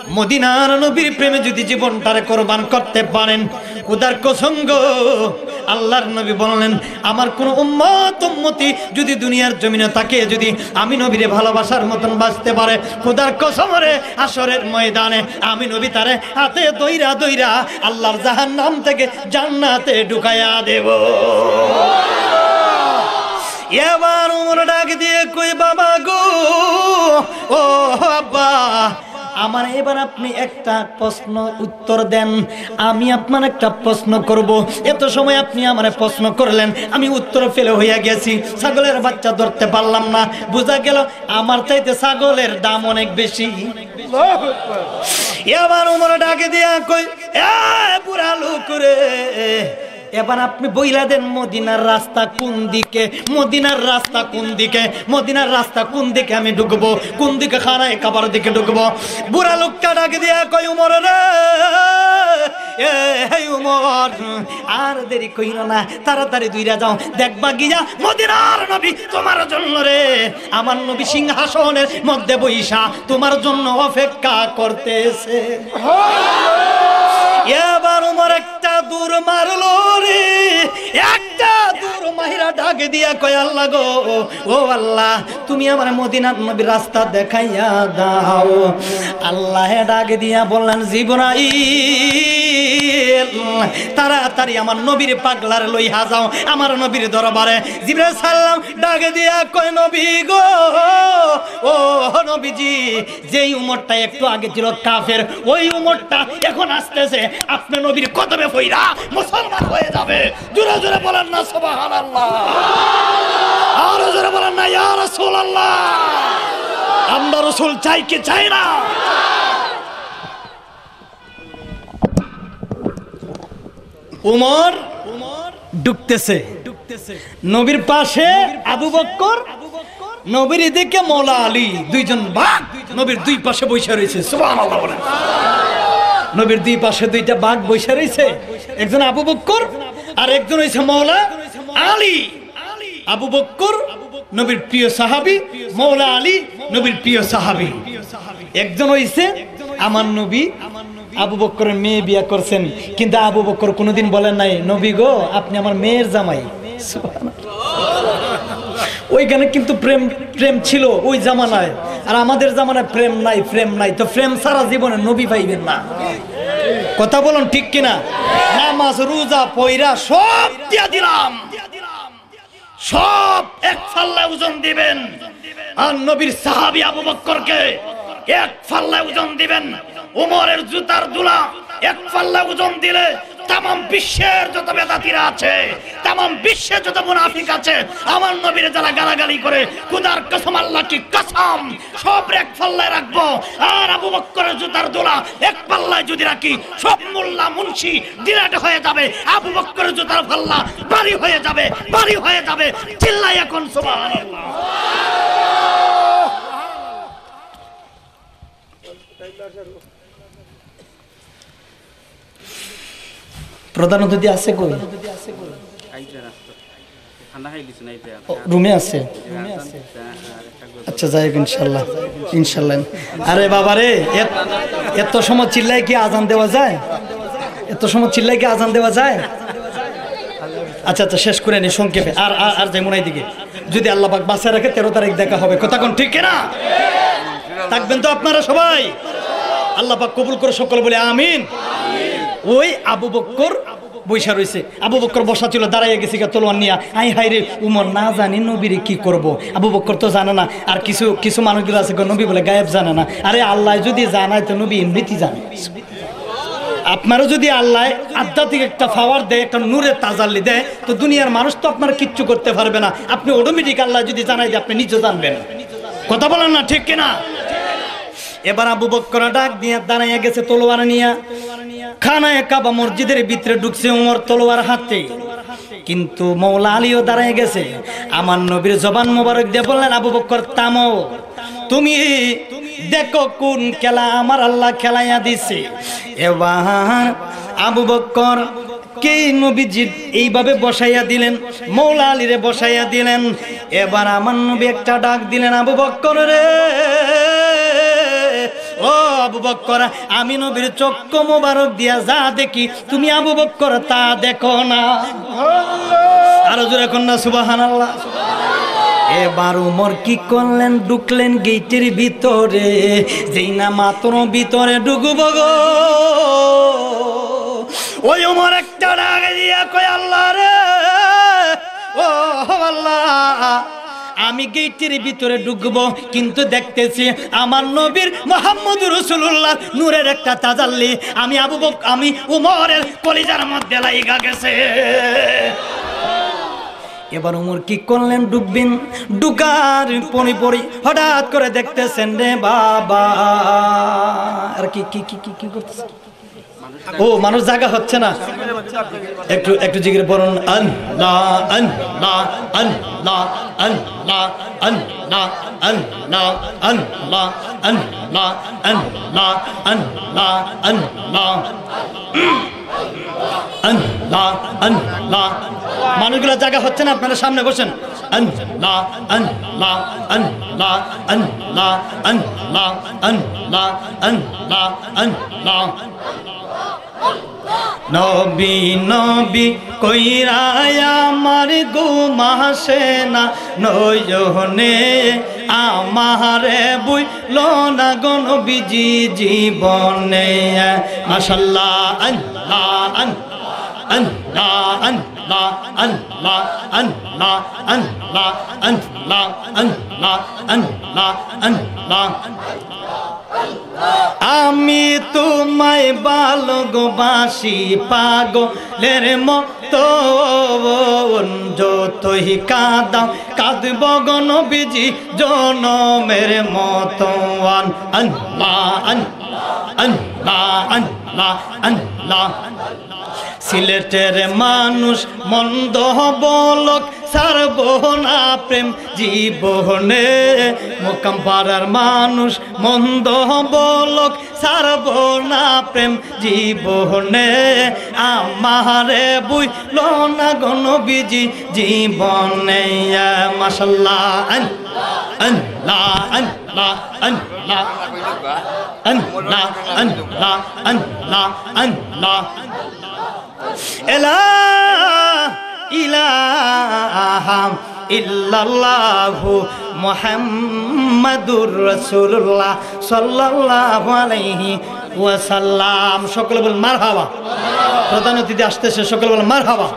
মদিনার নবীর প্রেমে যদি জীবনটারে কোরবান করতে পারেন, খুদার কসম গো, আল্লাহর নবী বললেন, "আমার কোন উম্মত উম্মতি যদি দুনিয়ার জমিনে থাকে, যদি আমি নবীরে ভালোবাসার মতন বাঁচতে পারে, খুদার কসম রে, হাশরের ময়দানে আমি নবী তারে হাতে ধইরা ধইরা আল্লাহর জাহান্নাম থেকে জান্নাতে ঢুকাইয়া দেব।" এবার উমর ডাক দিয়ে কই, "বাবা গো, ও আব্বা, আমার এবার আপনি একটা প্রশ্ন উত্তর দেন, আমি আপনার একটা প্রশ্ন করব। এত সময় আপনি আমারে প্রশ্ন করলেন, আমি উত্তর ফেলে হইয়া গেছি, ছাগলের বাচ্চা ধরতে পারলাম না। বোঝা গেল আমার চাইতে ছাগলের দাম অনেক বেশি।" এবার উমর ডাকে দিয়া কই, "এ বুড়া লোক রে, এবার আপনি বইলা দেন মদিনার রাস্তা কোন দিকে, মদিনার রাস্তা কোন দিকে, মদিনার রাস্তা কোন দিকে আমি ঢুকবো, কোন দিকে খানায়ে কাবার দিকে ঢুকবো?" বুড়া লোকটা ডাকে দিয়া কই, "উমর রে, এ, হে উমর, আর দেরি কইরো না, তাড়াতাড়ি দৌড়া যাও, দেখবা গিয়া মদিনার নবী তোমার জন্য রে, আমার নবী সিংহাসনের মধ্যে বইসা তোমার জন্য অপেক্ষা করতেছে।" এবার উমর একটা দৌড় মারলো রে, একটা দৌড় মাইরা ডাকে দিয়া কয়, "আল্লাহ গো, ও আল্লাহ, তুমি আমার মদিনার নবীর রাস্তা দেখাইয়া দাও।" আল্লাহ ডাকে দিয়া বললেন, "জিবরাইল, তাড়াতাড়ি আমার নবীর পাগলারে লইয়া যাও আমার নবীর দরবারে।" জিবরাইল সালাম ডাকে দিয়া কয়, "নবী গো, ও নবীজি, যেই উমরটা একটু আগে ছিল কাফের, ওই উমরটা এখন আসতেছে, আপনি নবীর কদমে পইরা মুসলমান হয়ে যাবে।" জোরে জোরে বলেন না সুবহানাল্লাহ। আরো জোরে বলেন না ইয়া রাসূলুল্লাহ। আমরা রসুল চাই কি চাই না? উমর ঢুকতেছে, নবীর পাশে আবু বক্কর, নবীর এদিকে মৌলা আলী, দুইজন বাঘ নবীর দুই পাশে বইসা রইছে। সুবহানাল্লাহ বলেন। নবীর দুই পাশে দুইটা বাঘ বইসা রইছে, একজন আবু বক্কর আর একজন হইছে মৌলা আলী। আবু বক্কর নবীর প্রিয় সাহাবী, মৌলা আলী নবীর প্রিয় সাহাবী। একজন হইছে আমার নবী আবু বক্করের মেয়ে বিয়া করছেন, কিন্তু আবু বক্কর কোনোদিন বলেন নাই, "নবী গো, আপনি আমার মেয়ের জামাই।" সুবহানাল্লাহ। ওইখানে কিন্তু প্রেম, প্রেম ছিল ওই জামানায়, আর আমাদের জামানায় প্রেম নাই, প্রেম নাই। তো প্রেম ছাড়া জীবনে নবী পাইবেন না। কথা বলুন ঠিক কিনা? নামাজ, রোজা, পয়রা সব দিয়া দিলাম, সব এক পাল্লায় ওজন দিবেন। আর নবীর সাহাবী আবু বক্করকে এক পাল্লায় ওজন দিবেন। উমরের জুতার ধুলা এক পাল্লায় ওজন দিলে তামাম বিশ্বের যত বেদাতিরা আছে, তামাম বিশ্বে যত মুনাফিক আছে, আমার নবীরে যারা গালাগালি করে, খুদার কসম, আল্লাহ কি কসম, সব এক পাল্লায় রাখবো। আর আবু বক্করের জুতার ধুলা এক পাল্লায় যদি রাখি, সব মোল্লা মুন্সি ডিলেট হয়ে যাবে, আবু বক্করের জুতার পাল্লা ভারী হয়ে যাবে, ভারী হয়ে যাবে। চিল্লাই এখন সুবহানাল্লাহ। প্রধান অতিথি আছে কই? ও, রুমে আছে। আচ্ছা, যাই হোক, ইনশাল্লাহ, ইনশাল্লাহ। আরে বাবা রে, এত, এত সময় চিল্লাই কি আজান দেওয়া যায়? এত সময় চিল্লাই কি আজান দেওয়া যায়? আচ্ছা, আচ্ছা, শেষ করে নি সংক্ষেপে। আর, আর, আর যাইমু না এদিকে। যদি আল্লাহ পাক বাঁচায় রাখে, তেরো তারিখ দেখা হবে। কথা কোন ঠিক কিনা? থাকবেন তো আপনারা সবাই? আল্লাহ পাক কবুল করে সকলে বলে আমিন। ওই আবু বক্কর বইসা রইছে। আবু বক্কর বসা ছিল, দাঁড়াইয়া গেছে গা তলোয়ার নিয়া। আই হায় রে, উমর না জানি নবীরে কি করব। আবু বক্কর তো জানে না। আর কিছু, কিছু মানুষগুলো আছে গো, নবী বলে গায়েব জানে না। আরে আল্লাহ যদি জানায় তো নবী এমনিতেই জানে। আপনারও যদি আল্লাহ আধ্যাত্মিক একটা পাওয়ার দেয়, একটা নূরের তাজাল্লি দেয়, তো দুনিয়ার মানুষ তো আপনার কিচ্ছু করতে পারবে না, আপনি অটোমেটিক আল্লাহ যদি জানাই দেয়, আপনি নিজে জানবেন। কথা বলেন না, ঠিক কিনা? এবার আবু বক্কর ডাক দিয়া দাঁড়াইয়া গেছে তলোয়ার নিয়া, খানায়ে কাবা মসজিদের ভিতরে ঢুকছে উমর তলোয়ার হাতে, কিন্তু মৌলা আলীও দাঁড়াইয়া গেছে। আমার নবীর জবান মোবারক দিয়ে বললেন, "আবু বক্কর, থামো, তুমি দেখো কোন খেলা আমার আল্লাহ খেলাইয়া দিছে।" এবার আবু বক্কর কে নবীজি এইভাবে বসাইয়া দিলেন, মৌলা আলীরে বসাইয়া দিলেন। এবার আমার নবী একটা ডাক দিলেন, "আবু বক্কর রে, ও আবু বক্কর, আমি নবীর চক্ষু মোবারক দিয়া যা দেখি, তুমি আবু বক্কর তা দেখো না।" আরো জোরে কন না সুবহানাল্লাহ। এবার উমর কি করলেন, ঢুকলেন গেইটের ভিতরে, যেই না মাত্র ভিতরে ঢুকবো গো, ওই উমর একটা ডাক দিয়া কয়, "আল্লাহ রে, ও আল্লাহ, আমি গেইটের ভিতরে ঢুকবো, কিন্তু দেখতেছি আমার নবীর মোহাম্মদ রাসূলুল্লাহর নূরের একটা তাজাল্লি আমি আবু বক-, আমি উমরের কলিজার মধ্যে লাইগা গেছে।" এবার উমর কি করলেন, ঢুকবেন, ঢুকার পরে পরে হঠাৎ করে দেখতেছেন, রে বাবা, আর কি, কি, কি, কি, কি করতেছে? ও, মানুষ জাগা হচ্ছে না। একটু, একটু জিকির পড়ুন, আল্লাহ, আল্লাহ, আল্লাহ, আল্লাহ, আল্লাহ, আল্লাহ, আল্লাহ, আল্লাহ, আল্লাহ, আল্লাহ, আল্লাহ। আল্লাহ, আল্লাহ। মানুষগুলা জাগা হচ্ছে না, আপনারা সামনে বসেন। আল্লাহ, আল্লাহ, আল্লাহ, আল্লাহ, আল্লাহ, আল্লাহ, আল্লাহ, আল্লাহ। নবী, নবী কইরা আমার ঘুম আসে না নয়নে, আমারে ভুইলো না গো নবীজি জীবনে। মাশাআল্লাহ, আল্লাহ, আল্লাহ, আল্লাহ, আল্লাহ। আমি তোমায় ভালোবাসি পাগলের মতন, যতই কাঁদাও কাঁদব গো নবীজি জনমের মতন। আল্লাহ, আল্লাহ, আল্লাহ, আল্লাহ, আল্লাহ। সিলেটের মানুষ মন্দ বলক, ছাড়বো না প্রেম জীবনে। মোকামপাড়ার মানুষ মন্দ বলক, ছাড়বো না প্রেম জীবনে। আমারে ভুইলো না গো নবীজি জীবনে। মাশাআল্লাহ। আল্লাহ, আল্লাহ, আল্লাহ, আল্লাহ। লা ইলাহা ইল্লাল্লাহু মুহাম্মাদুর রাসূলুল্লাহ সাল্লাল্লাহু আলাইহি ওয়াসাল্লাম। সকলে বল মারহাবা। প্রধান অতিথি আসতেছে, সকলে বল মারহাবা।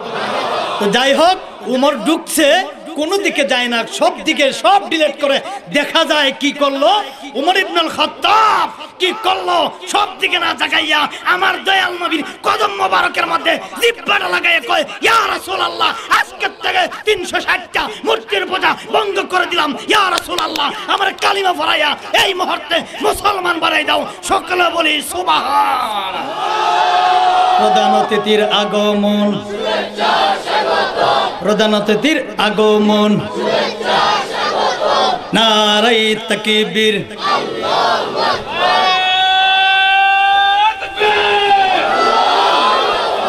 তো যাই হোক, উমর ঢুকছে, কোনো দিকে যায় না, সব দিকে সব ডিলিট করে দেখা যায় কি করলো উমর ইবনুল খাত্তাব। কি করলো? সব দিকে না তাকাইয়া আমার দয়াল নবীর কদম মোবারকের মধ্যে জিব্বাটা লাগাইয়া কয়, "ইয়া রাসূলুল্লাহ, আজকের থেকে তিনশো ষাটটা মূর্তির পূজা বন্ধ করে দিলাম। ইয়া রাসূলুল্লাহ, আমার কালিমা পড়াইয়া এই মুহূর্তে মুসলমান বানাই দাও।" সকলে বলি সুবহান। প্রধান অতিথির আগমন, প্রধান অতিথির আগমন, নারায়ে তাকবীর।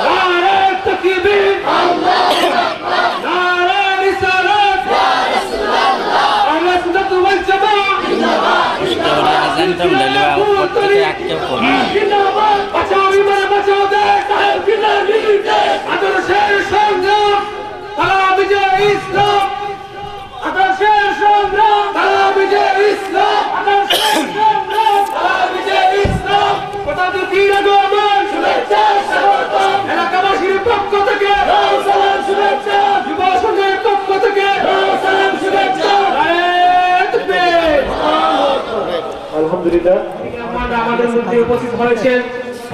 নারায়ে তাকবীর। নারায়ে রিসালাত। আহলে সুন্নাত ওয়াল জামাত। জিন্দাবাদ। বাঁচাও ইমান, বাঁচাও দেশ। আদর্শের সংগ্রাম, তারা বিজয় ইসলাম। আদর্শের সংগ্রাম, তারা বিজয় ইসলাম। আদর্শের সংগ্রাম, তারা বিজয় ইসলাম। প্রধান অতিথির আগমন, শুভেচ্ছা স্বাগতম। এলাকাবাসীর পক্ষ থেকে সালাম শুভেচ্ছা। যুব সংঘের পক্ষ থেকে সালাম শুভেচ্ছা। নারায়ে তাকবীর। আলহামদুলিল্লাহ। আমাদের মধ্যে উপস্থিত হয়েছেন,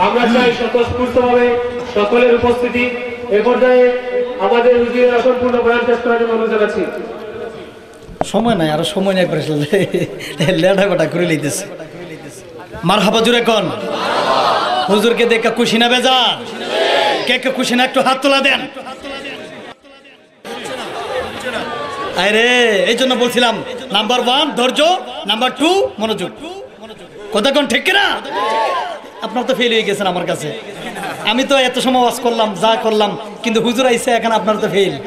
আমরা চাই স্বতঃস্ফূর্তভাবে সকলের উপস্থিতি। এ পর্যায়ে আমাদের হুজুরের আসন পূর্ণ বয়ান পেশ করার জন্য অনুরোধ জানাচ্ছি। সময় নাই, আরো সময় নাই, প্রেশার লেটা বেটা করে লইতেছে। মারহাবা জুরে কন। হুজুরকে দেখে খুশি না বেজার? কে কে খুশি না, একটু হাত তোলা দেন। আরে, এই জন্য বলছিলাম, নাম্বার ওয়ান ধৈর্য, নাম্বার টু মনোযোগ। কথা কন ঠিক কিনা? আপনারা তো ফেল হয়ে গেছেন আমার কাছে। আমি তো এত সময় ওয়াজ করলাম, যা করলাম, কিন্তু হুজুর আইছে, এখন আপনারা তো ফেল।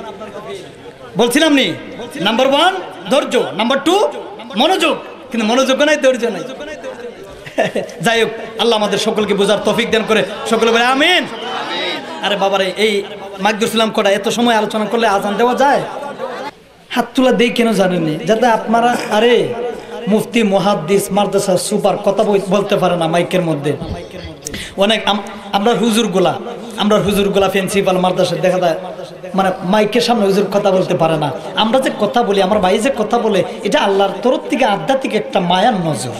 বলছিলাম নি, নাম্বার ওয়ান ধৈর্য, নাম্বার টু মনোযোগ, কিন্তু মনোযোগ নাই, ধৈর্য নাই। যাই হোক, আল্লাহ আমাদের সকলকে বোঝার তৌফিক দান করে, সকলে বলে আমিন। আরে বাবারে, এই মাইক ধরছিলাম কটা, এত সময় আলোচনা করলে আজান দেওয়া যায়? হাত তুলা দেই কেন জানেননি? যাতে আপনারা, আরে মুফতি, মুহাদ্দিস, মাদ্রাসা সুপার কথা বল-, বলতে পারে না মাইকের মধ্যে। অনেক আম-, আমরার হুজুরগুলা, আমরার হুজুরগুলা প্রিন্সিপাল মাদ্রাসা দেখা যায়, মানে মাইকের সামনে হুজুর কথা বলতে পারে না। আমরা যে কথা বলি, আমার ভাই যে কথা বলে, এটা আল্লাহর তরফ থেকে আধ্যাত্মিক একটা মায়ার নজর।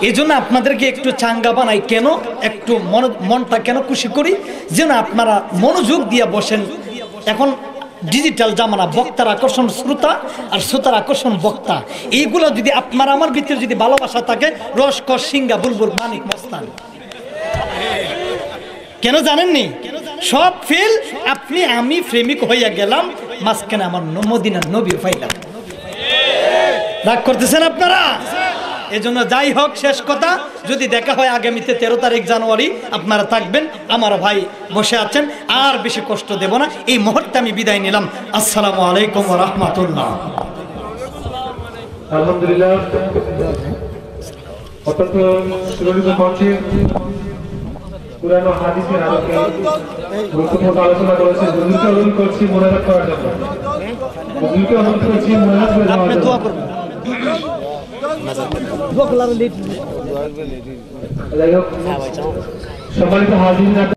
এই জন্য আপনাদেরকে একটু চাঙ্গা বানাই কেন, একটু মন-, মনটা কেন খুশি করি, যেন আপনারা মনোযোগ দিয়ে বসেন। এখন ডিজিটাল জামানা, বক্তার আকর্ষণ শ্রোতা আর শ্রোতার আকর্ষণ বক্তা। এইগুলো যদি আপনার আমার ভিতরে যদি ভালোবাসা থাকে, রস কস সিঙ্গা বুলবুল মানিক মস্তান। কেন জানেননি? সব ফেল, আপনি আমি প্রেমিক হইয়া গেলাম, মাঝখানে আমার ন-, মদিনার নবী পাইলাম। রাগ করতেছেন আপনারা? এজন্য যাই হোক, শেষ কথা, যদি দেখা হয় আগামীতে তেরো তারিখ জানুয়ারি, আপনারা থাকবেন, আমার ভাই বসে আছেন, আর বেশি কষ্ট দেব না। এই মুহূর্তে আমি বিদায় নিলাম। আসসালামু আলাইকুম ওয়া রাহমাতুল্লাহ। আলহামদুলিল্লাহ। অত্যন্ত সুরভিত কণ্ঠে কোরআন ও হাদিসের আলোকে গুরুত্বপূর্ণ আলোচনা করেছেন। হুজুরকে অনুরোধ করছি মোনাজাত করার জন্য। হুজুরকে অনুরোধ করছি মোনাজাত করে যাওয়ার জন্য। যাই হোক, সম্মানিত হাজিরিন,